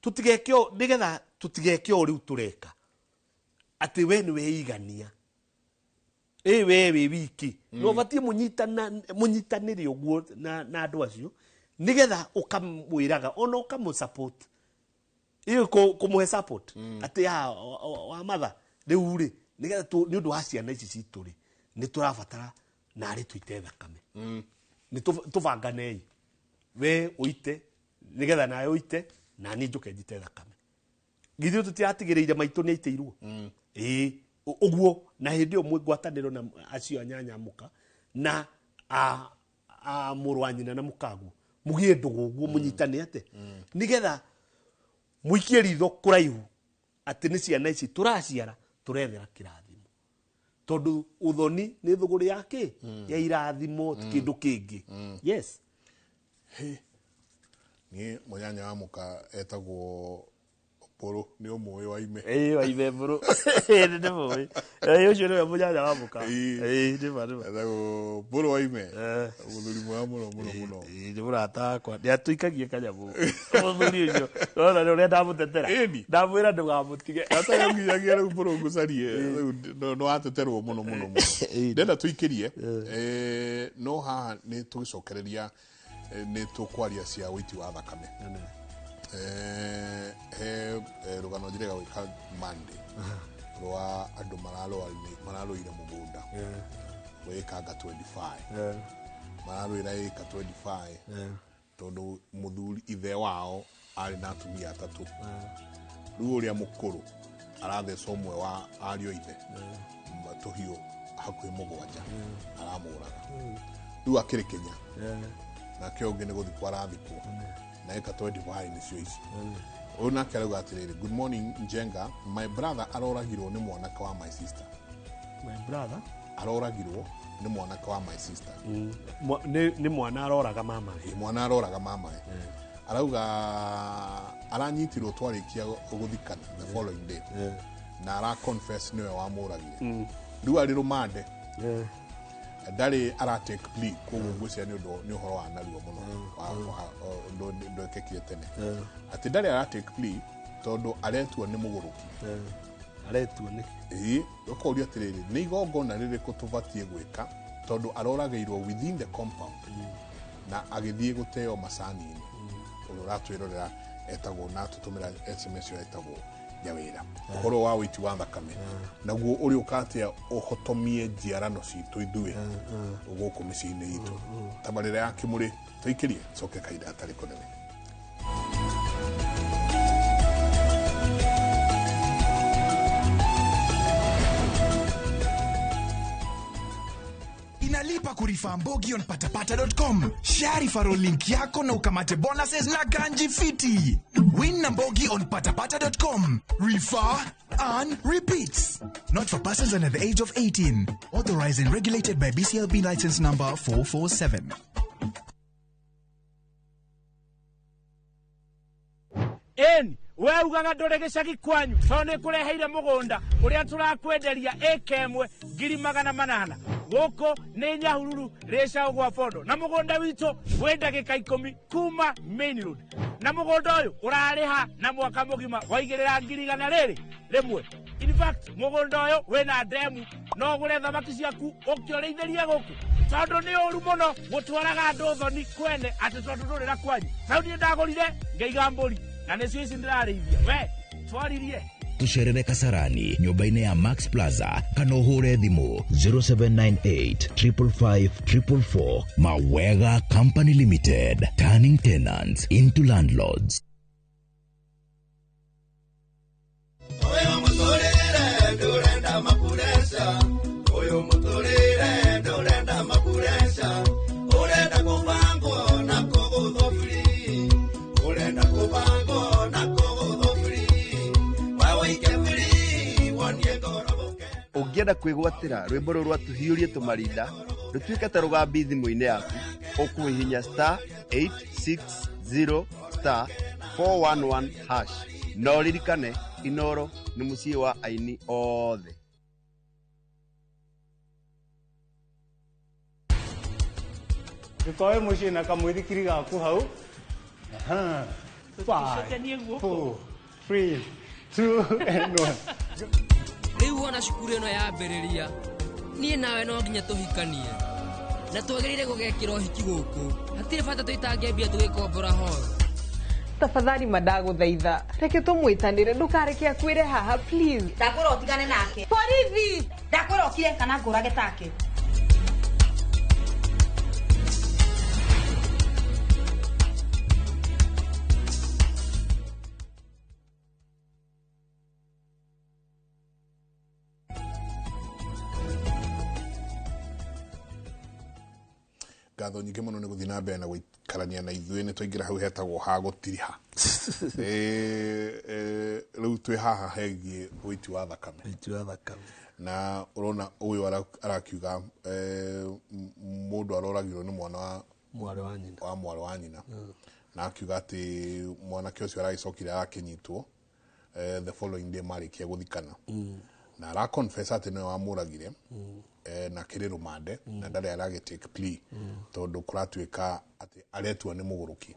tũtigeke ũũ, nĩgetha tũtigeke ũũ rĩu tũreka atĩ we nĩ weigania, ĩ we wĩ wiki, no ũbatiĩ mũnyitanĩre ũguo na andũ acio, nĩgetha ũkamwĩraga ona ũkamũ support, ĩ kũmũhe support atĩ wa matha rĩu rĩ, nĩgetha nĩ ũndũ wa ciana ici citũ rĩ, nĩ tũrabatara narĩ tũite thakame, nĩ tũbanganei, we ũite nĩgetha nawe ũite na niĩ njũke njite thakame. Githĩ tũtiratigĩrĩire maitũ nĩ aitĩirwo? Ĩĩ, ũguo na hĩndĩ ĩyo mwĩ ngwatanĩro na acio anyanya mũka na a mũrũ wa nyina na mũkaguo, mũgĩe ndũgũ ũguo, mũnyitane ate nĩgetha mũikie ritho kũraihu atĩ nĩ ciana ici tũraciara tũrethera kĩrathimo, tondũ ũthoni nĩ thũgũrĩ ya kĩ ya irathimo, ti kĩndũ kĩngĩ. Yes. Niĩ mũnyanya wa mũka etagwo Mbũrũ, nĩ ũmũĩ wa ime. Ĩĩ, wa ime Mbũrũ nĩ ndĩmũĩ. Ĩĩ, ũcio nĩwe mũnyanya wa mũka. Ĩĩ, nĩma nĩma. Etagwo Mbũrũ wa ime, mũthuri mwega mũno mũno mũno. Ĩĩ, nĩ mũrata wakwa, nĩ atũikagie kanyamũ mũthuri ũcio. Nona nĩ ũrĩa ndamũtetera, ndamwĩra ndũgamũtige. Atarĩ nginyagia rĩu Mbũrũ ngũcarie rĩu nĩ wateterwo mũno mũno mũno. Ndenda tũikĩrie, no haha nĩ tũgĩcokereria, nĩ tũkwaria cia ũiti wa thakame. He rũgano njĩrĩga gwĩka Monday rwa andũ mararũire mũgũnda wĩkanga 25, mararũĩra ĩka 25 tondũ mũthuri ithe wao arĩ na atumia atatũ. Rĩu ũrĩa mũkũrũ aratheca ũmwe wa ariũ a ithe tũhiũ hakuhĩ 7, aramũraga. Rĩu akĩrĩ Kenya, nake ũngĩ nĩ gũthikwo arathikwo na ĩka 25 nĩcio ici. Ũyũ nake arauga atĩrĩrĩ, "Good morning Njenga, my brother aroragirwo nĩ mwanake wa my sister." My brother aroragirwo nĩ mwanake wa my sister. Nĩ mwana aroraga mamawe. Ĩ, mwana aroraga mamawe. Arauga aranyitirwo twarĩkia gũthikana the following day na ara confess nĩwe wamũragire. Rĩu arĩ rũmande, ndarĩ ara take plea, koguo ngwĩciria nĩ ũndũ nĩ ũhoro wa narua mũno ũndũ ndwekĩkire tene, atĩ ndarĩ ara take plea tondũ aretua nĩ mũgũrũki. Aretua nĩ Ĩĩ, ũkoria atĩrĩrĩ, nĩ igongona rĩrĩkũ tũbatiĩ gwĩka tondũ aroragĩirwo within the compound na agĩthiĩ gũteo macani-inĩ. Ũrĩa ũratwĩrorera etagwo na tũtũmĩra SMS ĩyo etagwo Nyawĩra. Ũhoro wa ũiti wa thakame naguo ũrĩ ũka atĩa ũhotomie njiarano citũ ithuĩ gũkũ mĩciĩ-inĩ itũ? Tabarĩra ya Kĩmũrĩ tũikĩrie coke kahinda gatarĩ kũnene. Inalipa kurefer Mbogi on patapata.com. Share referral link yako na ukamate bonuses na ganji fiti. Win na Mbogi on patapata.com. Refer, earn, repeat. Not for persons under the age of 18. Authorized and regulated by BCLB license number 447. Ĩni we ugaga ndũrĩ gĩcagi kwanyu tondũ nĩ kũreheire mũgũnda ũrĩa tũrakwenderia ĩka ĩmwe 800,000 gũkũ nĩ Nyahururu rĩcaũ gwa Bondo, na mũgũnda witũ wĩ ndagĩka 10 kuma main road, na mũgũnda ũyũ ũrarĩha na mwaka mũgima waigĩrĩra 101,000. In fact, mũgũnda ũyũ wĩna ndemu, no ũgũre thamaki ciaku ũkĩũrĩithĩrie gũkũ, tondũ nĩ ũru mũno gũtwaraga andũ thoni kwene atĩ tondũ ndũrĩ na kwanyu. Tau niĩ ndagũrire ngĩiga mbũri na nĩcio ici ndĩrarĩithia. We twaririe. Tũcerere Kasarani nyũmba-inĩ ya Max Plaza kana ũhũre thimũ 0798 555 444. Mawega Company Limited, turning tenants into landlords. Ũyũ mũtũrĩre ndũrenda mapureca, ũyũ mũtũrĩre ndũrenda mapureca, ũrenda kũbangwo na kũgũthwo free, ũrenda kũbangwo na kũgũthwo free, waũike free, wonie ngoro gũkena. Ũngĩenda kwĩgwatĩra rwĩmbo rũrũ rwa tũhiũrie tũmarinda rũtuĩke ta rũgambi thimũ-inĩ yaku, ũkũhihinya star 860 star 411 hash. Na ũririkane, Inoro nĩ mũciĩ wa aini othe. Ndũkoe mũciĩ na kamũithikiri gaku hau. Aha. Five, Tũticokanie guoko. four, three, two, and one. Rĩu ona cukuru ĩno yambĩrĩria, niĩ nawe no nginya tũhikanie na twagĩrĩire gũgekĩra ũhiki gũkũ. Hatirĩ bata tũitange mbia tũgĩkombora horo. Tafadhali madagũthaitha, reke tũmwĩtanĩre, ndũkareke akuĩre haha, please. Ndakwĩra ũtigane nake. Borithi! Ndakwĩra ũkire kana ngũrage take. Ngatho nyingĩ mũno nĩ gũthiĩ na mbere na gũikarania na ithuĩ. Nĩ twaingĩra hau hetagwo ha gũtiriha. Rĩu twĩ haha hegiĩ ũiti wa thakame. Ũiti wa thakame. Na ũrona ũyũ arakiuga mũndũ aroragirwo nĩ mwana wa mwarĩ wa nyina, wa mwarĩ wa nyina. Na akiuga atĩ mwanake ũcio aragĩcokire arakĩnyitwo the following day marĩkia gũthikana. Na ara confess atĩ nĩwe wamũragire, na akĩrĩ rũmande na ndarĩ aragĩ take plea tondũ kũratuĩka atĩ aretua nĩ mũgũrũki.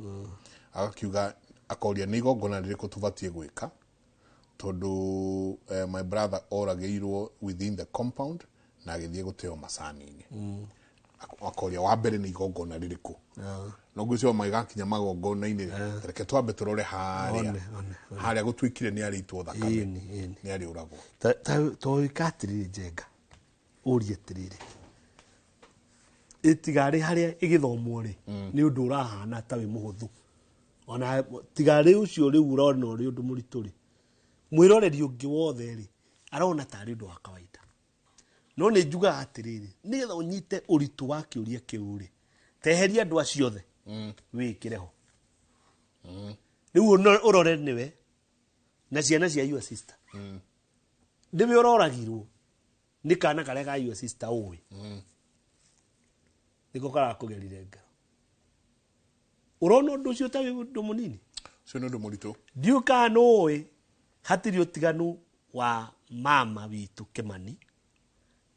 Agakiuga akoria nĩ igongona rĩrĩkũ tũbatiĩ gwĩka tondũ my brother oragĩirwo within the compound na agĩthiĩ gũteo macani-inĩ. Akoria wa mbere nĩ igongona rĩrĩkũ. No ngwĩciria magĩgakinya magongona-inĩ, reke twambe tũrore harĩa One, one, one. harĩa gũtuĩkire nĩ arĩitwo thakame, Ĩni, ĩni. nĩ arĩũragwo. Toĩka atĩrĩrĩ, Njenga, ũrie atĩrĩrĩ, ĩtigarĩ harĩa ĩgĩthomwo rĩ, nĩ ũndũ ũrahana ta wĩ mũhũthũ, ona tigarĩ ũcio rĩu ũrona ũrĩ ũndũ mũritũ rĩ, mwĩroreri ũngĩ wothe rĩ arona tarĩ ũndũ wa kawaida. No nĩ njugaga atĩrĩrĩ, nĩgetha ũnyite ũritũ wa kĩũria kĩu rĩ, teheria andũ acio othe wĩkĩre ho rĩu ũrore nĩwe na ciana cia your sister, nĩwe ũroragirwo nĩ kana karĩa ka your sister ũĩ nĩko karakũgerire ngero. Ũrona ũndũ ũcio ta wĩ ũndũ mũnini? Ũcio nĩ ũndũ mũritũ. Ndiũĩ kana nĩũĩ hatirĩ ũtiganu wa mama witũ Kĩmani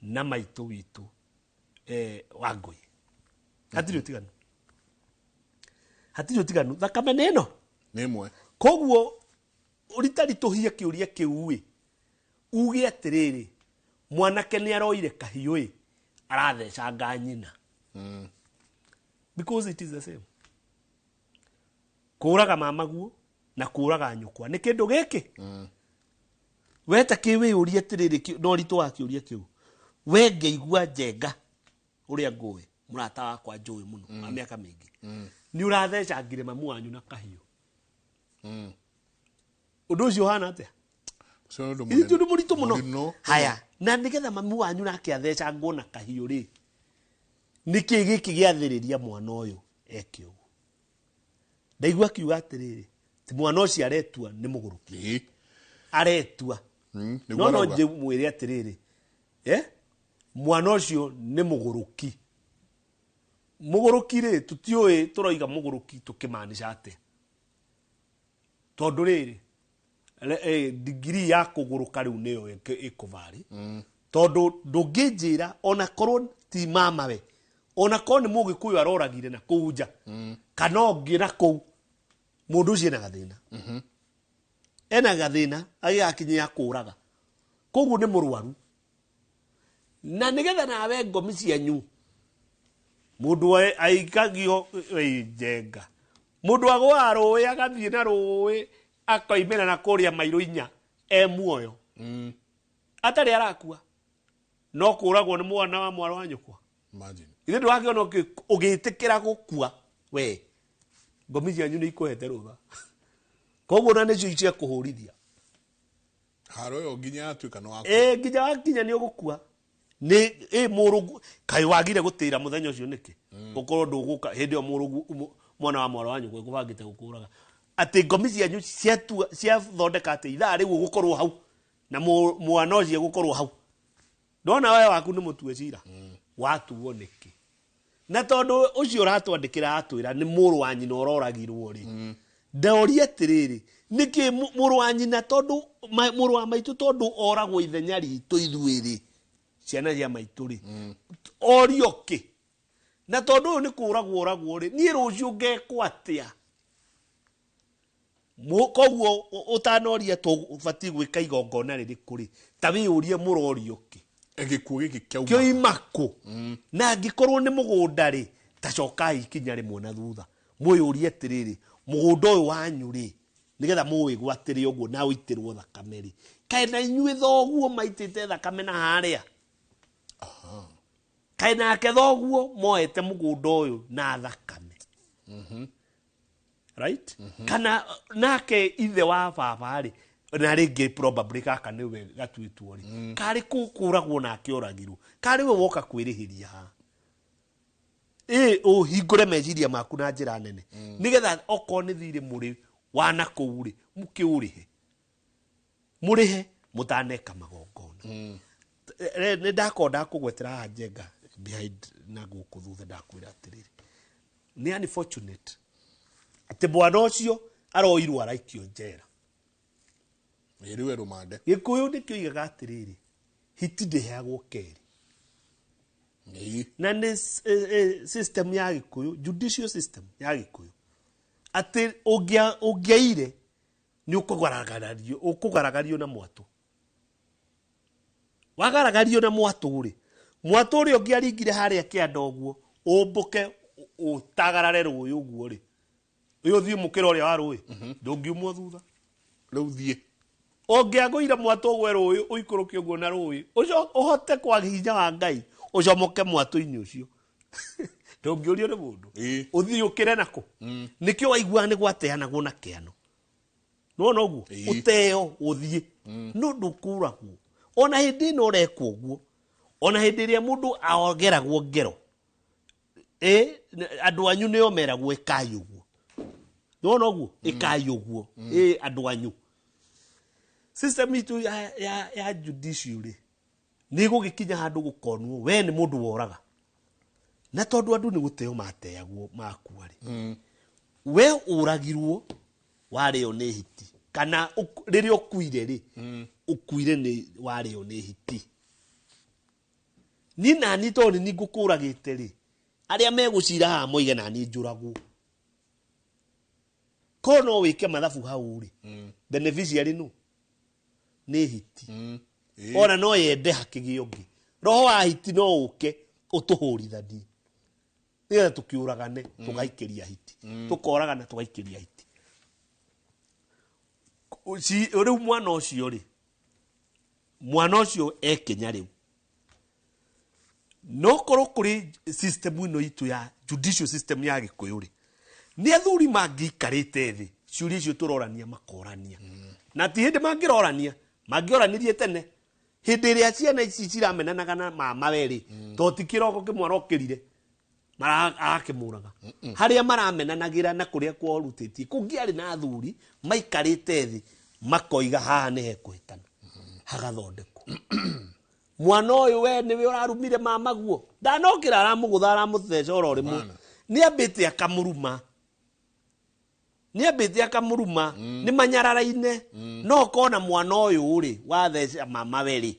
na maitũ witũ Wangũi. Hatirĩ ũtiganu, hatirĩ ũtiganu, thakame nĩ ĩno nĩ ĩmwe. Koguo ũritaritũhie kĩũria kĩu ĩ, uge atĩrĩrĩ, mwanake nĩ aroire kahiũ ĩ, arathecanga nyina. Because it is the same. Kũraga mamaguo na kũraga nyũkwa nĩ kĩndũ gĩkĩ. We ta kĩwĩyũrie atĩrĩrĩ, na ũritũ wa kĩũria kĩu, we ngĩigua Njenga ũrĩa ngũĩ mũrata wakwa njũĩ mũno wa mĩaka mĩingĩ, nĩ ũrathecangire mamu wanyu na kahiũ. Ũndũ ũcio ũhana atĩa? Ũcio nĩ ũndũ Ĩ ti ũndũ mũritũ mũno. Mũno. Haya, na nĩgetha mamu wanyu nake athecangwo na kahiũ rĩ, nĩkĩ gĩkĩ gĩathĩrĩria mwana ũyũ eke ũguo? Ndaigua akiuga atĩrĩrĩ, ti mwana ũcio aretua nĩ mũgũrũki, aretua. Nĩguo No arauga. njĩmwĩre atĩrĩrĩ, mwana ũcio nĩ mũgũrũki. Mũgũrũki rĩ, tũtiũĩ tũroiga mũgũrũki tũkĩmaanisha atĩa, tondũ rĩrĩ degree ya kũgũrũka rĩu nĩyo ĩkũvarĩ. Tondũ ndũngĩnjĩra ona korwo ti mamawe, ona korwo nĩ mũgĩkũyũ aroragire na kũu nja kana ũngĩ na kũu, mũndũ ũcio ena gathĩna. Ena gathĩna agĩgakinyia kũraga, koguo nĩ mũrwaru. Na nĩgetha nawe ngomi cianyu mũndũ aikagio Njenga, mũndũ agũaga rũĩ agathiĩ na rũĩ akoimĩra na kũrĩa mairũ inya E muoyo atarĩ arakua no kũragwo nĩ mwana wa mwarĩ wa nyũkwa. Imagine. Ithe ndũrakĩona ũgĩtĩkĩra gũkua we ngomi cianyu nĩ ikũhete rũtha, koguo na nĩcio cia kũhũrithia. Haro ĩyo nginya yatuĩka nĩ waku. Ĩ nginya wakinya nĩ ũgũkua nĩ ĩ mũrũgu kaĩ wagire gũtĩra mũthenya ũcio nĩkĩ ũkorwo ndũgũka hĩndĩ ĩyo mũrũgu mwana wa mwarĩ wa nyũkwa ĩkũbangĩte gũkũraga atĩ ngomi cianyu ciatua ciathondeka atĩ ithaa rĩu ũgũkorwo hau na mwana ũcio egũkorwo hau. Ndona we waku nĩ mũtue cira watuo nĩkĩ, na tondũ ũcio ũratwandĩkĩra atwĩra nĩ mũrũ wa nyina ũroragirwo rĩ, ndoria atĩrĩrĩ, nĩkĩ mũrũ wa nyina tondũ mũrũ wa maitũ tondũ oragwo ithenya ritũ ithuĩ rĩ, ciana cia maitũ rĩ, orio kĩ? Na tondũ ũyũ nĩ kũragwo oragwo rĩ, niĩ rũciũ ngekwo atĩa? Koguo ũtanoria tũbatiĩ gwĩka igongona rĩrĩkũ rĩ, ta wĩyũrie mũrorio kĩ? Gĩkuũ gĩkĩ kĩauma kĩoima kũ? Na angĩkorwo nĩ mũgũnda rĩ, ta cokai ikinya rĩmwe na thutha mwĩyũrie atĩrĩrĩ, mũgũnda ũyũ wanyu rĩ, nĩgetha mũwĩgwatĩre ũguo na ũitĩrwo thakame rĩ, kaĩ na inyuĩ thoguo maitĩte thakame na harĩa? Kaĩ nake thoguo moete mũgũnda ũyũ na thakame? Right? Kana nake ithe wa baba rĩ, na rĩngĩ probably gaka nĩwe gatuĩtwo rĩ, karĩ kũragwo nake oragirwo, karĩ we woka kwĩrĩhĩria haha? Ĩ ũhingũre meciria maku na njĩra nene, nĩgetha okorwo nĩ thirĩ mũrĩ wa na kũu rĩ, mũkĩũrĩhe, mũrĩhe mũtaneka magongona. Nĩ ndakorwo ndakũgwetera haha njenga behind na gũkũ thutha, ndakwĩra atĩrĩrĩ, nĩ unfortunate atĩ mwana ũcio aroirwo araikio njera. Ĩrĩwe rũmande. Gĩkũyũ nĩkĩo igaga atĩrĩrĩ, hiti ndĩheagwo kerĩ. Na nĩ system ya Gĩkũyũ, judicial system ya Gĩkũyũ, atĩ ũngĩaire nĩ ũkũgaragario, ũkũgaragario na mwatũ. Wagaragario na mwatũ rĩ, mwatũ ũrĩa ũngĩaringire harĩa kĩanda ũguo ũmbũke ũtagarare rũĩ ũguo rĩ, ũyũ ũthiĩ mũkĩra ũrĩa wa rũĩ, ndũngiumwo thutha. Rĩu thiĩ. Ũngĩagũire mwatũ ũgwe rũĩ ũikũrũke ũguo na rũĩ ũcio ũhote kwa hinya wa Ngai ũcomoke mwatũ-inĩ ũcio, ndũngĩũrio nĩ mũndũ, ũthiĩ ũkĩre nako. Nĩkĩo waiguaga nĩ gwateanagwo na kĩano, nĩwona ũguo ũteo ũthiĩ, no ndũkũragwo. Ona hĩndĩ ĩno ũrekwo ũguo, ona hĩndĩ ĩrĩa mũndũ ageragwo ngero, andũ anyu nĩo meragwo ĩkai ũguo, nĩwona ũguo ĩkai ũguo, andũ anyu. System itũ ya judiciary nĩ gũgĩkinya handũ gũkonwo we nĩ mũndũ woraga, na tondũ andũ nĩ gũteo mateagwo makua rĩ, we ũragirwo warĩo nĩ hiti, kana rĩrĩa ũkuire rĩ, ũkuire nĩ warĩo nĩ hiti. Niĩ nani tondũ nĩ ngũkũragĩte rĩ, arĩa megũcira haha moige nani njũragwo. Korwo no wĩke mathabu hau rĩ, beneficiary nũ? Nĩ hiti. Ona no yende hakĩgĩe ũngĩ, roho wa hiti no ũke ũtũhũrithanie nĩgetha tũkĩũragane, tũgaikĩria hiti, tũkoragana tũgaikĩria hiti. Rĩu mwana ũcio rĩ, mwana ũcio ekinya rĩu, no korwo kũrĩ system ĩno itũ ya judicial system ya Gĩkũyũ rĩ, nĩ athuri mangĩikarĩte thĩ, ciũria icio tũrorania makorania, na ti hĩndĩ mangĩrorania, mangĩoranirie tene hĩndĩ ĩrĩa ciana ici ciramenanaga na mama we rĩ, to ti kĩroko kĩmwe arokĩrire arakĩmũraga, harĩa maramenanagĩra na kũrĩa kworutĩtie, kũngĩarĩ na athuri maikarĩte thĩ makoiga haha nĩ hekũhĩtana, hagathondekwo. Mwana ũyũ we nĩwe ũrarumire mamaguo, ndanokĩra aramũgũtha aramũtheca oro rĩmwe, nĩ ambĩte akamũruma, nĩ ambĩte akamũruma, nĩ manyararaine. No kona mwana ũyũ rĩ watheca mama we rĩ,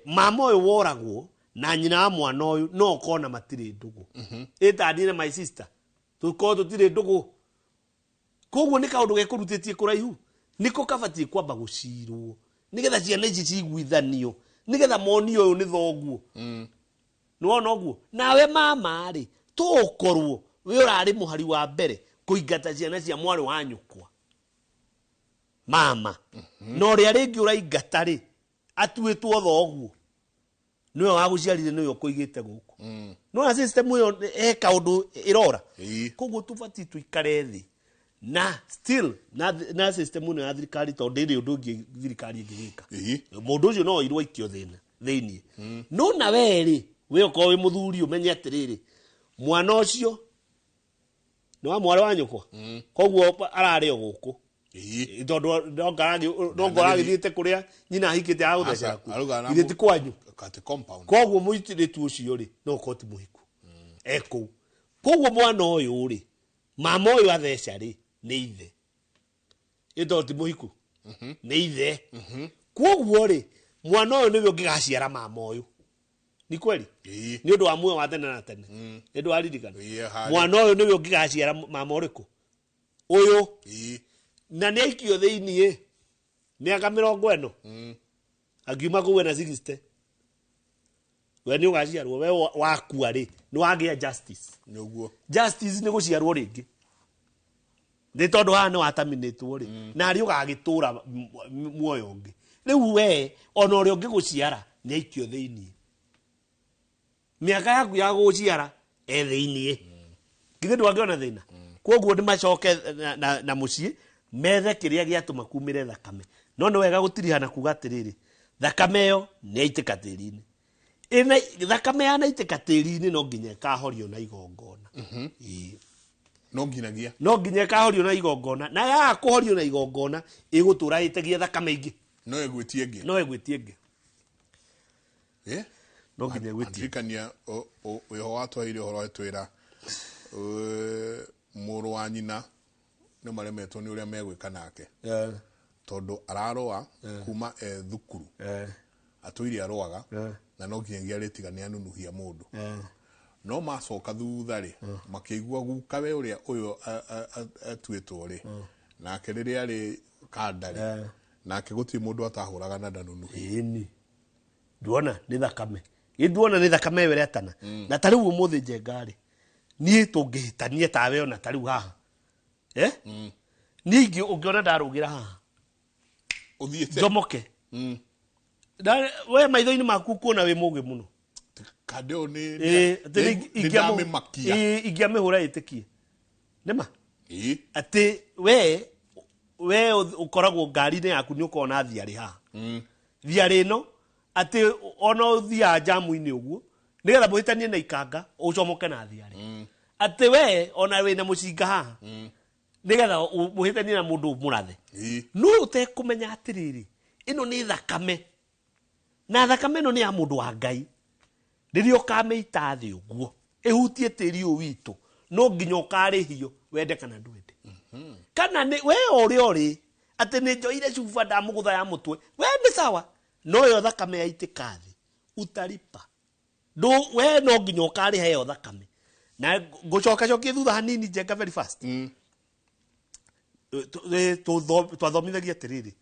mama ũyũ woragwo na nyina wa mwana ũyũ, no kona matirĩ ndũgũ. Ĩta niĩ na my sister tũkorwo tũtirĩ ndũgũ, koguo nĩ kaũndũ gekũrutĩtie kũraihu, nĩko kabatiĩ kwamba gũcirwo nĩgetha ciana ici ciguithanio, nĩgetha monio ũyũ nĩ thoguo. Nĩwona ũguo? Nawe mama rĩ, tũgũkorwo wĩ ũrarĩ mũhari wa mbere kũingata ciana cia mwarĩ wa nyũkwa. Mama. Na ũrĩa rĩngĩ ũraingata rĩ, atuĩtwo thoguo. Nĩwe wagũciarire nĩwe ũkũigĩte gũkũ. Nona system ĩyo he kaũndũ ĩrora. Koguo tũbatiĩ tũikare thĩ na still na system ĩno ya thirikari tondũ ndĩrĩ ũndũ ũngĩ thirikari ĩngĩgĩka. Mũndũ ũcio no oirwo aikio thĩna thĩiniĩ. No na we rĩ, we ũkorwo wĩ mũthuri ũmenye atĩrĩrĩ, mwana ũcio nĩ wa mwarĩ wa nyũkwa. Koguo ararĩ o gũkũ. Tondũ ndonga aragĩthiĩte kũrĩa nyina ahikĩte agũthecera kuo. Githĩ ti kwanyu? Koguo mũitĩrĩtu ũcio rĩ, no ũkorwo ti mũhiku. E kũu. Koguo mwana ũyũ rĩ, mama ũyũ atheca rĩ, nĩ ithe. Ĩ tondũ ti mũhiku. Nĩ ithe. Koguo rĩ, mwana ũyũ nĩwe ũngĩgaciara mama ũyũ. Ni kweli? Nĩ ũndũ wa muoyo wa tene na tene. Nĩ ũndũ waririkana. Mwana ũyũ nĩwe ũngĩgaciara mama ũrĩkũ? Ũyũ. Na nĩ aikio thĩiniĩ mĩaka 40. Angiuma kũu ena 60. We nĩ ũgaciarwo, we wakua rĩ, nĩ wagĩa justice. Nĩguo. Justice nĩ gũciarwo rĩngĩ. Nĩ tondũ haha nĩ wataminĩtwo rĩ, na harĩ ũgagĩtũra muoyo ũngĩ. Rĩu we ona ũrĩa ũngĩgũciara nĩ aikio thĩiniĩ. Mĩaka yaku ya gũciara e thĩiniĩ. Githĩ ndwangĩona thĩna? Koguo nĩ macoke na mũciĩ methe kĩrĩa gĩatũma kumĩre thakame. No nĩ wega gũtiriha na kuga atĩrĩrĩ, thakame ĩyo nĩ yaitĩka tĩri-inĩ. Thakame yanaitĩka tĩri-inĩ no nginya ĩkahorio na igongona. No nginyagia. No nginya ĩkahorio na igongona. Na yaga kũhorio na igongona ĩgũtũra ĩtegie thakame ingĩ. No ĩgwĩtie ĩngĩ. No ĩgwĩtie ĩngĩ. No nginya ĩgwĩtie. Ndirikania ũyũ watwaire ũhoro twĩra mũrũ wa nyina nĩ maremetwo nĩ ũrĩa megwĩka nake. Tondũ ararũa kuma e thukuru. Atũire arũaga na no nginyagia arĩtiga nĩ anunuhia mũndũ. No macoka thutha rĩ, makĩigua guka we ũrĩa ũyũ atuĩtwo rĩ, nake rĩrĩa arĩ kanda rĩ, nake gũtirĩ mũndũ atahũraga na ndanunuhia. Ĩni. Nduona nĩ thakame. Ĩ nduona nĩ thakame ĩyo ĩretana. Na ta rĩu ũmũthĩ Njenga rĩ, niĩ tũngĩhĩtania tawe ona ta rĩu haha. Niĩ ũngĩona ndarũgĩra haha. Ũthiĩte. Njomoke. We maitho-inĩ maku kuona wĩ mũgĩ mũno. Kandĩ ũyũ nĩ ndamĩmakia. Ingĩamĩhũra ĩtĩkie. Nĩma? Atĩ we ũkoragwo ngari-inĩ yaku nĩ ũkoragwo na thiarĩ haha. Thiarĩ ĩno atĩ ona ũthiaga njamu-inĩ ũguo nĩgetha mũhĩtanie na ikanga ũcomoke na thiarĩ. Atĩ we ona wĩna mũcinga haha nĩgetha mũhĩtanie na mũndũ mũrathe. No ũtekũmenya atĩrĩrĩ, ĩno nĩ thakame. Na thakame ĩno nĩ ya mũndũ wa Ngai. Rĩrĩa ũkamĩita thĩ ũguo ĩhutie tĩri ũyũ witũ, no nginya ũkarĩhio wende kana ndwende. Kana nĩ we ũrĩa ũrĩ atĩ nĩ njoire cuba ndamũgũtha ya mũtwe, we nĩ sawa, no yo thakame yaitĩka thĩ utaripa. We no nginya ũkarĩha ĩyo thakame. Na ngũcoka cokie thutha hanini Njenga very fast. Twathomithagia atĩrĩrĩ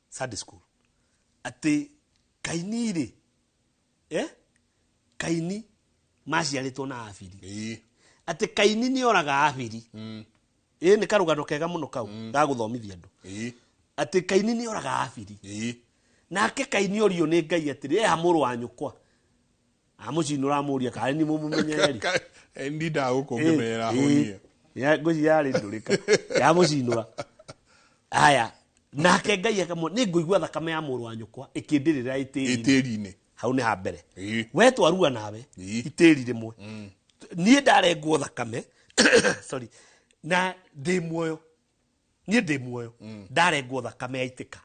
Sunday school atĩ Kaini rĩ, Kaini maciarĩtwo na Abiri. Atĩ Kaini nĩ oraga Abiri. Ĩ nĩ karũgano kega mũno kau ga gũthomithia andũ. Atĩ Kaini nĩ oraga Abiri. Nake Kaini orio nĩ Ngai atĩrĩ, eha mũrũ wa nyũkwa. Amũcinũra amũria kana nĩ mũmũmenyereri. Ndindaga gũkũ ngĩmenyera hũnie. Ngwĩciria yarĩ ndũrĩka. Yamũcinũra. Aya, nake Ngai akamwĩra, nĩ ngũigua thakame ya mũrũ wa nyũkwa ĩkĩndĩrĩra ĩtĩri-inĩ. Hau nĩ ha mbere. We twarua nawe itĩri rĩmwe. Niĩ ndarengwo thakame, sorry, na ndĩ muoyo. Niĩ ndĩ muoyo. Ndarengwo thakame yaitĩka.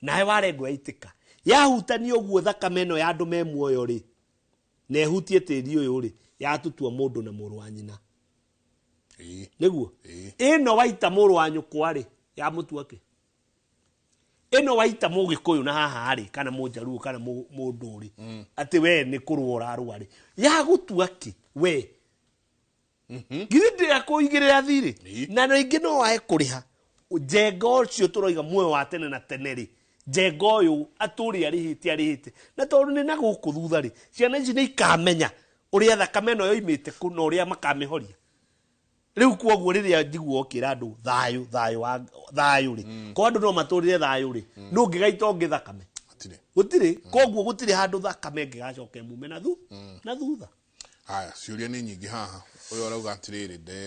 Nawe warengwo yaitĩka. Yahutania ũguo thakame ĩno ya andũ me muoyo rĩ, na ĩhutie tĩri ũyũ rĩ, yatutua mũndũ na mũrũ wa nyina. Nĩguo? Ĩno waita mũrũ wa nyũkwa rĩ, yamũtua kĩ? Ĩno waita mũgĩkũyũ na haha rĩ, kana mũnjaruo kana mũndũ rĩ, atĩ we nĩ kũrũa ũrarũa rĩ, yagũtua kĩ we? Githĩ ndĩrakũigĩrĩra thirĩ? Na rĩngĩ no wae kũrĩha. Njenga ũcio tũroiga muoyo wa tene na tene rĩ, Njenga ũyũ atũrĩ arĩhĩte. Na tondũ nĩ na gũkũ thutha rĩ, ciana ici nĩ ikamenya ũrĩa thakame ĩno yoimĩte kũ na ũrĩa makamĩhoria. Rĩu kwoguo rĩrĩa njigua ũkĩra andũ thayũ thayũ wa thayũ rĩ, ko andũ no matũrĩre thayũ rĩ, nũ ũngĩgaita ũngĩ thakame? Gũtirĩ. Koguo gũtirĩ handũ thakame ĩngĩgacoka ĩmume na thu na thutha. Haya, ciũria nĩ nyingĩ haha. Ũyũ arauga atĩrĩrĩ, nde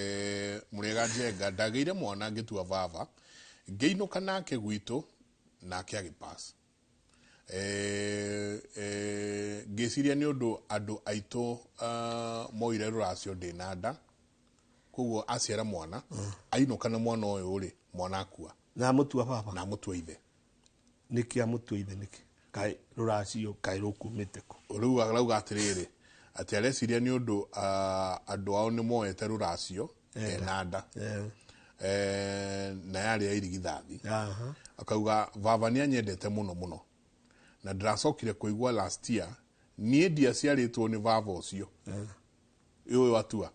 mũrĩega Njenga, ndagĩire mwana ngĩtua baba, ngĩinũka nake gwitũ, nake agĩpass. Ngĩciria nĩ ũndũ andũ aitũ moire rũracio ndĩna nda, koguo aciara mwana, ainũka na mwana ũyũ rĩ, mwana akua. Na amũtua baba. Na amũtua ithe. Nĩkĩ amũtua ithe nĩkĩ? Kaĩ rũracio kaĩ rũkumĩte kũ? Rĩu arauga atĩrĩrĩ, atĩ areciria nĩ ũndũ andũ ao nĩ moete rũracio ena nda. Na yarĩ ya irigithathi. Akauga baba nĩ anyendete mũno mũno, na ndĩracokire kũigua last year niĩ ndiaciarĩtwo nĩ baba ũcio ũyũ atua.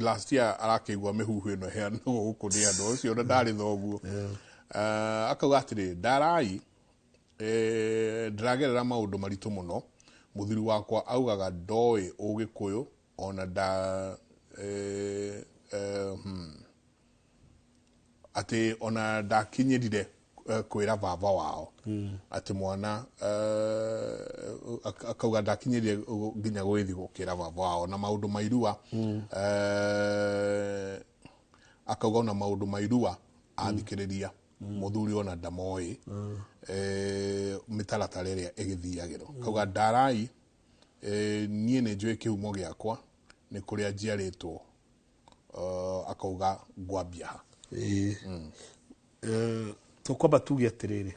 Last year arakĩigua mĩhuhu ĩno ĩheanagwo gũkũ nĩ andũ ũcio na ndarĩ thoguo. Akauga atĩrĩ, ndarai ndĩragerera maũndũ maritũ mũno, mũthuri wakwa augaga ndoĩ ũgĩkũyũ ona nda atĩ ona ndakinyĩrire kwĩra baba wao atĩ mwana akauga ndakinyĩrire nginya gwĩthi gũkĩra baba wao na maũndũ mairua. Akauga ona maũndũ mairua athikĩrĩria mũthuri ona ndamoĩ mĩtaratara ĩrĩa ĩgĩthiagĩrwo. Akauga ndarai niĩ nĩ njũĩ kĩhumo gĩakwa nĩ kũrĩa njiarĩtwo. Akauga ngwambia ha. Tũkwamba tuge atĩrĩrĩ,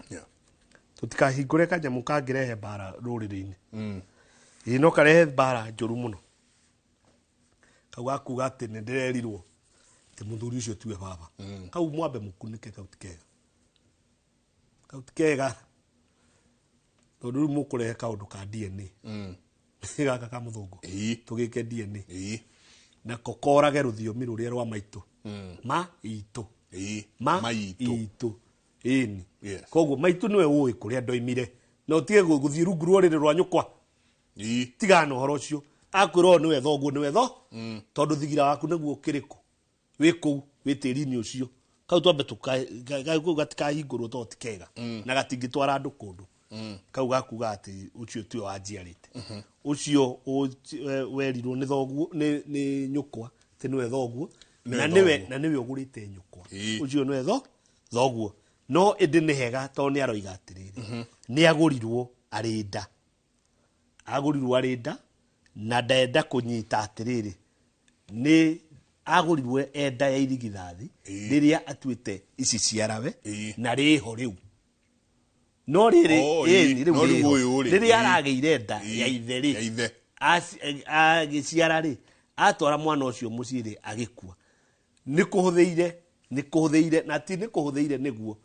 tũtikahingũre kanyamũ kangĩrehe mbara rũrĩrĩ-inĩ. Ĩĩ no karehe mbara njũru mũno. Kau gakuga atĩ nĩ ndĩrerirwo atĩ mũthuri ũcio tiwe baba. Kau mwambe mũkunĩke, kau ti kega. Kau ti kega. Tondũ rĩu mũkũrehe kaũndũ ka DNA. Gaka ka mũthũngũ. Tũgĩke DNA. Nako korage rũthiomi rũrĩa rwa maitũ. Ma itũ. Ma itũ. Ĩni. Koguo maitũ nĩwe ũĩ kũrĩa ndoimire. Na ũtige gũthiĩ rungu rwa rũrĩrĩ rwa nyũkwa. Tigana na ũhoro ũcio. Akwĩra ũyũ nĩwe thoguo, nĩwe tho. Tondũ thigira waku nĩguo ũkĩrĩ kũ. Wĩ kũu, wĩ tĩri-inĩ ũcio. Kau twambe kau gatikahingũrwo tondũ ti kega. Na gatingĩtwara andũ kũndũ. Kau gakuga atĩ ũcio tiwe wanjiarĩte. Ũcio werirwo nĩ thoguo, nĩ nyũkwa, atĩ nĩwe thoguo. Na nĩwe ũgũrĩte nyũkwa. Ũcio nĩwe thoguo. No ĩndĩ nĩ hega tondũ nĩ aroiga atĩrĩrĩ, nĩ agũrirwo arĩ nda. Agũrirwo arĩ nda na ndenda kũnyita atĩrĩrĩ, nĩ agũrirwo enda ya irigithathi rĩrĩa atuĩte ici ciarawe na rĩho rĩu. No rĩrĩ rĩu rĩho. Rĩrĩa aragĩire nda ya ithe rĩ, agĩciara rĩ, atwara mwana ũcio mũciĩ rĩ, agĩkua. Nĩ kũhũthĩire, nĩ kũhũthĩire, na ti nĩ kũhũthĩire nĩguo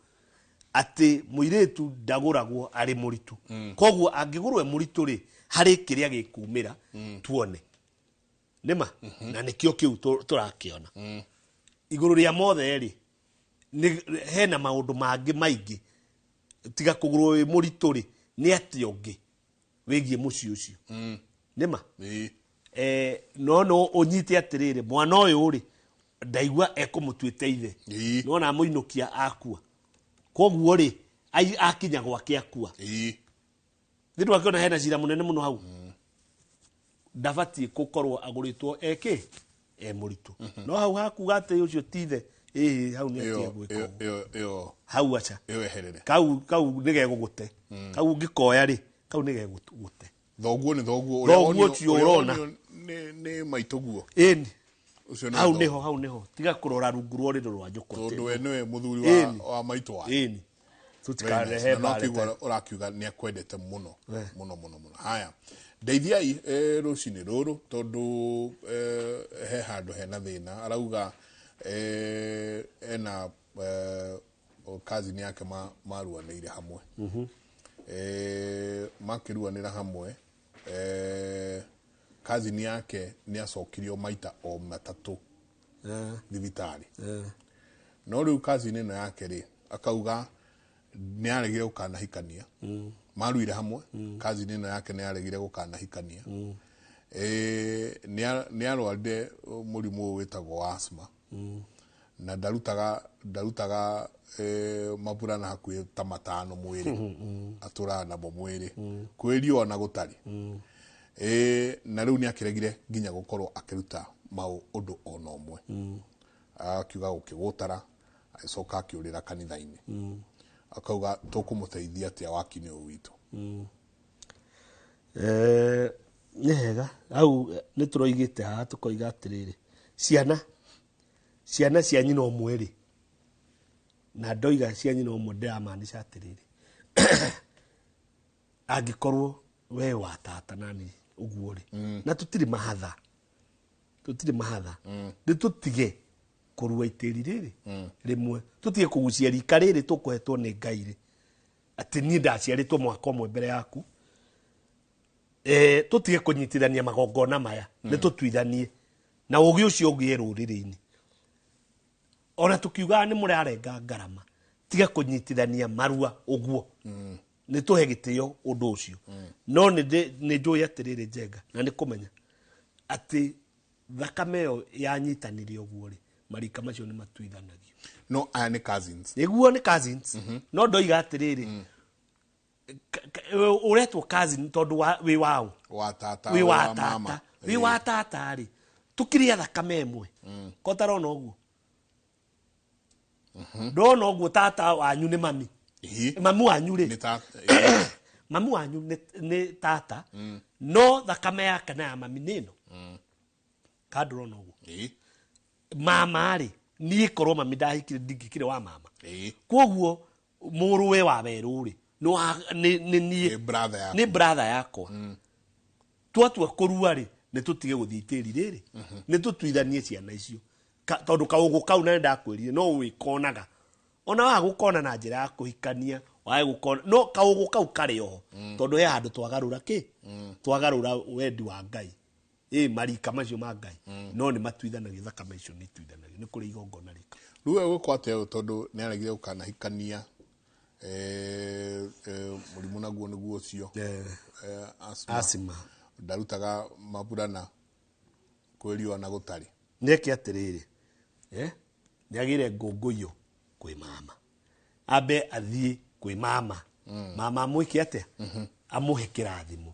atĩ mũirĩtu ndagũragwo arĩ mũritũ. Koguo angĩgũrwo e mũritũ rĩ, harĩ kĩrĩa gĩkumĩra tuone. Nĩma? Na nĩkĩo kĩu tũrakĩona. Igũrũ rĩa mothe rĩ, hena maũndũ mangĩ maingĩ. Tiga kũgũrwo wĩ mũritũ rĩ, nĩ atĩa ũngĩ wĩgiĩ mũciĩ ũcio. Nĩma? No no ũnyite atĩrĩrĩ, mwana ũyũ rĩ, ndaigua ekũmũtuĩte ithe. Nĩwona amũinũkia akua. Koguo rĩ, akinya gwake akua. Thĩ ndwakĩona hena cira mũnene mũno hau. Ndabatiĩ gũkorwo agũrĩtwo eke e mũritũ. No hau hakuga atĩ ũcio ti ithe, ĩĩ hau nĩ atige gwĩka ũguo. Hau aca. Kau kau nĩ gegũgũte. Kau ũngĩkoya rĩ, kau nĩ gegũgũte. Thoguo nĩ thoguo. Thoguo ũcio ũrona. Nĩ maitũguo. Ĩni. Hau nĩho, hau nĩho. Tiga kũrora rungu rwa rũrĩrĩ rwa nyũkwa. Tondũ we nĩwe mũthuri wa maitũ wake. Ĩni. Tũtikarehe mbara. No kĩigua ũrakiuga nĩ akwendete mũno. Mũno mũno mũno. Haya. Ndeithiai rũcinĩ rũrũ tondũ he handũ hena thĩna. Arauga ena cousin yake maruanĩire hamwe. Makĩruanĩra hamwe, cousin yake nĩ acokirio maita o matatũ thibitarĩ. No rĩu cousin ĩno yake rĩ, akauga nĩ aregire gũkanahikania. Maruire hamwe, cousin ĩno yake nĩ aregire gũkanahikania. Nĩ arwarire mũrimũ ũyũ wĩtagwo asthma na ndarutaga maburana hakuhĩ ta 5 mwĩrĩ, atũraga namo mwĩrĩ kwĩ riũa na gũtarĩ. Na rĩu nĩ akĩregire nginya gũkorwo akĩruta maũndũ ona ũmwe, akiuga gũkĩgũtara, agĩcoka akĩũrĩra kanitha-inĩ, akauga tũkũmũteithia atĩa waki-inĩ ũyũ witũ. Nĩ hega hau nĩ tũroigĩte haha tũkoiga atĩrĩrĩ, ciana cia nyina ũmwe rĩ, na ndoiga cia nyina ũmwe ndĩramaanisha atĩrĩrĩ, angĩkorwo we wa tata nani ũguo rĩ, na tũtirĩ mahatha, nĩ tũtige kũrua itĩri rĩrĩ rĩmwe, tũtige kũgucia rika rĩrĩ tũkũhetwo nĩ Ngai rĩ, atĩ niĩ ndaciarĩtwo mwaka ũmwe mbere yaku. Tũtige kũnyitithania magongona maya, nĩ tũtuithanie na ũgĩ ũcio ũgĩe rũrĩrĩ-inĩ. Ona tũkiugaga nĩ mũrarenga ngarama, tiga kũnyitithania marua ũguo, nĩ tũhe gĩtĩo ũndũ ũcio. No nĩ njũĩ atĩrĩrĩ Njenga, na nĩ kũmenya atĩ thakame ĩyo yanyitanire ũguo rĩ, marika macio nĩ matuithanagio. No aya nĩ cousins. Nĩguo nĩ cousins. No ndoiga atĩrĩrĩ, ũretwo cousin tondũ wĩ waũ? Wa tata, wĩ wa wa mama. Tata, wĩ wa tata rĩ, tũkĩrĩa thakame ĩmwe. Ko tarona ũguo? Ndona ũguo tata wanyu nĩ mami. Mamu wanyu rĩ. Mamu wanyu nĩ tata. No thakame yake na ya mami nĩ ĩno. Ka ndũrona ũguo? Mama rĩ, niĩ korwo mami ndahikire ndingĩkire wa mama. Koguo mũrũwe wa werũ rĩ, nĩ niĩ. Nĩ brother yakwa. Twatua kũrua rĩ, nĩ tũtige gũthiĩ itĩri rĩrĩ. Nĩ tũtuithanie ciana icio. Tondũ kaũgũ kau na nĩndakwĩrire no wĩkonaga. Ona waga gũkona na njĩra ya kũhikania, wae gũkona, no kaũgũ kau karĩ oho. Tondũ he handũ twagarũra kĩ? Twagarũra wendi wa Ngai. Marika macio ma Ngai. No nĩ matuithanagio, thakame icio nĩ ituithanagio, nĩ kũrĩ igongona rĩka. Rĩu egwĩkwo atĩa tondũ nĩ aregire gũkanahikania, mũrimũ naguo nĩguo ũcio. Asthma. Ndarutaga maburana kwĩ riũa na gũtarĩ. Nĩeke atĩrĩrĩ, nĩagĩre ngũngũiyo kwĩ mama. Ambe athiĩ kwĩ mama. Mama amwĩke atĩa? Amũhe kĩrathimo.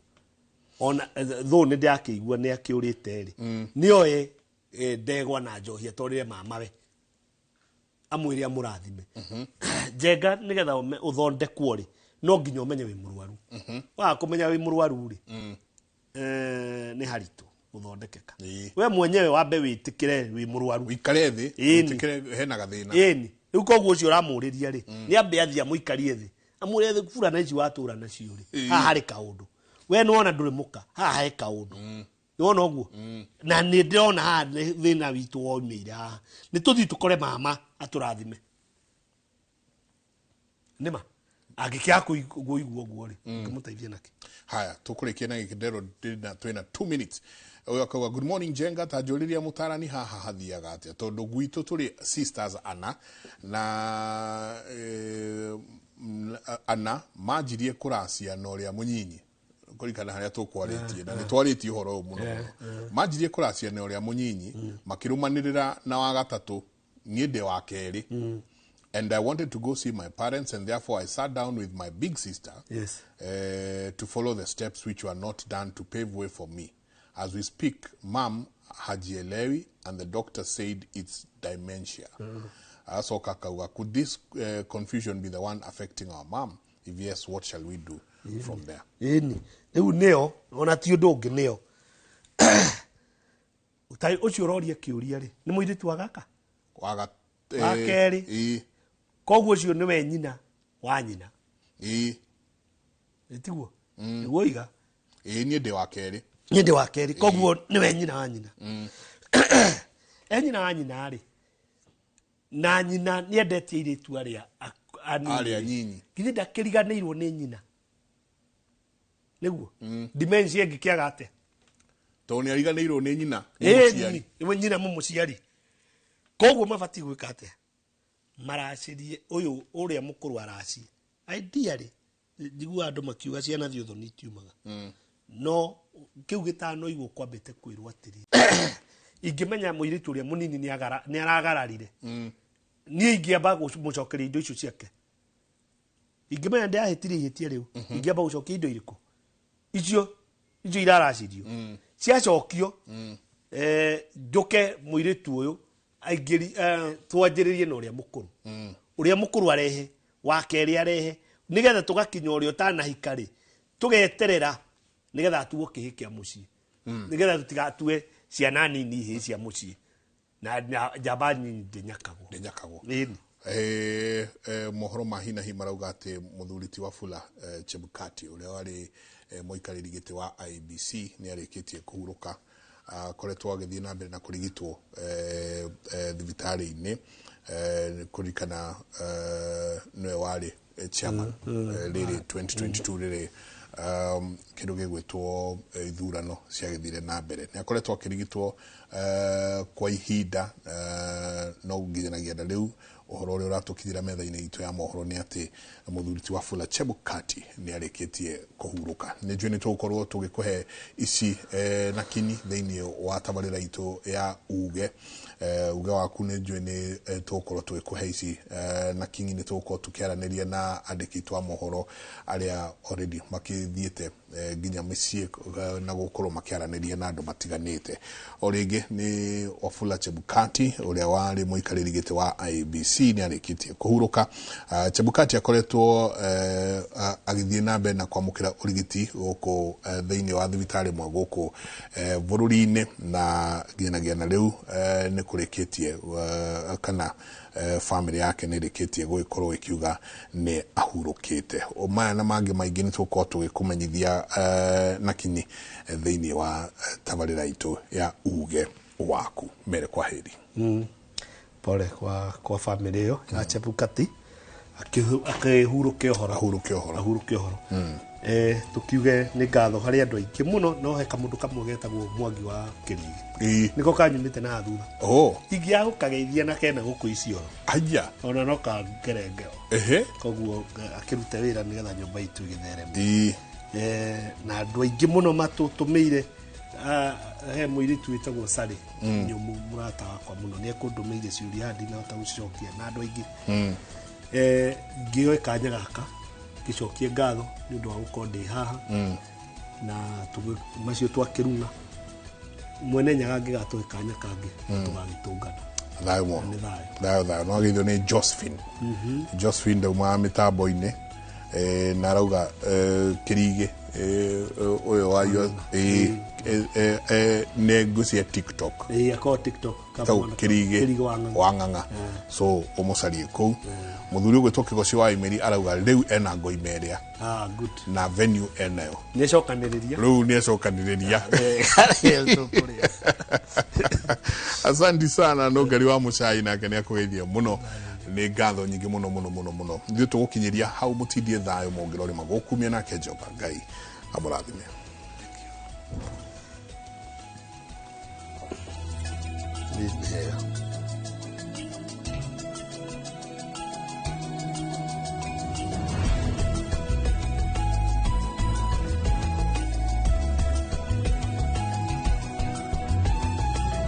Ona thũ nĩ ndakĩigua nĩ akĩũrĩte rĩ, nĩoe ndegwa na njohi atwarĩre mama we, amwĩre amũrathime. Njenga nĩgetha ũthondekwo rĩ, no nginya ũmenye wĩ mũrwaru. Waga kũmenya wĩ mũrwaru rĩ, nĩ haritũ gũthondekeka. We mwenyewe wambe wĩtĩkĩre wĩ mũrwaru, ũikare thĩ, wĩtĩkĩre hena gathĩna. Ĩni rĩu koguo ũcio ũramũrĩria rĩ, nĩ ambe athiĩ amũikarie thĩ, amwĩre burana ici watũra nacio rĩ, haha harĩ kaũndũ. We nĩwona ndũrĩ mũka, haha he kaũndũ. Nĩwona ũguo? Na nĩ ndĩrona haha thĩna witũ woimĩire haha. Nĩ tũthiĩ tũkore mama atũrathime. Nĩma angĩkĩaga kũigua ũguo rĩ, ũngĩmũteithia nakĩ? Haya, tũkũrĩkia na gĩkĩ ndero twĩna 2 minutes. Ũyũ akauga good morning Njenga, ta njũrĩria mũtarani haha hathiaga atĩa, tondũ gwitũ tũrĩ sisters ana na ana manjirie kũracia na ũrĩa mũnyinyi kũrikana harĩa tũkwarĩtie na nĩ twarĩtie ũhoro ũyũ mũno mũno. Manjirie kũracia na ũrĩa mũnyinyi makĩrũmanĩrĩra na wa gatatũ, niĩ ndĩ wa kerĩ. And I wanted to go see my parents, and therefore I sat down with my big sister to follow the steps which were not done to pave way for me. As we speak, mom hajielewi, and the doctor said it's dementia. Asoka kauga, could this confusion be the one affecting our mom? If yes, what shall we do from there? Ĩni, rĩu nĩo, ona ti ũndũ ũngĩ nĩo. Ũtai ũcio ũroria kĩũria rĩ, nĩ mũirĩtu wa gaka? Wa kerĩ. Koguo ũcio nĩwe nyina wa nyina. Tiguo? Nĩguo iga? Niĩ ndĩ wa kerĩ. Niĩ ndĩ wa kerĩ, koguo nĩwe nyina wa nyina. E nyina wa nyina rĩ, na nyina nĩendetie airĩtu arĩa anyinyi. Githĩ ndakĩriganĩirwo nĩ nyina? Nĩguo? Dementia ĩngĩkĩaga atĩa? Tondũ nĩariganĩirwo nĩ nyina. Nĩ nyina mũmũciari. Koguo mabatiĩ gwĩka atĩa? Maracĩrie ũyũ ũrĩa mũkũrũ aracie. Ideally, njiguaga andũ makiuga ciana thiĩ ũthoni itiumaga. No kĩu gĩtanoigwo kwambĩte kwĩrwo atĩrĩ, ingĩmenya mũirĩtu ũrĩa mũnini nĩ aragararire, niĩ ingĩamba gũcokeria indo icio ciake. Ingĩmenya ndĩahĩtirie ihĩtia rĩu, ingĩamba gũcokia indo irĩkũ icio iraracirio. Ciacokio, njũke mũirĩtu ũyũ aingĩri, twanjĩrĩrie na ũrĩa mũkũrũ. Ũrĩa mũkũrũ arehe, wa kerĩ arehe, nĩgetha tũgakinya ũrĩa ũtanahika rĩ, tũgeterera nĩgetha atuo kĩhĩ kĩa mũciĩ, nĩgetha tũtigatue ciana nini ihĩĩ cia mũciĩ, na njamba nini ndĩnyakagwo. Ĩni. Mohoro ma hinahi marauga atĩ mũthuri ti Wafula Chebukati ũrĩa warĩ mũikarĩri gĩtĩ wa IEBC nĩ arĩkĩtie kũhurũka. Akoretwo agĩthiĩ na mbere na kũrigitwo thibitarĩ-inĩ, kũririkana nĩwe warĩ chairman rĩrĩ 2022 rĩrĩ kĩndũ gĩgwĩtwo ithurano ciagĩthire na mbere. Nĩ akoretwo akĩrigitwo kwa ihinda, no nginyanagia na rĩu ũhoro ũrĩa ũratũkinyĩra metha-inĩ itũ ya mohoro nĩ atĩ mũthuri ti Wafula Chebukati nĩ arĩkĩtie kũhurũka. Nĩ njũĩ nĩ tũgũkorwo tũgĩkũhe ici na kinyi thĩinĩ wa tabarĩra itũ ya uge. Uge waku nĩ njũĩ nĩ tũgũkorwo tũgĩkũhe ici na kinyi, nĩ tũgũkorwo tũkĩaranĩria na andĩki aitũ a mohoro arĩa already makĩthiĩte nginya mĩciĩ na gũkorwo makĩaranĩria na andũ matiganĩte. O rĩngĩ nĩ Wafula Chebukati ũrĩa warĩ mũikarĩri gĩtĩ wa IEBC nĩ arĩkĩtie kũhurũka. Chebukati akoretwo agĩthiĩ na mbere na kwamũkĩra ũrigiti gũkũ thĩinĩ wa thibitarĩ ĩmwe gũkũ bũrũri-inĩ, na nginyagia na rĩu nĩ kũrĩkĩtie kana family yake nĩ ĩrĩkĩtie gũgĩkorwo ĩkiuga nĩ ahurũkĩte. Maya na mangĩ maingĩ nĩ tũgũkorwo tũgĩkũmenyithia na kinyi thĩinĩ wa tabarĩra itũ ya uge waku. Mere kwa heri. Pole kwa family ĩyo ya Chebukati, akĩhurũke ũhoro. Ahurũke ũhoro. Tukiuge nĩ ngatho harĩ andũ aingĩ mũno, no he kamũndũ kamwe getagwo Mwangi wa Kĩrigi. Nĩko kanyumĩte na thutha. Ingĩaga gũkageithia na kena gũkũ Isiolo. Aya. Ona no kangerengeo. Koguo akĩrute wĩra nĩgetha nyũmba itũ ĩgĩthereme. Na andũ aingĩ mũno matũtũmĩire. He mũirĩtu wĩtagwo Sally, nyũmũ mũrata wakwa mũno, nĩ ekũndũmĩire ciũria haha ndinahota gũcicokia, na andũ aingĩ. Ngĩoe kanya gaka ngĩcokie ngatho nĩ ũndũ wa gũkorwo ndĩ haha, na macio twakĩrung'a mwene Nyaga angĩgatũhe kanya kangĩ tũgagĩtũngana. Thayũ mũno. Thayũ thayũ. No ageithio nĩ Josephine. Josephine ndauma mĩtambo-inĩ, na arauga Kĩrigĩ ũyũ wa nĩ ngũcia TikTok. Akorwo TikTok Kĩrigĩ wa Ng'ang'a. So ũmũcarie kũu. Mũthuri ũgwĩtwo Kĩgoci wa Imeri arauga rĩu ena ngoima ĩrĩa. Na venue enayo. Nĩ acokanĩrĩria. Rĩu nĩ acokanĩrĩria. Asante sana Nũngari wa Mũcai, nake nĩ akũgeithia mũno. Nĩ ngatho nyingĩ mũno mũno mũno mũno. Ithuĩ tũgũkinyĩria hau, mũtindie thayũ mũngĩrore magũkumia, nake Jehova Ngai amũrathime. Yeah.